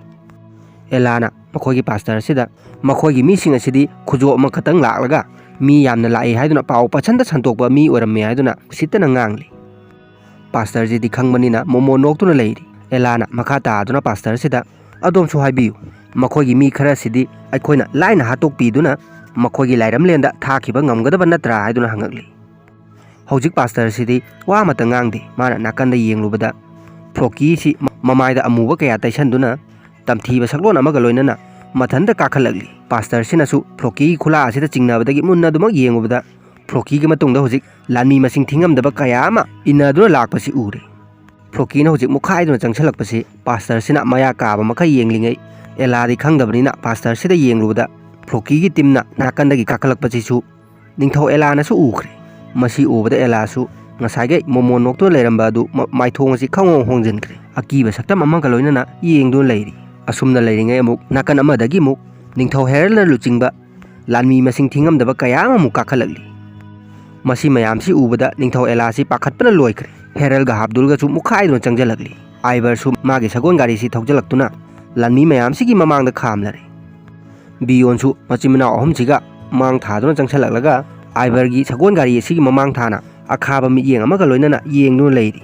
ꯑꯦꯂꯥꯅ ꯃꯈꯣꯏꯒꯤ ꯄꯥꯁꯇꯔ ꯑꯁꯤꯗ ꯃꯈꯣꯏꯒꯤ ꯃꯤꯁꯤꯡ ꯑꯁꯤꯗꯤ ꯈꯨꯖꯣꯞ ꯑꯃꯈꯛꯇꯪ ꯂꯥꯛꯂꯒ ꯃꯤ ꯌꯥꯝꯅ ꯂꯥꯛꯏ ꯍꯥꯏꯗꯨꯅ ꯄꯥꯎ ꯄꯁꯟꯗ ꯁꯟꯗꯣꯛꯄ ꯃꯤ ꯑꯣꯏꯔꯝꯃꯦ ꯍꯥꯏꯗꯨꯅ ꯎꯁꯤꯠꯇꯅ ꯉꯥꯡꯂꯤ꯫ ꯄꯥꯁꯇꯔꯁꯤꯗꯤ ꯈꯪꯕꯅꯤꯅ ꯃꯣꯃꯣꯟ ꯅꯣꯛꯇꯨꯅ ꯂꯩꯔꯤ꯫ ꯑꯦꯂꯥꯅ ꯃꯈꯥ ꯇꯥꯗꯨꯅ ꯄꯥꯁꯇꯔꯁꯤꯗ, "ꯑꯗꯣꯝꯁꯨ ꯍꯥꯏꯕꯤꯌꯨ, ꯃꯈꯣꯏꯒꯤ ꯃꯤ ꯈꯔꯁꯤꯗꯤ ꯑꯩꯈꯣꯏꯅ ꯂꯥꯏꯅ ꯍꯥꯠꯇꯣꯛꯄꯤꯗꯨꯅ ꯃꯈꯣꯏꯒꯤ ꯂꯥꯏꯔꯝꯂꯦꯟꯗ ꯊꯥꯈꯤꯕ ꯉꯝꯒꯗꯕ ꯅꯠꯇ꯭ꯔꯥ?" ꯍꯥꯏꯗꯨꯅ ꯍꯪꯉꯛꯂꯤ꯫ ꯍꯧꯖꯤꯛ ꯄꯥꯁꯇꯔꯁꯤꯗꯤ ꯋꯥ ꯑꯃꯠꯇ ꯉꯥꯡꯗꯦ꯫ ꯃꯥꯅ ꯅꯥꯀꯟꯗ ꯌꯦꯡꯂꯨꯕꯗ ꯐ꯭ꯂꯣꯀꯤꯁꯤ ꯃꯃꯥꯏꯗ ꯑꯃꯨꯕ ꯀꯌꯥ ꯇꯩꯁꯟꯗꯨꯅ ꯇꯝꯊꯤꯕ ꯁꯛꯂꯣꯟ ꯑꯃꯒ ꯂꯣꯏꯅꯅ ꯃꯊꯟꯇ ꯀꯥꯈꯠꯂꯛꯂꯤ꯫ ꯄꯥꯁꯇꯔꯁꯤꯅꯁꯨ ꯐ꯭ꯂꯣꯀꯤꯒꯤ ꯈꯨꯂꯥ ꯑꯁꯤꯗ ꯆꯤꯡꯅꯕꯗꯒꯤ ꯃꯨꯟꯅ ꯑꯗꯨꯃꯛ ꯌꯦꯡꯂꯨꯕꯗ ꯐ꯭ꯂꯣꯀꯤꯒꯤ ꯃꯇꯨꯡꯗ ꯍꯧꯖꯤꯛ ꯂꯥꯟꯃꯤ ꯃꯁꯤꯡ ꯊꯤꯉꯝꯗꯕ ꯀꯌꯥ ꯑꯃ ꯏꯟꯅꯗꯨꯅ ꯂꯥꯛꯄꯁꯤ ꯎꯔꯦ꯫ ꯐ꯭ꯂꯣꯀꯤꯅ ꯍꯧꯖꯤꯛ ꯃꯨꯛꯈꯥꯏꯗꯨꯅ ꯆꯪꯁꯤꯜꯂꯛꯄꯁꯤ ꯄꯥꯁꯇꯔꯁꯤꯅ ꯃꯌꯥ ꯀꯥꯕ ꯃꯈꯩ ꯌꯦꯡꯂꯤꯉꯩ ꯑꯦꯂꯥꯗꯤ ꯈꯪꯗꯕꯅꯤꯅ ꯄꯥꯁꯇꯔꯁꯤꯗ ꯌꯦꯡꯂꯨꯕꯗ ꯐ꯭ꯂꯣꯀꯤꯒꯤ ꯇꯤꯝꯅ ꯅꯥꯀꯟꯗꯒꯤ ꯀꯥꯈꯠꯂꯛꯄꯁꯤꯁꯨ ꯅꯤꯡꯊꯧ ꯑꯦꯂꯥꯅꯁꯨ ꯎꯈ꯭ꯔꯦ꯫ ꯃꯁꯤ ꯎꯕꯗ ꯑꯦꯂꯥꯁꯨ ꯉꯁꯥꯏꯒꯩ ꯃꯣꯃꯣꯟ ꯅꯣꯛꯇꯨꯅ ꯂꯩꯔꯝꯕ ꯑꯗꯨ ꯃ-, ꯃꯥꯏꯊꯣꯡ ꯑꯁꯤ ꯈꯪꯍꯣꯡ ꯍꯣꯡꯖꯤꯟꯈ꯭ꯔꯦ꯫ ꯑꯀꯤꯕ ꯁꯛꯇꯝ ꯑꯃꯒ ꯂꯣꯏꯅꯅ ꯌꯦꯡꯗꯨꯅ ꯂꯩꯔꯤ꯫ ꯑꯁꯨꯝꯅ ꯂꯩꯔꯤꯉꯩ ꯑꯃꯨꯛ ꯅꯥꯀꯟ ꯑꯃꯗꯒꯤ ꯑꯃꯨꯛ ꯅꯤꯡꯊꯧ ꯍꯦꯔꯜꯅ ꯂꯨꯆꯤꯡꯕ ꯂꯥꯟꯃꯤ ꯃꯁꯤꯡ ꯊꯤꯉꯝꯗꯕ ꯀꯌꯥ ꯑꯃꯃꯨꯛ ꯀꯥꯈꯠꯂꯛꯂꯤ꯫ ꯃꯁꯤ ꯃꯌꯥꯝꯁꯤ ꯎꯕꯗ ꯅꯤꯡꯊꯧ ꯑꯦꯂꯥꯁꯤ ꯄꯥꯈꯠꯄꯅ ꯂꯣꯏꯈ꯭ꯔꯦ꯫ ꯍꯦꯔꯜꯒ ꯍꯥꯞꯗꯨꯜꯒꯁꯨ ꯃꯨꯛꯈꯥꯏꯗꯨꯅ ꯆꯪꯁꯤꯜꯂꯛꯂꯤ꯫ ꯑꯥꯏꯕꯔꯁꯨ ꯃꯥꯒꯤ ꯁꯒꯣꯜ ꯒꯥꯔꯤꯁꯤ ꯊꯧꯖꯤꯜꯂꯛꯇꯨꯅ ꯂꯥꯟꯃꯤ ꯃꯌꯥꯝꯁꯤꯒꯤ ꯃꯃꯥꯡꯗ ꯈꯥꯝꯂꯔꯦ꯫ ꯕꯤꯌꯣꯟꯁꯨ ꯃꯆꯤꯟ ꯃꯅꯥꯎ ꯑꯍꯨꯝꯁꯤꯒ ꯃꯥꯡ ꯊꯥꯗꯨꯅ ꯆꯪꯁꯤꯜꯂꯛꯂꯒ ꯑꯥꯏꯕꯔꯒꯤ ꯁꯒꯣꯜ ꯒꯥꯔꯤ ꯑꯁꯤꯒꯤ ꯃꯃꯥꯡ ꯊꯥꯅ ꯑꯈꯥꯕ ꯃꯤꯠꯌꯦꯡ ꯑꯃꯒ ꯂꯣꯏꯅꯅ ꯌꯦꯡꯗꯨꯅ ꯂꯩꯔꯤ꯫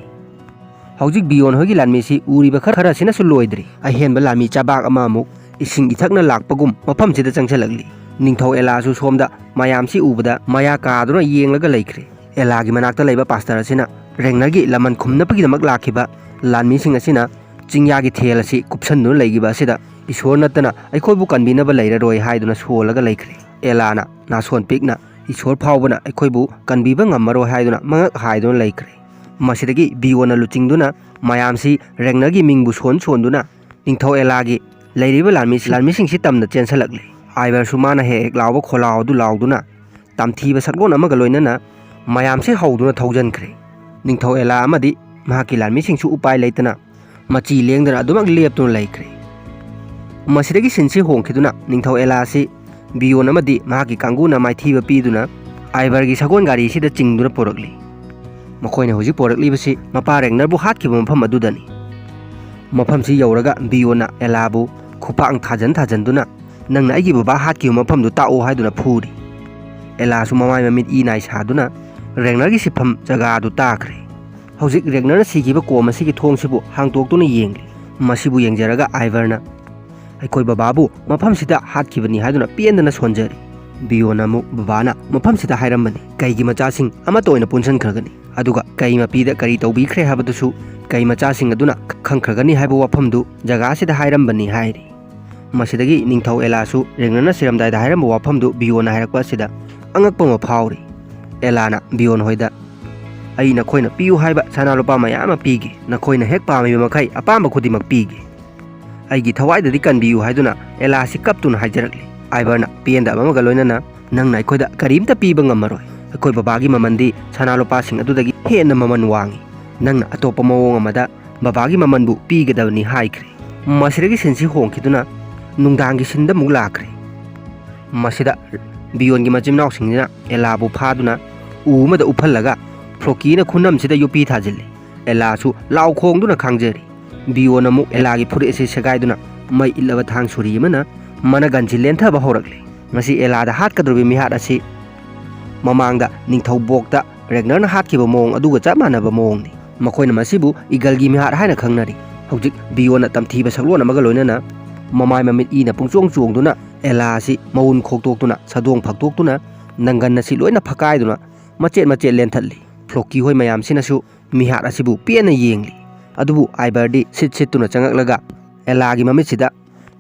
ꯍꯧꯖꯤꯛ ꯕꯤꯌꯣꯟ ꯍꯣꯏꯒꯤ ꯂꯥꯟꯃꯤꯁꯤ ꯎꯔꯤꯕ ꯈꯔ ꯈꯔꯁꯤꯅꯁꯨ ꯂꯣꯏꯗ꯭ꯔꯤ꯫ ꯑꯍꯦꯟꯕ ꯂꯥꯟꯃꯤ ꯆꯕꯥꯛ ꯑꯃ ꯑꯃꯨꯛ ꯏꯁꯤꯡ ꯏꯊꯛꯅ ꯂꯥꯛꯄꯒꯨꯝ ꯃꯐꯝꯁꯤꯗ ꯆꯪꯁꯤꯜꯂꯛꯂꯤ꯫ ꯅꯤꯡꯊꯧ ꯑꯦꯂꯥꯁꯨ ꯁꯣꯝꯗ ꯃꯌꯥꯝꯁꯤ ꯎꯕꯗ ꯃꯌꯥ ꯀꯥꯗꯨꯅ ꯌꯦꯡꯂꯒ ꯂꯩꯈ꯭ꯔꯦ꯫ ꯑꯦꯂꯥꯒꯤ ꯃꯅꯥꯛꯇ ꯂꯩꯕ ꯄꯥꯁꯇꯔ ꯑꯁꯤꯅ ꯔꯦꯡꯅꯔꯒꯤ ꯂꯃꯟ ꯈꯨꯝꯅꯕꯒꯤꯗꯃꯛ ꯂꯥꯛꯈꯤꯕ ꯂꯥꯟꯃꯤꯁꯤꯡ ꯑꯁꯤꯅ ꯆꯤꯡꯌꯥꯒꯤ ꯊꯦꯜ ꯑꯁꯤ ꯀꯨꯞꯁꯟꯗꯨꯅ ꯂꯩꯈꯤꯕ ꯑꯁꯤꯗ ꯏꯁꯣꯔ ꯅꯠꯇꯅ ꯑꯩꯈꯣꯏꯕꯨ ꯀꯟꯕꯤꯅꯕ ꯂꯩꯔꯔꯣꯏ ꯍꯥꯏꯗꯨꯅ ꯁꯣꯜꯂꯒ ꯂꯩꯈ꯭ꯔꯦ꯫ ꯑꯦꯂꯥꯅ ꯅꯥꯁꯣꯟ ꯄꯤꯛꯅ ꯏꯁꯣꯔ ꯐꯥꯎꯕꯅ ꯑꯩꯈꯣꯏꯕꯨ ꯀꯟꯕꯤꯕ ꯉꯝꯃꯔꯣꯏ ꯍꯥꯏꯗꯨꯅ ꯃꯉꯛ ꯍꯥꯏꯗꯨꯅ ꯂꯩꯈ꯭ꯔꯦ꯫ ꯃꯁꯤꯗꯒꯤ ꯕꯤꯌꯣꯟꯅ ꯂꯨꯆꯤꯡꯗꯨꯅ ꯃꯌꯥꯝꯁꯤ ꯔꯦꯡꯅꯔꯒꯤ ꯃꯤꯡꯕꯨ ꯁꯣꯟ ꯁꯣꯟꯗꯨꯅ ꯅꯤꯡꯊꯧ ꯑꯦꯂꯥꯒꯤ ꯂꯩꯔꯤꯕ ꯂꯥꯟꯃꯤ, ꯂꯥꯟꯃꯤꯁꯤꯡꯁꯤ ꯇꯝꯅ ꯆꯦꯟꯁꯤꯜꯂꯛꯂꯤ꯫ ꯑꯥꯏꯕꯔꯁꯨ ꯃꯥꯅ ꯍꯦꯛ ꯍꯦꯛ ꯂꯥꯎꯕ ꯈꯣꯜꯂꯥꯎ ꯑꯗꯨ ꯂꯥꯎꯗꯨꯅ ꯇꯝꯊꯤꯕ ꯁꯛꯂꯣꯟ ꯑꯃꯒ ꯂꯣꯏꯅꯅ ꯃꯌꯥꯝꯁꯤ ꯍꯧꯗꯨꯅ ꯊꯧꯖꯟꯈ꯭ꯔꯦ꯫ ꯅꯤꯡꯊꯧ ꯑꯦꯂꯥ ꯑꯃꯗꯤ ꯃꯍꯥꯛꯀꯤ ꯂꯥꯟꯃꯤꯁꯤꯡꯁꯨ ꯎꯄꯥꯏ ꯂꯩꯇꯅ ꯃꯆꯤ ꯂꯦꯡꯗꯅ ꯑꯗꯨꯃꯛ ꯂꯦꯞꯇꯨꯅ ꯂꯩꯈ꯭ꯔꯦ꯫ ꯃꯁꯤꯗꯒꯤ ꯁꯤꯟꯁꯤ ꯍꯣꯡꯈꯤꯗꯨꯅ ꯅꯤꯡꯊꯧ ꯑꯦꯂꯥ ꯑꯁꯤ ꯕꯤꯌꯣꯟ ꯑꯃꯗꯤ ꯃꯍꯥꯛꯀꯤ ꯀꯥꯡꯕꯨꯅ ꯃꯥꯏꯊꯤꯕ ꯄꯤꯗꯨꯅ ꯑꯥꯏꯕꯔꯒꯤ ꯁꯒꯣꯜ ꯒꯥꯔꯤꯁꯤꯗ ꯆꯤꯡꯗꯨꯅ ꯄꯨꯔꯛꯂꯤ꯫ ꯃꯈꯣꯏꯅ ꯍꯧꯖꯤꯛ ꯄꯨꯔꯛꯂꯤꯕꯁꯤ ꯃꯄꯥ ꯔꯦꯡꯅꯔꯕꯨ ꯍꯥꯠꯈꯤꯕ ꯃꯐꯝ ꯑꯗꯨꯗꯅꯤ꯫ ꯃꯐꯝꯁꯤ ꯌꯧꯔꯒ ꯕꯤꯌꯣꯟꯅ ꯑꯦꯂꯥꯕꯨ ꯈꯨꯄꯥꯛ ꯊꯥꯖꯟ ꯊꯥꯖꯟꯗꯨꯅ, "ꯅꯪꯅ ꯑꯩꯒꯤ ꯕꯕꯥ ꯍꯥꯠꯈꯤꯕ ꯃꯐꯝꯗꯨ ꯇꯥꯛꯑꯣ" ꯍꯥꯏꯗꯨꯅ ꯐꯨꯔꯤ꯫ ꯑꯦꯂꯥꯁꯨ ꯃꯃꯥꯏ ꯃꯃꯤꯠ ꯏ ꯅꯥꯏ ꯁꯥꯗꯨꯅ ꯔꯦꯡꯅꯔꯒꯤ ꯁꯤꯐꯝ ꯖꯒꯥ ꯑꯗꯨ ꯇꯥꯈ꯭ꯔꯦ꯫ ꯍꯧꯖꯤꯛ ꯔꯦꯡꯅꯔꯅ ꯁꯤꯈꯤꯕ ꯀꯣꯝ ꯑꯁꯤꯒꯤ ꯊꯣꯡꯁꯤꯕꯨ ꯍꯥꯡꯗꯣꯛꯇꯨꯅ ꯌꯦꯡꯂꯤ꯫ ꯃꯁꯤꯕꯨ ꯌꯦꯡꯖꯔꯒ ꯑꯥꯏꯕꯔꯅ, "ꯑꯩꯈꯣꯏ ꯕꯕꯥꯕꯨ ꯃꯐꯝꯁꯤꯗ ꯍꯥꯠꯈꯤꯕꯅꯤ" ꯍꯥꯏꯗꯨꯅ ꯄꯦꯟꯗꯅ ꯁꯣꯟꯖꯔꯤ꯫ ꯕꯤꯌꯣꯟꯅ ꯑꯃꯨꯛ, "ꯕꯕꯥꯅ ꯃꯐꯝꯁꯤꯗ ꯍꯥꯏꯔꯝꯕꯅꯤ, ꯀꯩꯒꯤ ꯃꯆꯥꯁꯤꯡ ꯑꯃꯠꯇ ꯑꯣꯏꯅ ꯄꯨꯟꯁꯤꯟꯈ꯭ꯔꯒꯅꯤ, ꯑꯗꯨꯒ ꯀꯩ ꯃꯄꯤꯗ ꯀꯔꯤ ꯇꯧꯕꯤꯈ꯭ꯔꯦ ꯍꯥꯏꯕꯗꯨꯁꯨ ꯀꯩ ꯃꯆꯥꯁꯤꯡ ꯑꯗꯨꯅ ꯈꯪꯈ꯭ꯔꯒꯅꯤ ꯍꯥꯏꯕ ꯋꯥꯐꯝꯗꯨ ꯖꯒꯥꯁꯤꯗ ꯍꯥꯏꯔꯝꯕꯅꯤ" ꯍꯥꯏꯔꯤ꯫ ꯃꯁꯤꯗꯒꯤ ꯅꯤꯡꯊꯧ ꯑꯦꯂꯥꯁꯨ ꯔꯦꯡꯅꯔꯅ ꯁꯤꯔꯝꯗꯥꯏꯗ ꯍꯥꯏꯔꯝꯕ ꯋꯥꯐꯝꯗꯨ ꯕꯤꯌꯣꯟꯅ ꯍꯥꯏꯔꯛꯄ ꯑꯁꯤꯗ ꯑꯉꯛꯄ ꯑꯃ ꯐꯥꯎꯔꯤ꯫ ꯑꯦꯂꯥꯅ ꯕꯤꯌꯣꯟ ꯍꯣꯏꯗ, "ꯑꯩ ꯅꯈꯣꯏꯅ ꯄꯤꯌꯨ ꯍꯥꯏꯕ ꯁꯅꯥ ꯂꯨꯄꯥ ꯃꯌꯥꯝ ꯑꯃ ꯄꯤꯒꯦ, ꯅꯈꯣꯏꯅ ꯍꯦꯛ ꯄꯥꯝꯃꯤꯕ ꯃꯈꯩ ꯑꯄꯥꯝꯕ ꯈꯨꯗꯤꯡꯃꯛ ꯄꯤꯒꯦ꯫ ꯑꯩꯒꯤ ꯊꯋꯥꯏꯗꯗꯤ ꯀꯟꯕꯤꯌꯨ" ꯍꯥꯏꯗꯨꯅ ꯑꯦꯂꯥꯁꯤ ꯀꯞꯇꯨꯅ ꯍꯥꯏꯖꯔꯛꯂꯤ꯫ ꯑꯥꯏꯕꯔꯅ ꯄꯦꯟꯗꯕ ꯑꯃꯒ ꯂꯣꯏꯅꯅ, "ꯅꯪꯅ ꯑꯩꯈꯣꯏꯗ ꯀꯔꯤꯝꯇ ꯄꯤꯕ ꯉꯝꯃꯔꯣꯏ꯫ ꯑꯩꯈꯣꯏ ꯕꯕꯥꯒꯤ ꯃꯃꯜꯗꯤ ꯁꯅꯥ ꯂꯨꯄꯥꯁꯤꯡ ꯑꯗꯨꯗꯒꯤ ꯍꯦꯟꯅ ꯃꯃꯜ ꯋꯥꯡꯉꯤ꯫ ꯅꯪꯅ ꯑꯇꯣꯞꯄ ꯃꯑꯣꯡ ꯑꯃꯗ ꯕꯕꯥꯒꯤ ꯃꯃꯜꯕꯨ ꯄꯤꯒꯗꯕꯅꯤ" ꯍꯥꯏꯈ꯭ꯔꯦ꯫ ꯃꯁꯤꯗꯒꯤ ꯁꯤꯟꯁꯤ ꯍꯣꯡꯈꯤꯗꯨꯅ ꯅꯨꯡꯗꯥꯡꯒꯤ ꯁꯤꯟꯗ ꯑꯃꯨꯛ ꯂꯥꯛꯈ꯭ꯔꯦ꯫ ꯃꯁꯤꯗ ꯕꯤꯌꯣꯟꯒꯤ ꯃꯆꯤꯟ ꯃꯅꯥꯎꯁꯤꯡꯁꯤꯅ ꯑꯦꯂꯥꯕꯨ ꯐꯥꯗꯨꯅ ꯎ ꯑꯃꯗ ꯎꯞꯍꯜꯂꯒ ꯐ꯭ꯔꯣꯀꯤꯅ ꯈꯨꯅꯝꯁꯤꯗ ꯌꯣꯠꯄꯤ ꯊꯥꯖꯤꯜꯂꯤ꯫ ꯑꯦꯂꯥꯁꯨ ꯂꯥꯎ ꯈꯣꯡꯗꯨꯅ ꯈꯥꯡꯖꯔꯤ꯫ ꯕꯤꯌꯣꯟ ꯑꯃꯨꯛ ꯑꯦꯂꯥꯒꯤ ꯐꯨꯔꯤꯠ ꯑꯁꯤ ꯁꯦꯒꯥꯏꯗꯨꯅ ꯃꯩ ꯏꯠꯂꯕ ꯊꯥꯡ ꯁꯨꯔꯤ ꯑꯃꯅ ꯃꯅꯒꯟꯁꯤ ꯂꯦꯟꯊꯕ ꯍꯧꯔꯛꯂꯤ꯫ ꯉꯁꯤ ꯑꯦꯂꯥꯗ ꯍꯥꯠꯀꯗꯧꯔꯤꯕ ꯃꯤꯍꯥꯠ ꯑꯁꯤ ꯃꯃꯥꯡꯗ ꯅꯤꯡꯊꯧ ꯕꯣꯛꯇ ꯔꯦꯒꯅꯔꯅ ꯍꯥꯠꯈꯤꯕ ꯃꯑꯣꯡ ꯑꯗꯨꯒ ꯆꯞ ꯃꯥꯟꯅꯕ ꯃꯑꯣꯡꯅꯤ꯫ ꯃꯈꯣꯏꯅ ꯃꯁꯤꯕꯨ ꯏꯒꯜꯒꯤ ꯃꯤꯍꯥꯠ ꯍꯥꯏꯅ ꯈꯪꯅꯔꯤ꯫ ꯍꯧꯖꯤꯛ ꯕꯤꯌꯣꯟꯅ ꯇꯝꯊꯤꯕ ꯁꯛꯂꯣꯟ ꯑꯃꯒ ꯂꯣꯏꯅꯅ ꯃꯃꯥꯏ ꯃꯃꯤꯠ ꯏꯅ ꯄꯨꯡꯆꯣꯡ ꯆꯣꯡꯗꯨꯅ ꯑꯦꯂꯥ ꯑꯁꯤ ꯃꯎꯟ ꯈꯣꯛꯇꯣꯛꯇꯨꯅ, ꯁꯥꯗꯣꯡ ꯐꯛꯇꯣꯛꯇꯨꯅ, ꯅꯪꯒꯟ ꯑꯁꯤ ꯂꯣꯏꯅ ꯐꯛꯀꯥꯏꯗꯨꯅ ꯃꯆꯦꯠ ꯃꯆꯦꯠ ꯂꯦꯟꯊꯠꯂꯤ꯫ ꯐ꯭ꯂꯣꯀꯤ ꯍꯣꯏ ꯃꯌꯥꯝꯁꯤꯅꯁꯨ ꯃꯤꯍꯥꯠ ꯑꯁꯤꯕꯨ ꯄꯦꯟꯅ ꯌꯦꯡꯂꯤ꯫ ꯑꯗꯨꯕꯨ ꯑꯥꯏꯕꯔꯗꯤ ꯁꯤꯠ ꯁꯤꯠꯇꯨꯅ ꯆꯪꯂꯛꯂꯒ ꯑꯦꯂꯥꯒꯤ ꯃꯃꯤꯠꯁꯤꯗ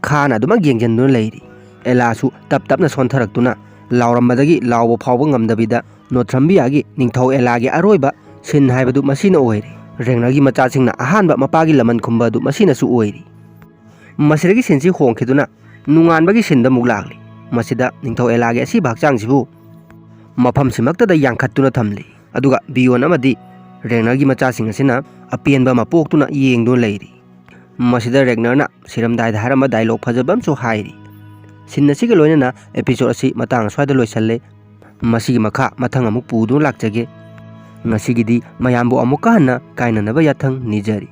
ꯈꯥꯅ ꯑꯗꯨꯃꯛ ꯌꯦꯡꯁꯤꯟꯗꯨꯅ ꯂꯩꯔꯤ꯫ ꯑꯦꯂꯥꯁꯨ ꯇꯞ ꯇꯞꯅ ꯁꯣꯟꯊꯔꯛꯇꯨꯅ ꯂꯥꯎꯔꯝꯕꯗꯒꯤ ꯂꯥꯎꯕ ꯐꯥꯎꯕ ꯉꯝꯗꯕꯤꯗ ꯅꯣꯊ꯭ꯔꯝꯕꯤꯌꯥꯒꯤ ꯅꯤꯡꯊꯧ ꯑꯦꯂꯥꯒꯤ ꯑꯔꯣꯏꯕ ꯁꯤꯟ ꯍꯥꯏꯕꯗꯨ ꯃꯁꯤꯅ ꯑꯣꯏꯔꯦ꯫ ꯔꯦꯒꯅꯔꯒꯤ ꯃꯆꯥꯁꯤꯡꯅ ꯑꯍꯥꯟꯕ ꯃꯄꯥꯒꯤ ꯂꯃꯟ ꯈꯨꯝꯕ ꯑꯗꯨ ꯃꯁꯤꯅꯁꯨ ꯑꯣꯏꯔꯤ꯫ ꯃꯁꯤꯗꯒꯤ ꯁꯤꯟꯁꯤ ꯍꯣꯡꯈꯤꯗꯨꯅ ꯅꯣꯡꯉꯥꯟꯕꯒꯤ ꯁꯤꯟꯗ ꯑꯃꯨꯛ ꯂꯥꯛꯂꯤ꯫ ꯃꯁꯤꯗ ꯅꯤꯡꯊꯧ ꯑꯦꯂꯥꯒꯤ ꯑꯁꯤꯕ ꯍꯛꯆꯥꯡꯁꯤꯕꯨ ꯃꯐꯝꯁꯤꯃꯛꯇꯗ ꯌꯥꯡꯈꯠꯇꯨꯅ ꯊꯝꯂꯤ꯫ ꯑꯗꯨꯒ ꯕꯤꯌꯣꯟ ꯑꯃꯗꯤ ꯔꯦꯒꯅꯔꯒꯤ ꯃꯆꯥꯁꯤꯡ ꯑꯁꯤꯅ ꯑꯄꯦꯟꯕ ꯑꯃ ꯄꯣꯛꯇꯨꯅ ꯌꯦꯡꯗꯨꯅ ꯂꯩꯔꯤ꯫ ꯃꯁꯤꯗ ꯔꯦꯒꯅꯔꯅ ꯁꯤꯔꯝꯗꯥꯏꯗ ꯍꯥꯏꯔꯝꯕ ꯗꯥꯏꯂꯣꯛ ꯐꯖꯕ ꯑꯃꯁꯨ ꯍꯥꯏꯔꯤ꯫ ꯁꯤꯟ ꯑꯁꯤꯒ ꯂꯣꯏꯅꯅ ꯑꯦꯄꯤꯁꯣꯗ ꯑꯁꯤ ꯃꯇꯥꯡ ꯑꯁ꯭ꯋꯥꯏꯗ ꯂꯣꯏꯁꯜꯂꯦ꯫ ꯃꯁꯤꯒꯤ ꯃꯈꯥ ꯃꯊꯪ ꯑꯃꯨꯛ ꯄꯨꯗꯨꯅ ꯂꯥꯛꯆꯒꯦ꯫ ꯉꯁꯤꯒꯤꯗꯤ ꯃꯌꯥꯝꯕꯨ ꯑꯃꯨꯛꯀ ꯍꯟꯅ ꯀꯥꯏꯅꯅꯕ ꯌꯥꯊꯪ ꯅꯤꯖꯔꯤ꯫